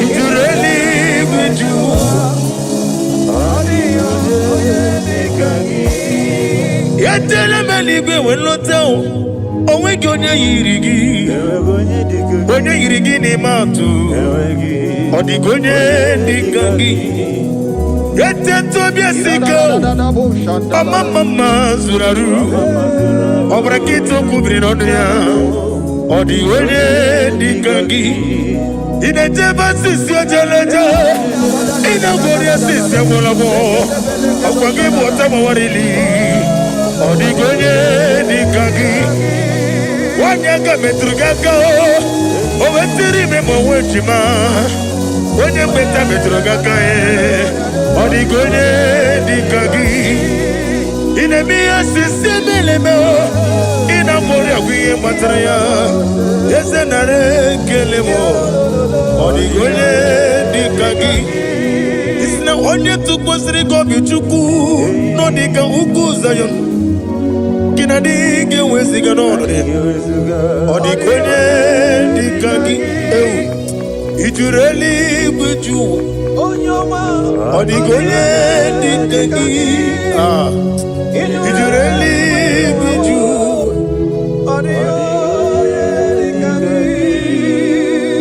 Ijuru eluigwe ji ụwa. Ọ dịghị onye dịka gị. Etele m eluigwe wee lọta o, onweghị onye yiri gị? Enweghị onye dị ka gị. Onye yiri gị n'ime atụ? Enweghị. Ọ dịghị onye dị ka gị. Etete obi esi ike, ọma mma mma zuru arụ, ọ bụrụ nkịta okwu biri n'ọnụ ya. Ọ dị onye dị ka gị. Ị na-ejebe asịsị ojeleje, ị na-agwọrị asịsị agwọrọgwọ, ọkwa gị bụ ọta gbawarili. Ọ dịghị onye dị ka gị. Nwanyị aka metụrụ gị aka, o wetiri ime ma onwe ejima. Onye mgbeta metụrụ gị aka, ọ dịghị onye dị ka gị. Ị na-eme ihe osisi emeleme, ị na-akwọrị agwa ihe gbatara ya. Eze, nara ekele m. Ọ dịghị onye dị ka gị. Isi na onye tụkwasịrị gị obi, Chukwu, nọ dị ka ugwu Zayọn gị na dị ga-enweziga n'ọnọdụ ya. Ọ dịghị onye dị ka gị. Ewu i juru eluigwe ju ụwa. Ọ dịghị onye dị ka gị. Ah, i juru eluigwe ju ụwa.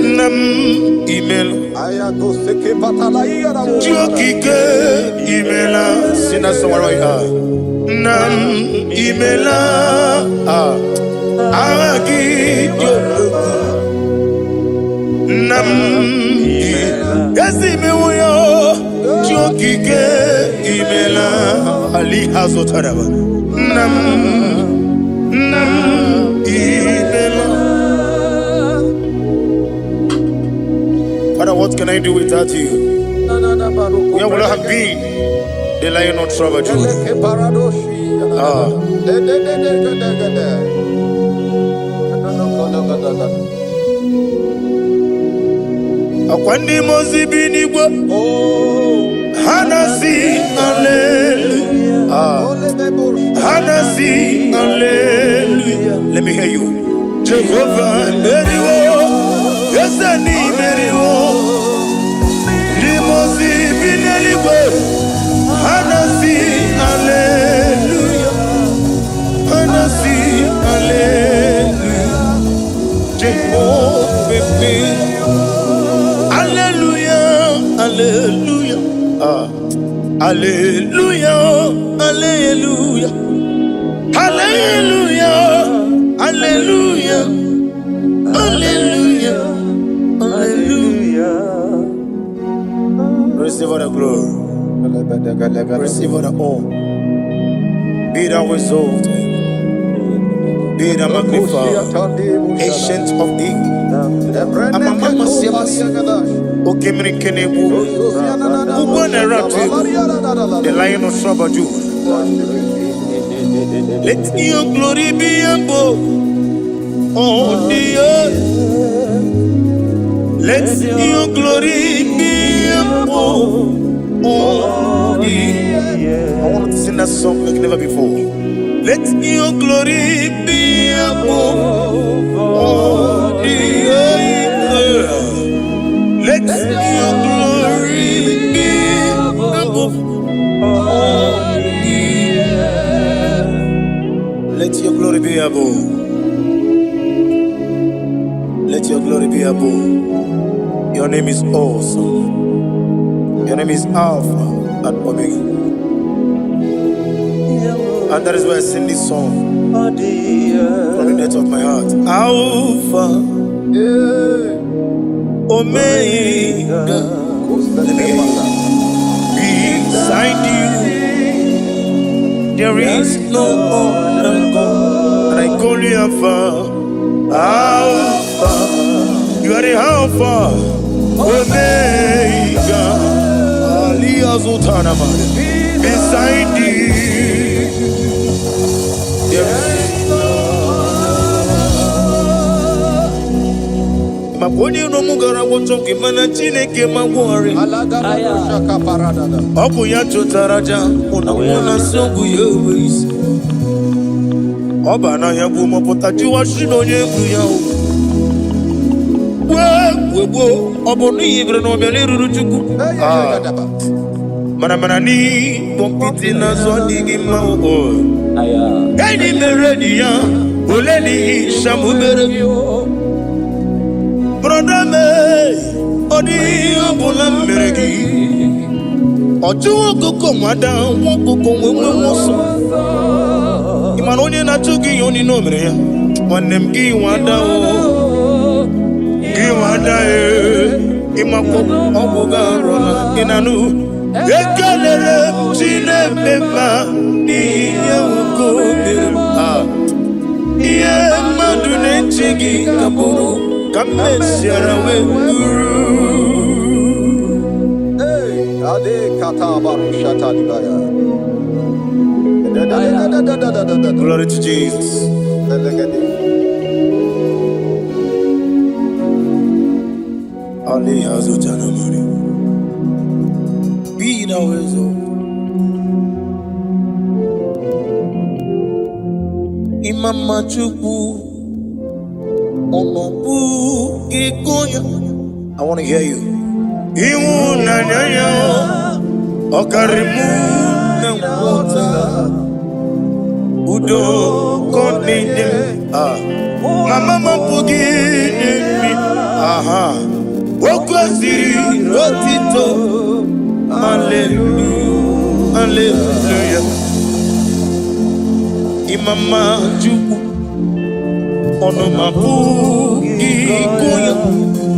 Nna m, imela. Chi okike, imela. Si na sọwara ya, nna m, imela. Ah, aha gị dị omimi. Nna m, ezi imewo ya. Chi okike, imela. Ali ha zụtara nna m. Nna m, imela. Father, what can I do without you? Where would I have been? The Lion of tribe of Judah. Ah. Akwa ndị mmụọ ozi bi n'igwe, ha na-asị hallelujah. Ah. Ha na-asị hallelujah. Let me hear you. Jehovah meriwo, eze n'imeriwo. Ndị mmụọ ozi bi n'eluigwe, ha na-asị hallelujah. Ha na-asị hallelujah. Jehovah meriwo. Hallelujah, hallelujah. Ah. Hallelujah, hallelujah. Hallelujah, hallelujah, hallelujah, hallelujah. Receive all the glory, receive all the honor. Be thou exalted, be thou magnified, Ancient of Days. Okemiri Kenebu, Ugbo na-eratu, the Lion of tribe of Judah. Let your glory be above all the earth. Let your glory be above all the. I want to sing that song like never before. Let your glory be above all the earth. Let your glory be above all the earth. Let your glory be above. Let your glory be above. Your name is awesome. Your name is Alpha and Omega. And that is why I sing this song from the depth of my heart. Alpha, Omega. Let me hear you. Beside you, there is no other God. And I call you Alpha. Alpha. You are the Alpha, Omega. Ali Azutanama. Beside you, there is. Maka onye iro m gara gwọchọ gị, mana Chineke ma gwọrị. Ọ bụ ya chụtara aja mụ na mụ na nsị ọgwụ ya enwe isi. Ọ ba n'ahịa bụ mọpụta jụwa shi na onye egwu ya o. Gboo gboo, ọ bụ n'ihi bere na ọbịa eruru Chukwu. Ah, mana mana n'ikpọ nkịtị n'azụ adịghị mma o. Enyi mere enyi ya. Ole n'ihi shamubere gị? Brother m, ọ dịghị ihe ọ bụla m mere gị. Ọchụ ọkụkọ nwada nwa ọkụkọ nwe nwe nwe ọsọ. Ị mara onye na-achụ gị ihe onye o mere ya? Nwanne m, gị nwada o, gị nwada e, ịmakwa ọgwụ gị arụla gị na nụ. Ekelere m Chineke mma n'ihi ihe nwoke o mere m. Ah. Ihe mmadụ na-eche gị ka bụrụ ka m mesiara wee bụrụ. Hey, Ade kata barushata libaya. Da da da da da da da da da. Glory to Jesus. Elegede. Ali Hazutana Mari. Be thou exalted. Imama Chukwu, ọnọbụ gị gonya. I want to hear you. Ịhụnanya ya ọ karịrị mụ na nghọta. Udo ka ọ na-enye m. Ah. Mama m apụghị inye m. Aha. O kwesịrị otito. Hallelujah. Hallelujah. Imama Chukwu, ọnụma apụghị ịgụ ya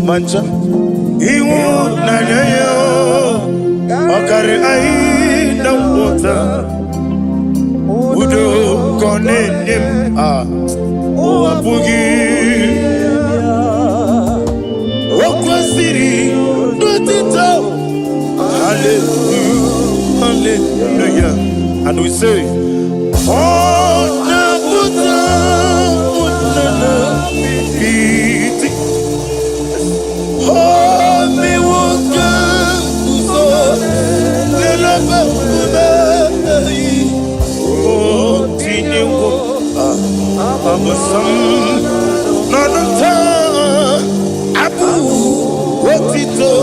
ma ncha. Ịhụnanya ya ọ karịrị anyị na nghọta. Udo ka ọ na-enye m. Ah. Ụwa apụghị. O kwesịrị n'otito. Hallelujah. Hallelujah. And we say, ọ na-apụta ụnana iti. O mewo ka nguzo n'elebe ume. O tinyewo abụsam n'ọnụ taa abụ otito.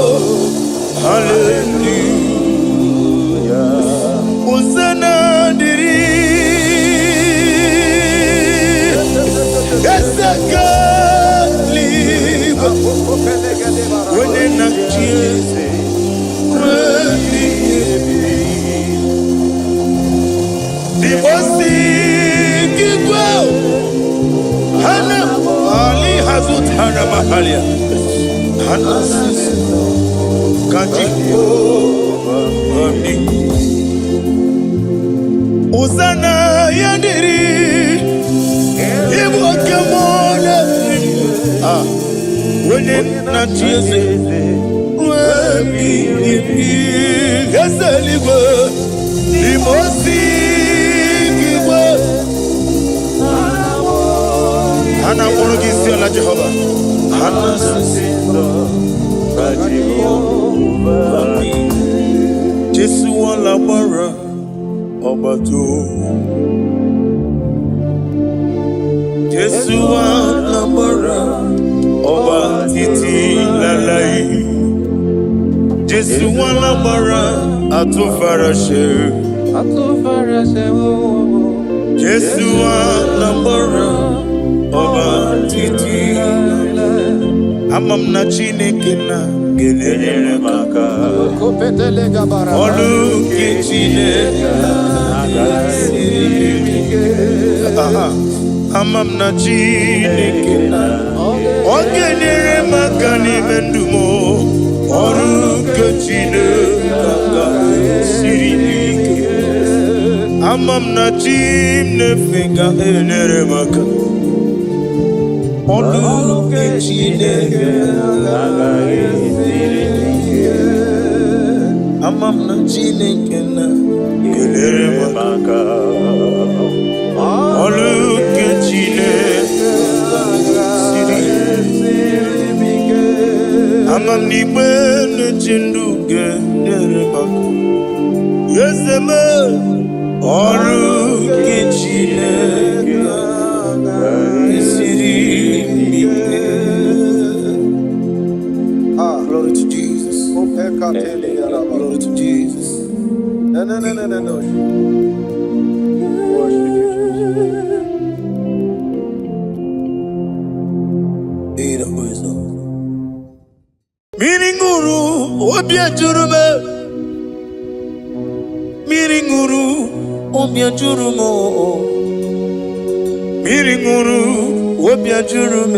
Hallelujah. Hosanna dịrị eze nke eluigwe, onye na-achị eze ruo ebighị ebi. Dibosi igwe hana ali hazutara mahalia hana sisi kaji ami. Hosanna ya dịrị ịbụ oke mmụọ na-eri. Ah, onye na-achị eze ruo ebighị ebi, eze eluigwe. Dibosi igwe ha na-akpọrọ gị isi ala. Jehova, ha na-asị Jésù wọn lágbára ọba tó. Jésù wa lágbára ọba títí láláì. Jésù wa lágbára àtúnfaraṣe. Jésù wa lágbára ọba títí. Ama m na Chineke na ga-enyere m aka. Ọlụ nke Chineke siri ike. Aha. Ama m na Chineke na ọ ga-enyere m aka n'ime ndụ m. Ọrụ nke Chineke siri ike. Ama m na chi m na-efe ga-enyere m aka. Ọrụ nke Chineke siri ike. Ama m na Chineke na ga-enyere m aka. Ọrụ nke Chineke siri. Ama m n'igbe na-eche ndụ ga-enyere m aka. Eze m, ọrụ nke Chineke siri ike. Ah. Glory to Jesus. Glory to Jesus. No, no, no, no, no, no. Worship you, Jesus. Ṅụrụ obi ejuru m, mmiri ṅụrụ obi ejuru m, mmiri ṅụrụ obi ejuru m.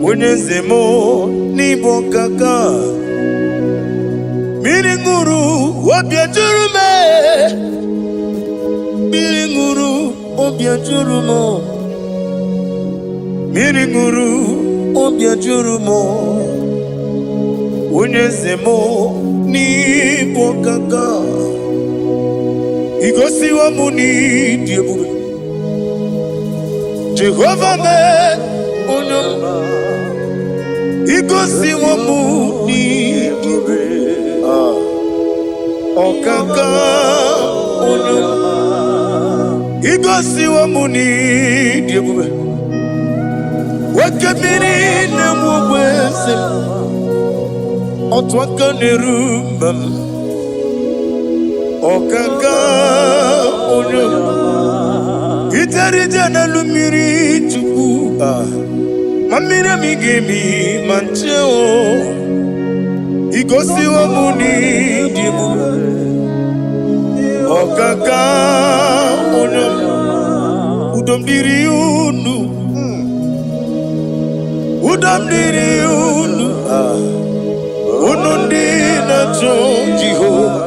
Onye nze m, n'ịbụ kaka. Mmiri ṅụrụ obi ejuru m, mmiri ṅụrụ obi ejuru m, mmiri ṅụrụ obi ejuru m. Onye nze m, n'ịbụ kaka. Igosiwo m n'ịdị ebube. Jehova mee, onye m, igosiwo m n'ịdị ebube. Ah, ọkaka, onye m, igosiwo m n'ịdị ebube. Nwoke mmiri na-enwe ogbe eze m, otu aka na-eru mba m. Ọkaka, onye m, ijere ije n'elu mmiri, Chukwu. Ah, ma mmiri emi ga-emi ma nche o. Igosiwo m n'ịdị ebube. Ọkaka, onye m, udo m dịrị unu, udo m dịrị unu. Ah, unu ndị na-achọ Jehova,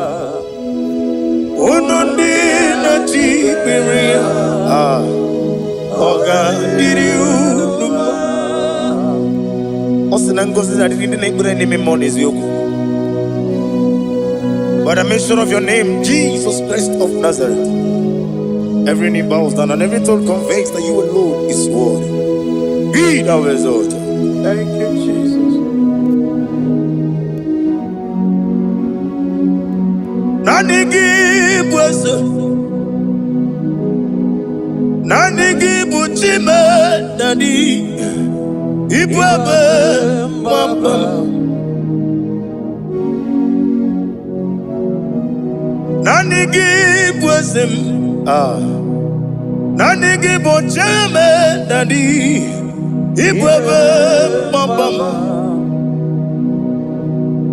unu ndị na-achọ ikpere ya. Ah, ọ ga-adịrị unu mma. Ọ sị na ngọzi na-adịrị ndị na-ekpere n'ime mmụọ na eziokwu. By the mention of your name, Jesus Christ of Nazareth, every knee bows down and every tongue confesses that you alone is worthy. Be thou exalted. Thank you, Jesus. Naanị gị bụ eze, naanị gị bụ Chime Daddy, ịbụ ebe mgbaba m. Naanị gị bụ eze m. Ah. Naanị gị bụ Chime Daddy, ịbụ ebe mgbaba m.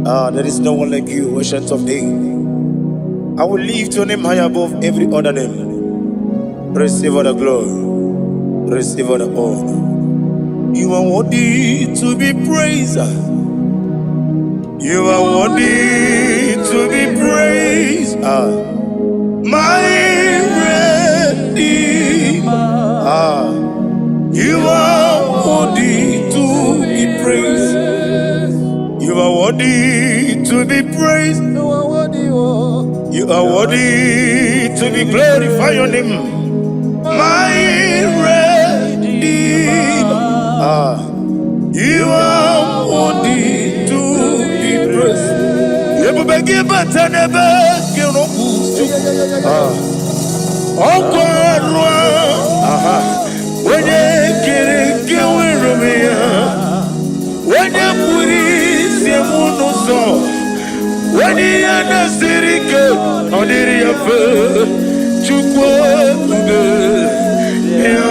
Ah, there is no one like you, Ancient of Days. I will lift your name high above every other name. Receive all the glory. Receive all the honor. You are worthy to be praised. You are worthy to be praised. Ah, my Redeemer. Ah, you are worthy to be praised. You are worthy to be praised. You are worthy, oh. You are worthy to be glorified. Your name, my Redeemer. Ah, you are worthy to be praised. Ebube gị bata n'ebe gị rọpụ. Ah, ọkwa arụ. Aha, onye kere eke nwere onwe ya, onye pụrụ isi m n'ụzọ, onye ihe na-esiri ike ọ dịrị ya mfe. Chukwu ebube ya.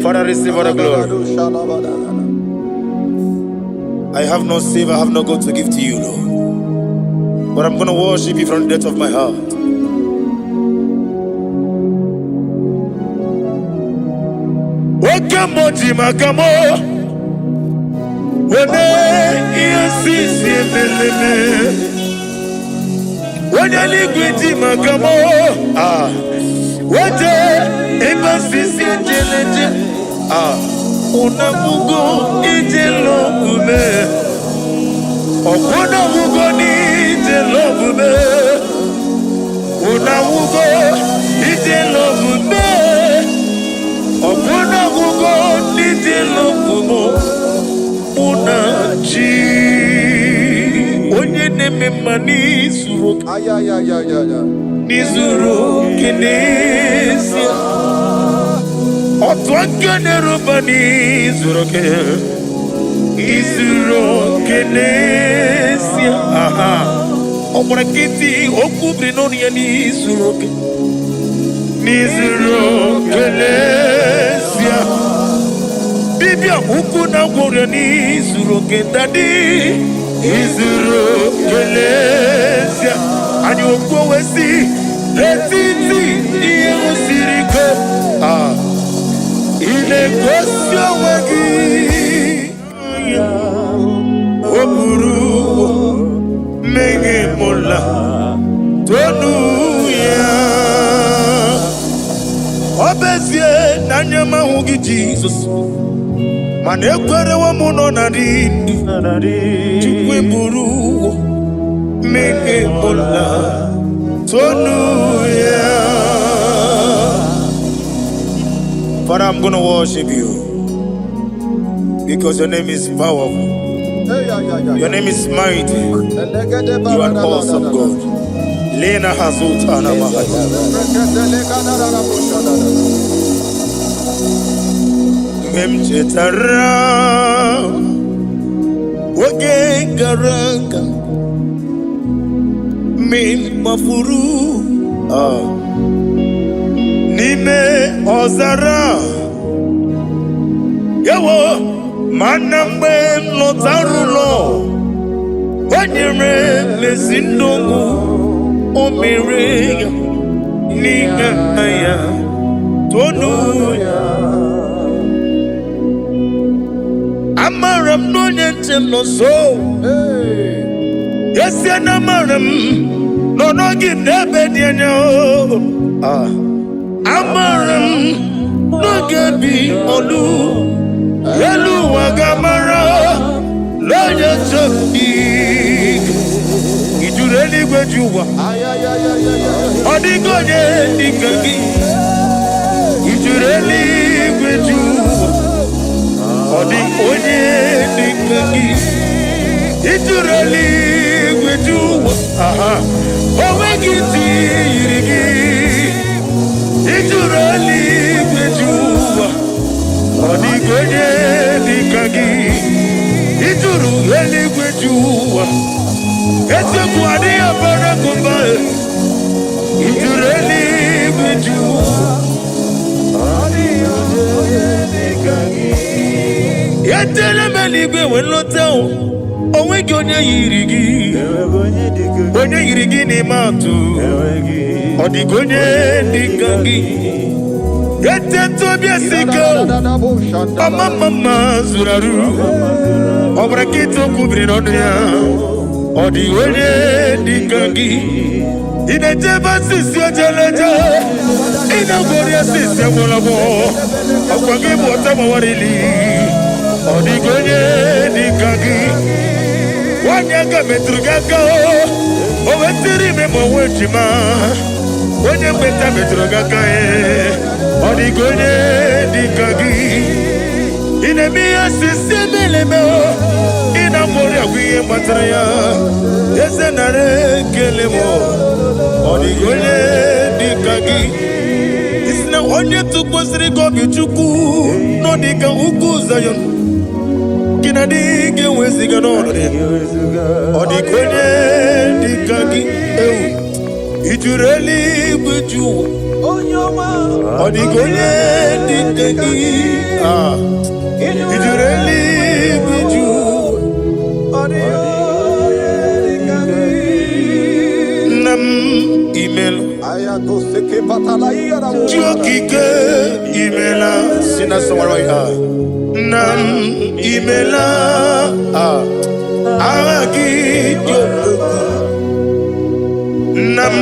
Father, receive all the glory. I have no silver, I have no gold to give to you, Lord. But I'm going to worship you from the depth of my heart. Oke mmụọ ji maka m wene ihe si si emeleme. Onye eluigwe ji maka m, ah, wete ebe sisi ejeleje. Ah, unafugo ije lọbume, ọkwụnafugo n'ije lọbume, unafugo ije lọbume, ọkwụnafugo n'ije lọbume. Mụ na chi onye na-eme mma n'izuru oke, Ayayayayaya. n'izuru oke n'ezie. Otu aka na-eruba n'izuru oke, izuru oke n'ezie. Aha, ọ gbara nkịtị, okwu biri n'ọnụ ya n'izuru oke, n'izuru oke n'ezie. Be Dibịa ukwu na gwọrọ n'izuru oke, Daddy, izuru oke n'ezie. Anyị okwu wee si n'etiti ihe siri ike, ah, ị na-egosi onwe gị. O buru mmehie mụla tonu ya. Ọ bụ ezie na anya m ahụghị Jizọs, mana ekwerewo m nọ na dị ndụ. Chukwu buru mmehie mụla tonu ya. Father, I'm going to worship you because your name is powerful. Your name is mighty. You are an awesome God. Lena Hazutana Mahaya. Mgbe m chetara oge gara aga, mgbe m gbafuru n'ime ọzara, ewo, mana mgbe m lọtara ụlọ, o nyere m ezi ndụ, o mere ya n'ihe ya tonu ya. Amara m na onye nche m nọ nso. Esie na amara m nọ n'oge n'ebe dị anya o. Ah. Amara m n'oge bi olu elu ụwa ga-amara n'onye nche m dị. Ijuru eluigwe ji ụwa, ọ dịghị onye dịka gị. Ijuru eluigwe ji ụwa, ọ dị onye dịka gị. Ijuru eluigwe ji ụwa, aha, o nweghị ntị yiri gị. Ijuru eluigwe ji ụwa, ọ dịghị onye dịka gị. Ijuru eluigwe ji ụwa, eziokwu adịghị abara gụba. Ijuru eluigwe ji ụwa. Etele m eluigwe wee lọta o, onweghị onye yiri gị, onye yiri gị n'ime atụ. Ọ dịghị onye dịka gị. Etete obi esi ike o, ọma mma mma zuru arụ, ọ bụrụ nkịta okwu biri n'ọnụ ya. Ọ dị onye dịka gị. Ị na-ejebe asịsị ojeleje, ị na-agwọrị asịsị agwọlagwọ, ọkwa gị bụ ọta gbawarili. Ọ dịghị onye dịka gị. Nwaanyị aka metụrụ gị aka, o wetiri ime ma onwe ejima. Onye mgbeta metụrụ gị aka, ee, ọ dịghị onye dịka gị. Ị na-eme ihe sisi emeleme o, ị na-agwọrị agwụ ihe gbatara ya. Eze, nara ekele m. Ọ dịghị onye dịka gị. Isi na onye tụkwasịrị gị obi, Chukwu, nọ dịka ugwu Zayọn gị na adịghị enweziga n'ọnọdụ ya. Ọ dịka onye dịka gị. Ewu, ijuru eluigwe ju ụwa, ọ dịka onye dịka gị. Ah, ijuru eluigwe ju ụwa. Nna m, imela. Chi okike, imela. Si na sọgbara ya, nna m, imela. Ah, agha gị dị odogwu. Nna m,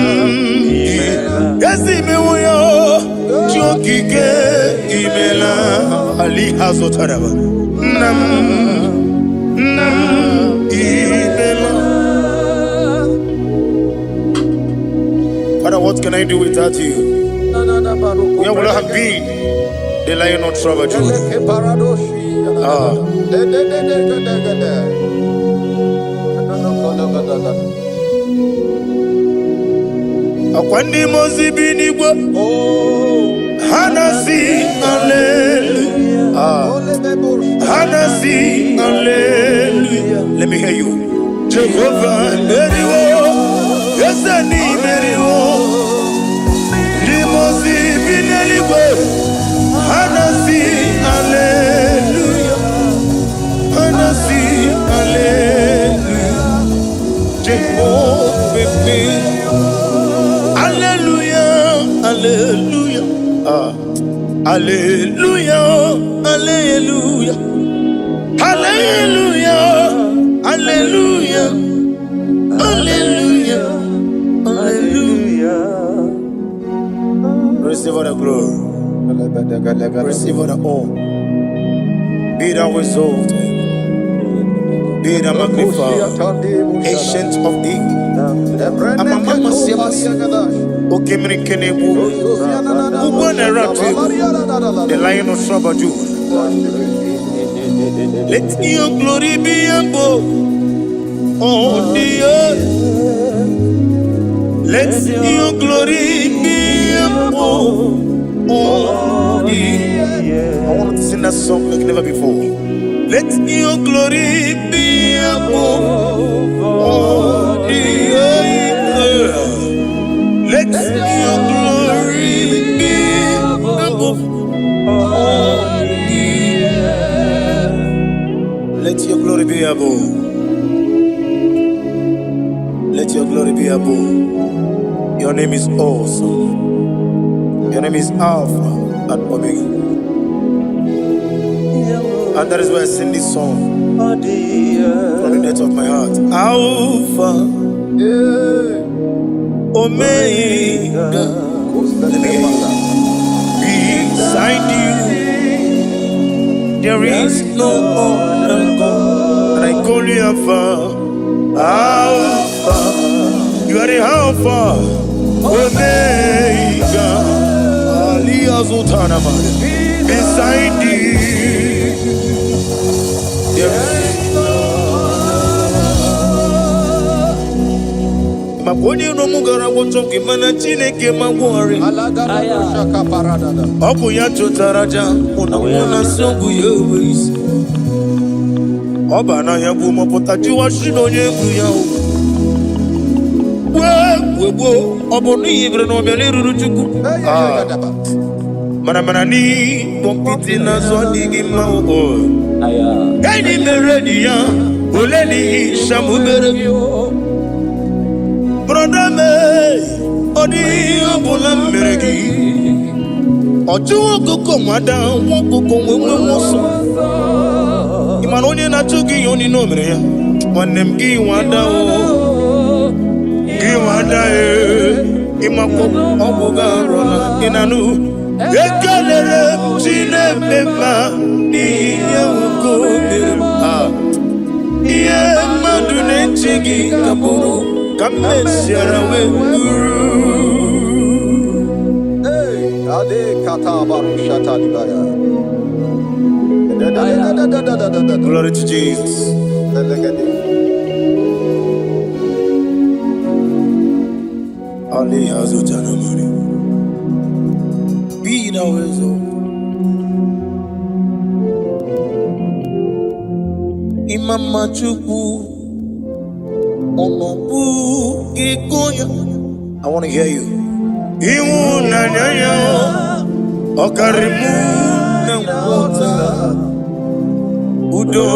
ezi imewo ya o. Chi okike, imela. Ali ha zụtara nna m, nna m, imela. Father, what can I do without you? Where would I have been? The Lion of tribe of Judah. Ah. Akwa ndị mmụọ ozi bi n'igwe, ha na-asị hallelujah. Ah. Ha na-asị hallelujah. Let me hear you. Jehovah meriwo, eze n'imeriwo. Ndị mmụọ ozi bi n'eluigwe, ha na-asị hallelujah. Hallelujah, hallelujah, hallelujah, hallelujah, hallelujah, hallelujah. Receive all the glory, receive all the honor. Be thou exalted, be thou magnified, Ancient of Days. Amama siamasi, Okemiri kenebu, Ugbo na egwu, the Lion of tribe of Judah. Let your glory be above all the earth. Let your glory be above all the earth. I want to sing that song like never before. Let your glory be above all the earth. Let your glory be above all the earth. Let your glory be above. Let your glory be above. Your name is awesome. Your name is Alpha and Omega. And that is why I sing this song from the depth of my heart. Alpha, Omega. Let me hear you. Beside you, there is no other God. And I call you Alpha. Alpha. You are the Alpha, Omega. Ali Azutanama. Beside you, there is maka onye iro m gara gwọchọ gị, mana Chineke ma gwọrị. Ọ bụ ya chụtara aja mụ na mụ na nsị ọgwụ ya enwe isi. Ọ ba n'ahịa bụ mọpụta jụwa shi na onye egwu ya o wee gboo gboo. Ọ bụ n'ihi bere na ọbịa n'eruru Chukwu. Ah, mana mana n'ikpọ nkịtị n'azụ adịghị mma o. Enyi mere enyi ya ole n'ihi shamubere. Brother me, ọ dịghị ihe ọ bụla m mere gị. Ọ chụwa ọkụkọ nwada nwa ọkụkọ nwee nwe ọsọ. Ị mana onye na-achụ gị ihe onye o mere ya, nwanne m, gị nwada o, gị nwada e, ịmakwa ọgwụ gị arụla. Ị na-anụ? Ekelere m Chineke mma n'ihi ihe nwoke o mere m. Ah, ihe mmadụ na-eche gị ka bụrụ ka m mesiara wee bụrụ. Ade kata barushata libaya. Da da da da da da da da. Glory to Jesus. Elegede. Ali Azutana Mari. Be thou exalted. Imama Chukwu, ọnọbụ gị. I want to hear you. Ịhụnanya ya ọ karịrị mụ na nghọta. Udo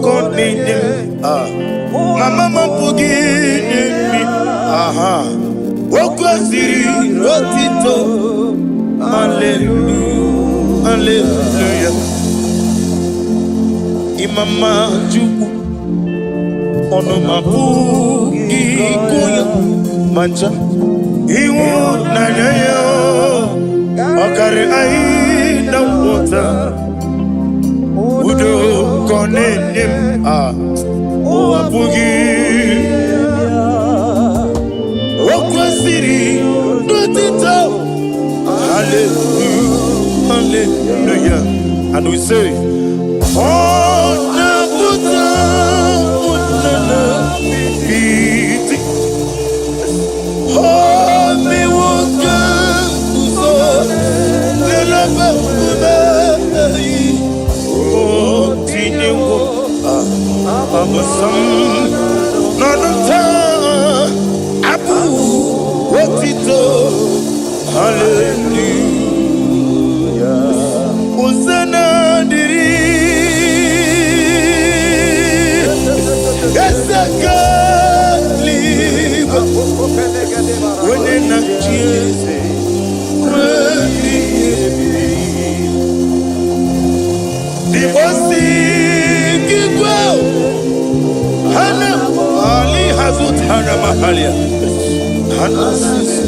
ka ọ na-enye m. Ah. Mama m apụghị inye m. Aha. O kwesịrị otito. Hallelujah. Hallelujah. Imama Chukwu, ọnụ m apụghị ịgụ ya ma ncha. Ịhụnanya ya ọ karịrị anyị na nghọta. Udo ka ọ na-enye m. Ah, ụwa apụghị. O kwesịrị n'otito. Hallelujah, hallelujah. And we say, ọ na-apụta na iti o mewo ka nguzo n'elebe nkume o tinyewo abụsam n'ọnụ taa abụ otito. Hallelujah. Hosanna dịrị eze eluigwe, onye na-achị eze ruo ebighị ebi. mahalia. Ha na-asị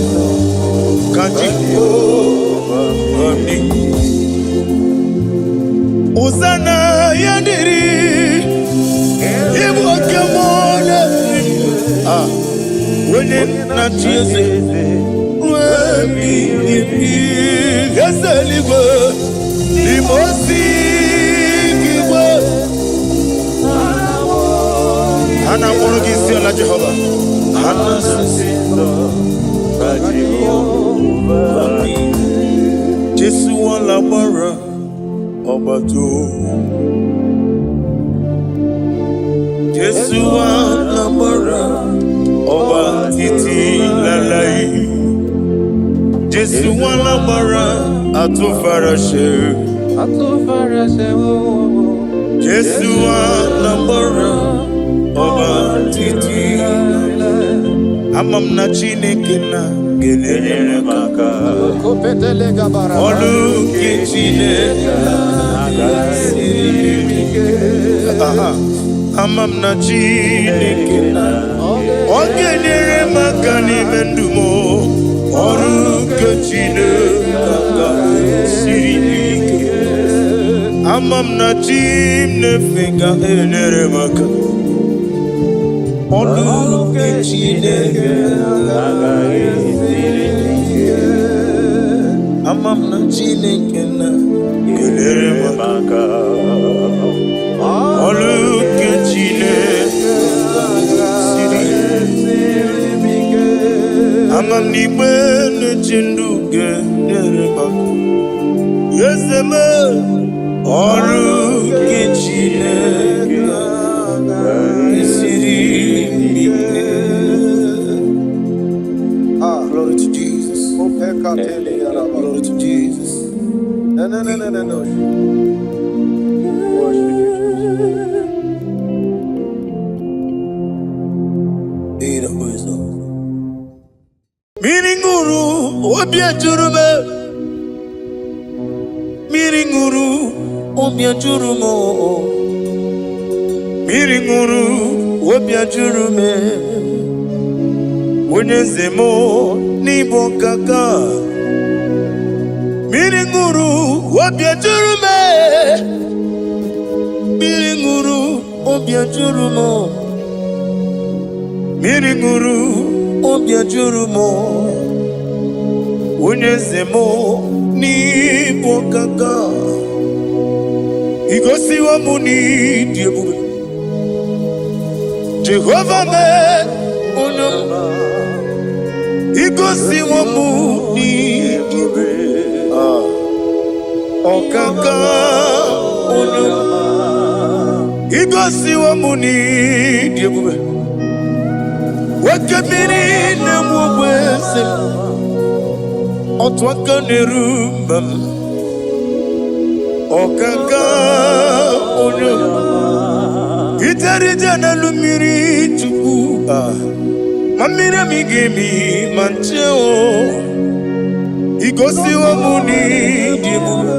ka Jehova dị. Hosanna ya dịrị, ịbụ oke mmụọ na-eri. Ah, onye na-achị eze ruo ebighị ebi, eze eluigwe n'ime ozi gị igwe. Ha na-akpọrọ gị isi ala, Jehova. Ha na-asị Ka Jehova dị. Jésù wọn lágbára ọba tó. Jésù wà lágbára ọba títí láláì. Jésù wà lágbára àtúnfaraṣe. Àtúnfaraṣe o. Jésù wà lágbára ọba títí. Ama m na Chineke na ga-enyere m aka. Ọlụ nke Chineke siri ike. Aha. Ama m na Chineke na ọ ga-enyere m aka n'ime ndụ m. Ọrụ nke Chineke siri ike. Ama m na chi m na-efe ga-enyere m aka. Ọrụ nke Chineke Agaghị esiri ike. Ama m na Chineke na ga-enyere m aka. Aka. Ọrụ nke Chineke siri Ike. Ama m na igbe na-eche ndụ ga-enyere m aka. Eze m, ọrụ nke Chineke esiri m ike. Ah. Glory to Jesus. Glory to Jesus. No, no, no, no, no, no. Worship you, Jesus. Be the wisdom. Mmiri ṅụrụ obi ejuru m, mmiri ṅụrụ obi ejuru m, mmiri ṅụrụ obi ejuru m, onye eze m n'ịbụ kaka. Mmiri ṅụrụ obi ejuru m, mmiri ṅụrụ obi ejuru m, mmiri ṅụrụ obi ejuru m, onye eze m n'ịbụ kaka. Igosiwo m n'ịdị ebube, Jehova mee onye m. Igosiwo m n'ịdị ebube. Ah, ọkaka onye m. Igosiwo m n'ịdị ebube, nwoke mmiri na-enwe ogbe eze m, otu aka na-eru mba m, ọkaka onye m. Ijere ije n'elu mmiri, Chukwu. Ah, ma mmiri emi ga-emi ma nche o. Igosiwo m n'ịdị ebube,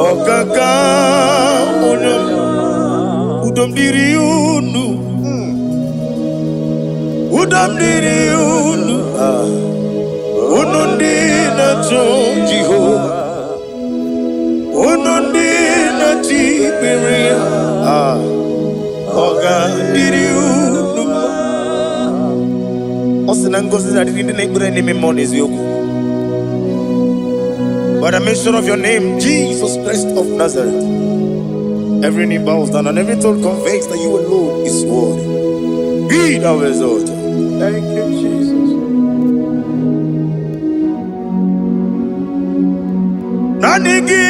ọkaka onye m. Udo m dịrị unu, udo m dịrị unu. Ah, unu ndị na-achọ Jehova, unu ndị na-achọ ikpere ya. Ah, ọ ga-adịrị unu mma. Ọ sị na ngọzi na-adịrị ndị na-ekpere n'ime mmụọ na eziokwu. By the mention of your name, Jesus Christ of Nazareth, every knee bows down and every tongue confesses that you alone is worthy. Be thou exalted. Thank you, Jesus. Naanị gị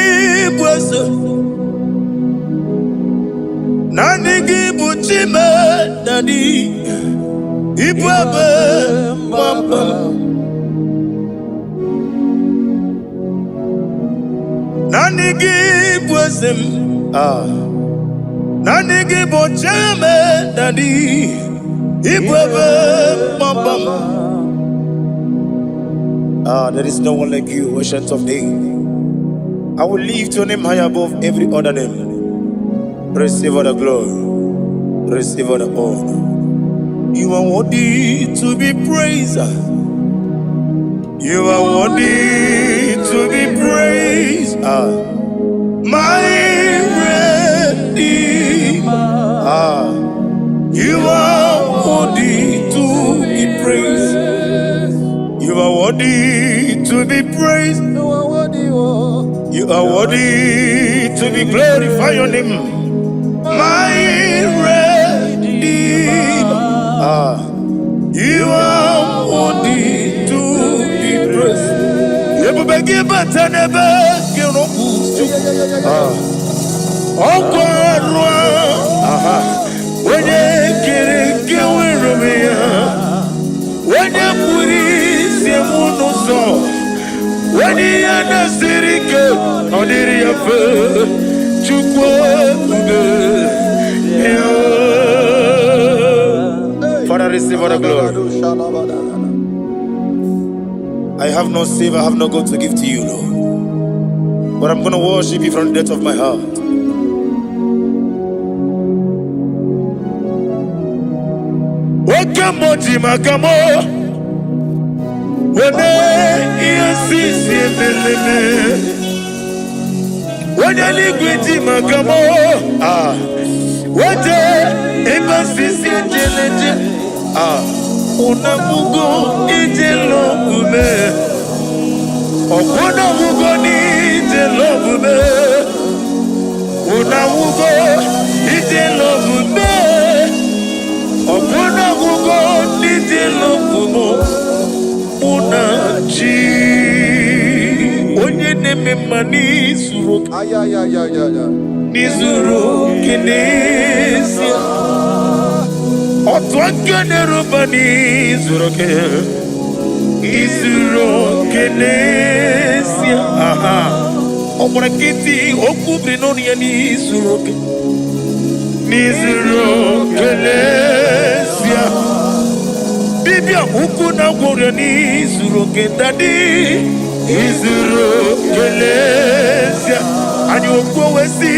bụ eze, naanị gị bụ Chime Daddy, ịbụ ebe mgbaba m. Naanị gị bụ eze m. Ah. Naanị gị bụ Chime Daddy, ịbụ ebe mgbaba m. Ah, there is no one like you, Ancient of Days. I will lift your name high above every other name. Receive all the glory. Receive all the honor. You are worthy to be praised. You are worthy to be praised. Ah. My Redeemer. Ah. You are worthy to be praised. You are worthy to be praised. You are worthy, oh. You are worthy to be glorified. Your name, my Redeemer. Ah, you are worthy to be praised. Ebube gị bata n'ebe gị rụpụ. Ah, ọkwa arụ. Aha, onye kere nke nwere onwe ya, onye kpụrụ isi m n'ụzọ, onye ihe na-esiri ike ọ dịrị ya mfe. Chukwu ebube ya. Father, receive all the glory. I have no silver, I have no gold to give to you, Lord. But I'm going to worship you from the depth of my heart. Oke mmụọ ji maka mụ weme ihe sisi emeleme. Onye eluigwe ji maka mụ ah wete ebe sisi ejeleje ah unabugo ije lọbume ọkwụnabugo n'ije lọbume unabugo ije lọbume ọkwụnabugo n'ije lọbume mụ na chi onye na-eme mma n'izuru oke. Ayayayayaya. N'izuru oke n'ezie, otu aka na-eruba n'izuru oke, izuru oke n'ezie. Aha, ọ gbara nkịtị okwu biri n'ọnụ ya n'izuru oke, n'izuru oke n'ezie. Dibịa ukwu na gwọrọ n'izuru oke, daddy, izuru oke n'ezie. Anyị okwu wee si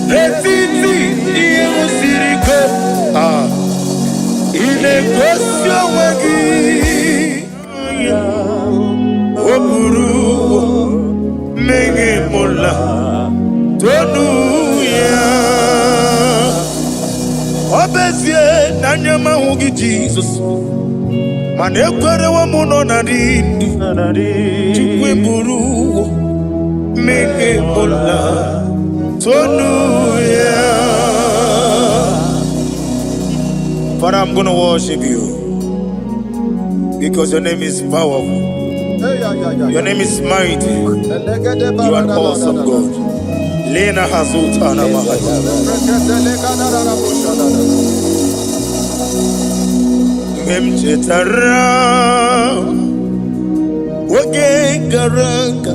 n'etiti ihe siri ike, ah, ị na-egosi onwe gị. O buru mmehie mụla tonu ya. Ọ bụ ezie na anya m ahụ gị, Jizọs, mana ekwerewo m nọ na dị ndụ. Chukwu eburu mmehie mụla tonu ya. Father, I'm going to worship you because your name is powerful. Hey, yeah, yeah, yeah. Your name is mighty. Elegede You are an awesome God. Lena Hazutana Mahaya. Mgbe m chetara oge gara aga,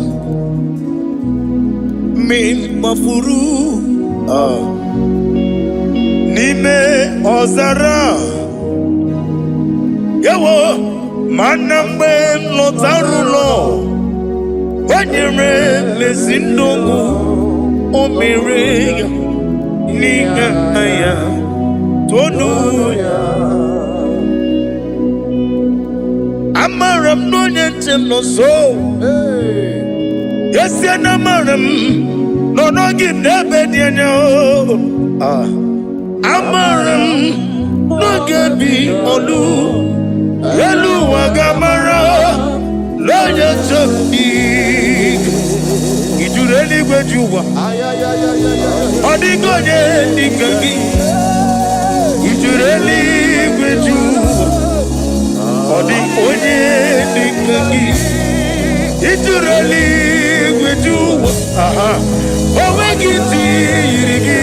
mgbe m gbafuru n'ime ọzara ewo, mana mgbe m lọtara ụlọ, o nyere m ezi ndụ, o mere ya n'ihe ya tonu ya. Amara m na onye nche m nọ nso. Esie na amara m nọ n'oge m n'ebe dị anya o. Ah. Amara m n'oge bi olu elu ụwa ga-amara n'onye nche m dị. Ijuru eluigwe ji ụwa, ọ dịghị onye dịka gị. Ijuru eluigwe ji ụwa, ọ dị onye dịka gị. Ijuru eluigwe ji ụwa, aha, o nweghị ntị yiri gị.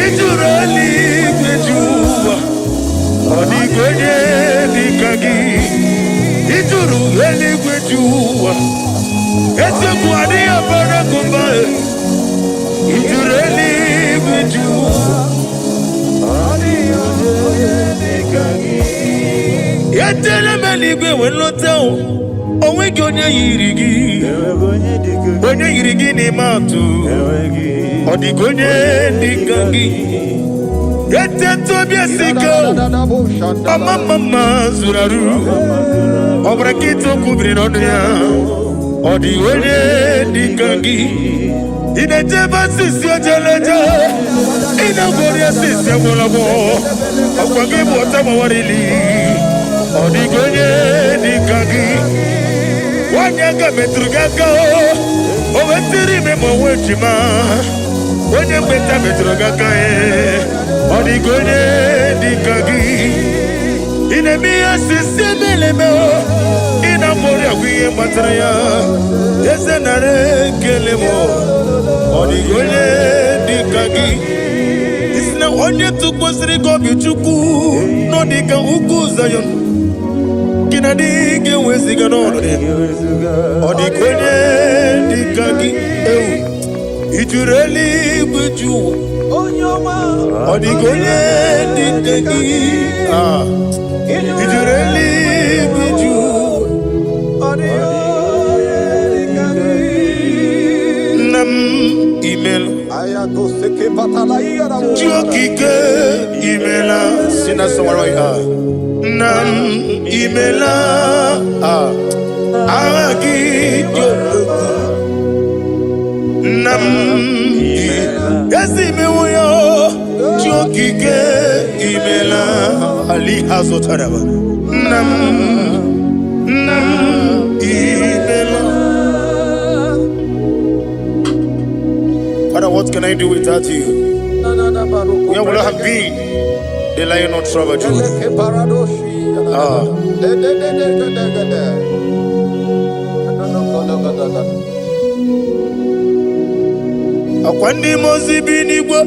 Ijuru eluigwe ji ụwa, ọ dịghị onye dịka gị. Ijuru eluigwe ji ụwa, eziokwu adịghị abara gị mba. Ijuru eluigwe ji ụwa. Etele m eluigwe wee lọta o, onweghị onye yiri gị, onye yiri gị n'ime atụ. Ọ dịghị onye dịka gị. Etetu obi esike o. Ọma mma zuru arụ. Ọ bụrụ nkịta okwu biri n'ọnụ ya. Ọ dị onye dị ka gị. Ị na-ejebe asịsị ojeleje. Ị na-agwọrị asịsị agwọrọgwọ. Ọkwa gị bụ ọta gbawarili. Ọ dịghị onye dị ka gị. Nwaanyị aka metụrụ gị aka o. O wetiri ime ma onwe ejima. Onye mgbeta metụrụ gị aka e. Ọ dịghị onye dị ka gị. Ị na-eme ihe osisi emeleme o. Ị na-agwọrị agwụ ihe gbatara ya. Eze nara ekele m o. Ọ dịghị onye dị ka gị. Isi na onye tụkwasịrị gị obi Chukwu nọ dị ka ugwu Zayọn. Gị na dị ga-eweziga n'ọnọdụ ya. Ọ dịghị onye dị ka gị ewu. I juru eluigwe ju ụwa. Ọ dịghị onye dị ka gị. Ah. I juru eluigwe ju ụwa. Nna m imela. Chi okike imela. Si na sọgbara ya. Nna m imela. Ah. Agha gị dị odogwu. Nna m ezi imewo ya o. Chi okike imela. Ali azụtara m. Nna m, nna m imela. Father, what can I do without you? Where would I have been? The lion of tribe of Judah. Ah. Akwa ndị mmụọ ozi bi n'igwe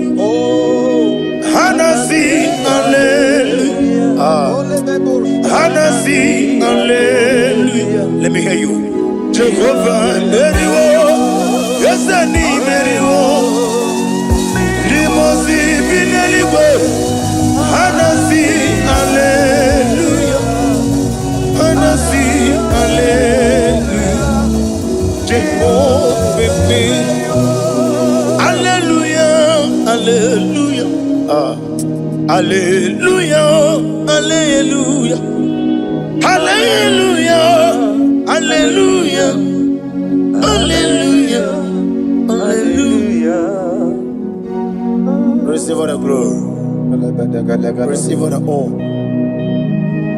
ha na-asị hallelujah. Ah. Ha na-asị hallelujah. Let me hear you. Jehovah meriwo, eze n'imeriwo. Ndị mmụọ ozi bi n'eluigwe ha na-asị hallelujah. Ha na-asị hallelujah. Jehovah meriwo. Hallelujah, hallelujah. Ah. Hallelujah, hallelujah. Hallelujah, hallelujah. Hallelujah, hallelujah. Receive all the glory. Receive all the honor.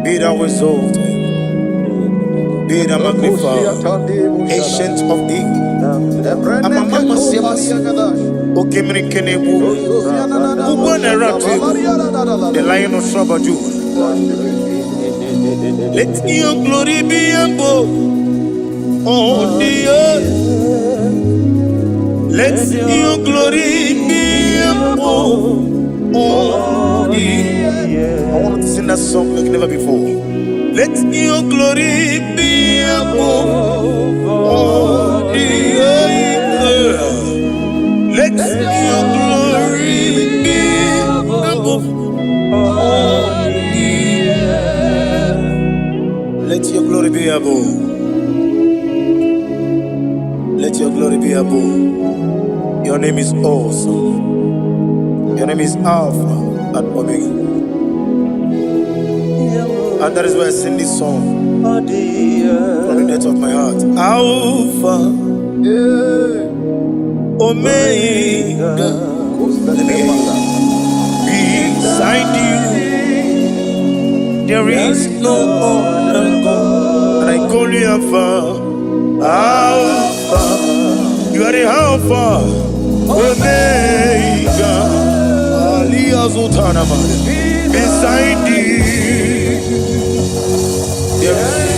Be thou exalted. Be thou magnified. Ancient of days. Okemiri Kenebu. Ugbo na-eratu egwu. The lion of tribe of Judah. Let your glory be above on the earth. Let your glory be above on the earth. I want to sing that song like never before. Let your glory be above on the earth. Let your glory be above on the earth. Let your glory be above. Let your glory be above. Your name is awesome. Your name is Alpha and Omega. And that is why I sing this song from the depth of my heart. Alpha, Omega. Let me hear you. Beside you, there is no other God. And I call you Alpha, Alpha. You are the Alpha, Omega. Ali Azutanama. Beside you, there is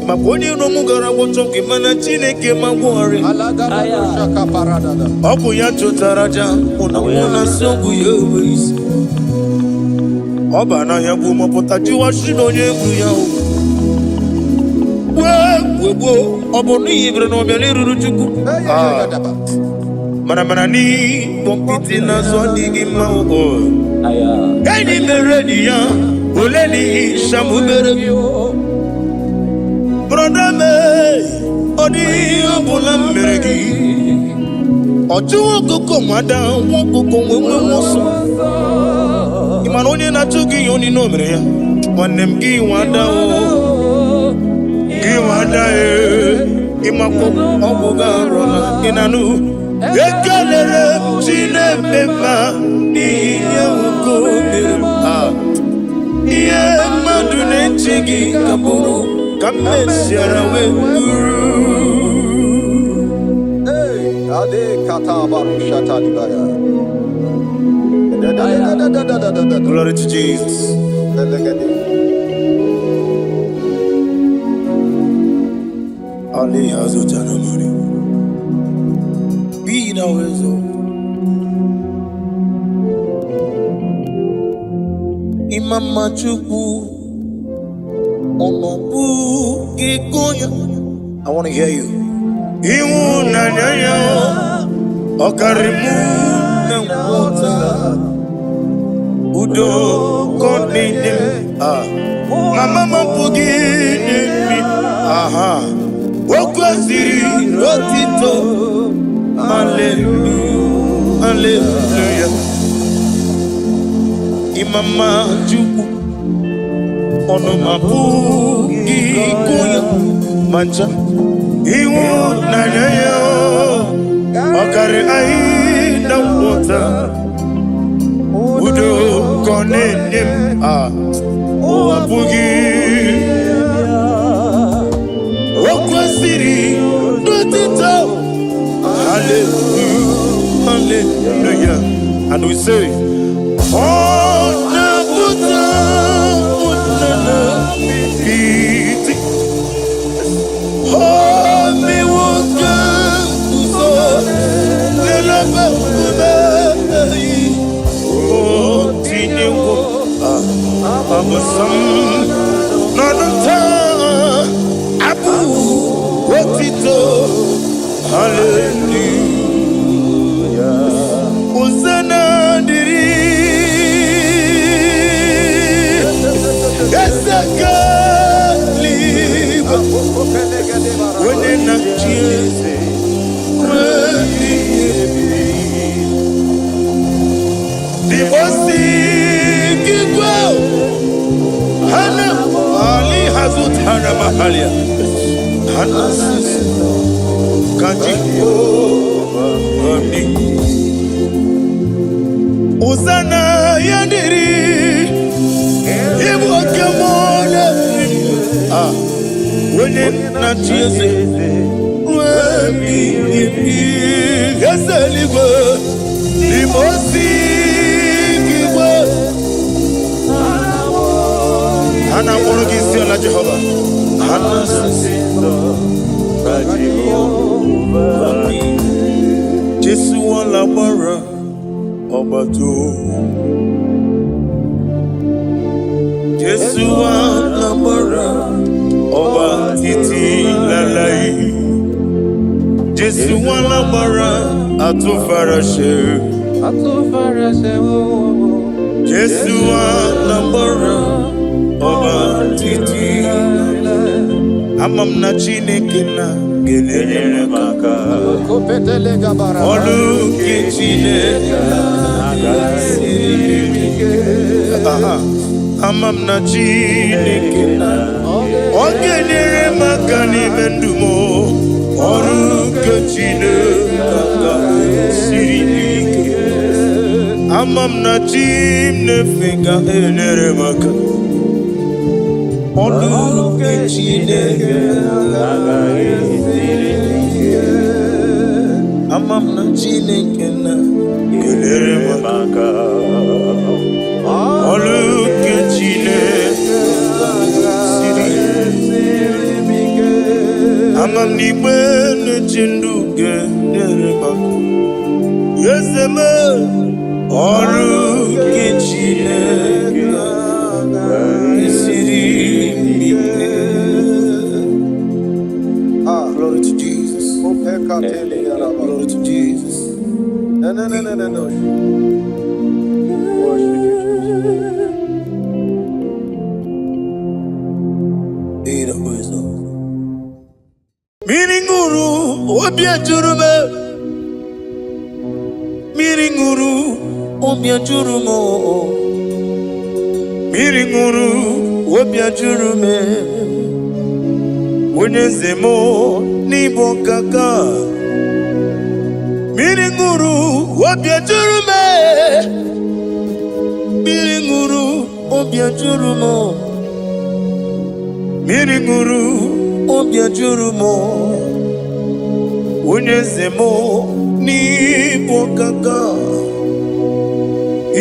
maka onye iro m gara gwọchọ gị mana Chineke ma gwọrị. Ọ bụ ya chụtara aja mụ na mụ na nsị ọgwụ ya enwe isi. Ọ ba n'ahịa bụ mọpụta jụwa shi na onye egwu ya o. Gboo gboo ọ bụ n'ihi bere na ọbịa n'eruru Chukwu. Ah. Mana mana n'ikpọ nkịtị n'azụ adịghị mma o. Enyi mere enyi ya ole n'ihi shamu mere. Brother me, ọ dịghị ihe ọ bụla m mere gị. Ọchụ ọkụkọ nwada nwa ọkụkọ nwe nwe nwe ọsọ. Ị ma na onye na-achụ gị ihe onye o mere ya. Nwanne m gị nwada o, gị nwada e. Ịmakwa ọgwụ gị arụla ị na-anụ. Ekelere m Chineke ma n'ihi ihe nwoke o mere m. Ah. Ihe mmadụ na-eche gị ka bụrụ ka m mesiara wee bụrụ. Hey, Ade kata barushata libaya. Da da da da da da da da da. Glory to Jesus. Elegede. Ali Hazotanamani. Be thou exalted. Imama Chukwu, ọmọ bụ ego ya. I want to hear you. Ịhụnanya ya ọ karịrị mụ na nghọta. Udo ka ọ na-enye m. Ah. Mama m apụghị inye m. Aha. O kwesịrị otito. Hallelujah. Hallelujah. Imama Chukwu, ọnụ m apụghị ịgụ ya ma ncha. Ịhụnanya ya ọ karịrị anyị na nghọta. Udo ka ọ na-enye m. Ah, ụwa apụghị. O kwesịrị n'otito. Hallelujah. Hallelujah. And we say, ọ na-apụta ụtara iti. Ọ mewo ka nguzo n'elebe nkume ehi. O tinyewo abụsam n'ọnụ taa abụ otito. Hallelujah. Hosanna dịrị eze eluigwe, onye na-achị eze ruo ebighị ebi. Dibosi gigwe hana ali hazutara mahalia hana sisi kaji ami Hosanna ya dịrị ịbụ oke mmụọ na-eri. Ah, onye na-achị eze ruo ebighị ebi. Eze eluigwe, n'ime osi gị igwe ha na-akpọrọ gị isi ala Jehova ha na-asị Jesu wala gbara ọgbata Jesu wala gbara ọba títí láláì Jesu wala gbara atúfarasẹ Jesu wala gbara ọba títí ama m na Chineke na ga-enyere m aka. Ọrụ nke Chineke siri ike. Aha. Ama m na Chineke na ọ ga-enyere m aka n'ime ndụ m. Ọrụ nke Chineke siri ike. Ama m na chi m na-efe ga-enyere m aka. Ọrụ nke Chineke ama m na Chineke na ga-enyere m aka. Ọrụ nke Chineke siri ike. Ama m n'igbe na-eche ndụ ga-enyere m aka. Eze m, ọrụ nke Chineke siri ike. Ah, Glory to Jesus. Opekatele Glory to Jesus. No, no, no, no, no, no. Worship you, Jesus. Be the wisdom. Mmiri ṅụrụ obi ejuru m. Obi ajụrụ m o. Mmiri ṅụrụ, obi ajụrụ m e. Onye eze m n'ịbụ ọkaka. Mmiri ṅụrụ, obi ajụrụ m e. Mmiri ṅụrụ, obi ajụrụ m o. Mmiri ṅụrụ, obi ajụrụ m o. Onye eze m n'ịbụ ọkaka.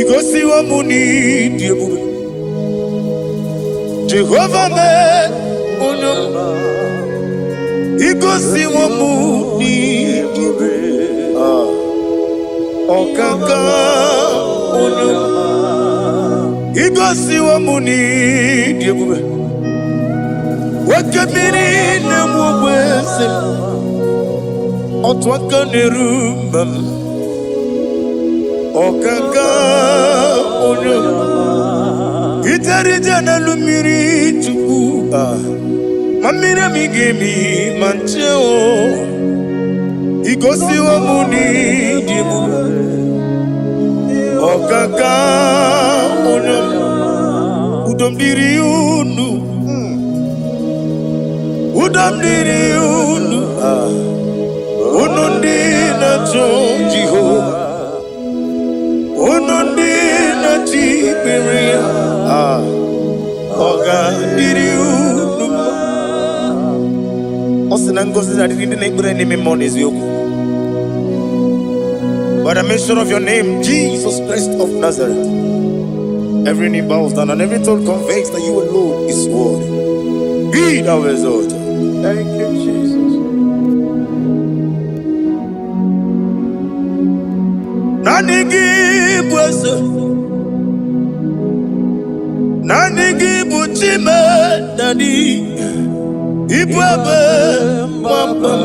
Igosiwo m n'ịdị ebube. Jehova mee, onye ọma. Igosiwo m n'ịdị ebube. Ah, ọkaka, onye ọma. Igosiwo m n'ịdị ebube. Oke mmiri na-enwe ogbe eze m. Otu aka na-eru mba m. Ọkaka, onye ọma. Ijere ije n'elu mmiri, Chukwu. Ah, ma mmiri emi ga-emi ma nche o. Igosiwo m n'ịdị ebube. Ọkaka, onye ọma. Udo m dịrị unu. Udo m dịrị unu. Ah, unu ndị na-achọ Jehova, unu ndị na-achọ ikpere ya. Ah, ọ ga-adịrị unu mma. Ọ sị na ngọzi na-adịrị ndị na-ekpere n'ime mmụọ na eziokwu. By the mention of your name, Jesus Christ of Nazareth, every knee bows down and every tongue confesses that you alone is worthy. Be thou exalted. Thank you, Jesus. Naanị gị bụ eze, naanị gị bụ Chime Daddy, ịbụ ebe mgbaba m.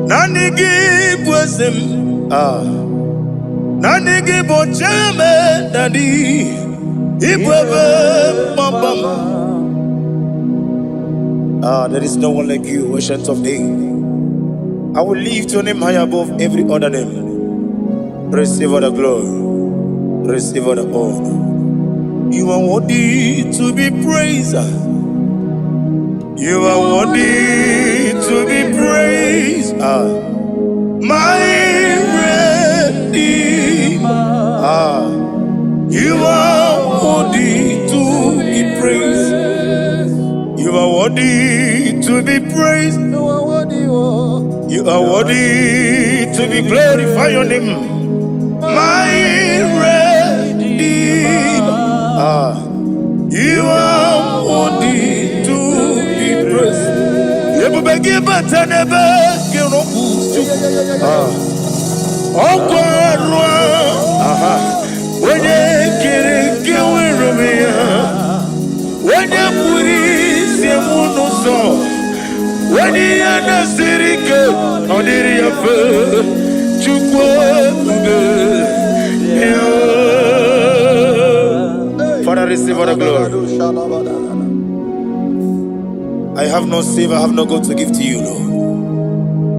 Naanị gị bụ eze m. Ah. Naanị gị bụ Chime Daddy, ịbụ ebe mgbaba m. Ah, there is no one like you, Ancient of Days. I will lift your name high above every other name. Receive all the glory. Receive all the honor. You are worthy to be praised. You are worthy to be praised. Ah, my Redeemer. Ah, you are worthy to be praised. You are worthy to be praised. You are worthy, oh. You are worthy to be glorified. Your name, my Redeemer. Ah, you are worthy to be praised. Ebube gị bata n'ebe gị rọpụ. Ah, ọkwa arụ. Aha, onye kere nke nwere onwe ya, onye kpụrụ isi m n'ụzọ, onye ihe na-esiri ike ọ dịrị ya mfe, Chukwu ebube ya. Father, receive all the glory. I have no silver, I have no gold to give to you, Lord.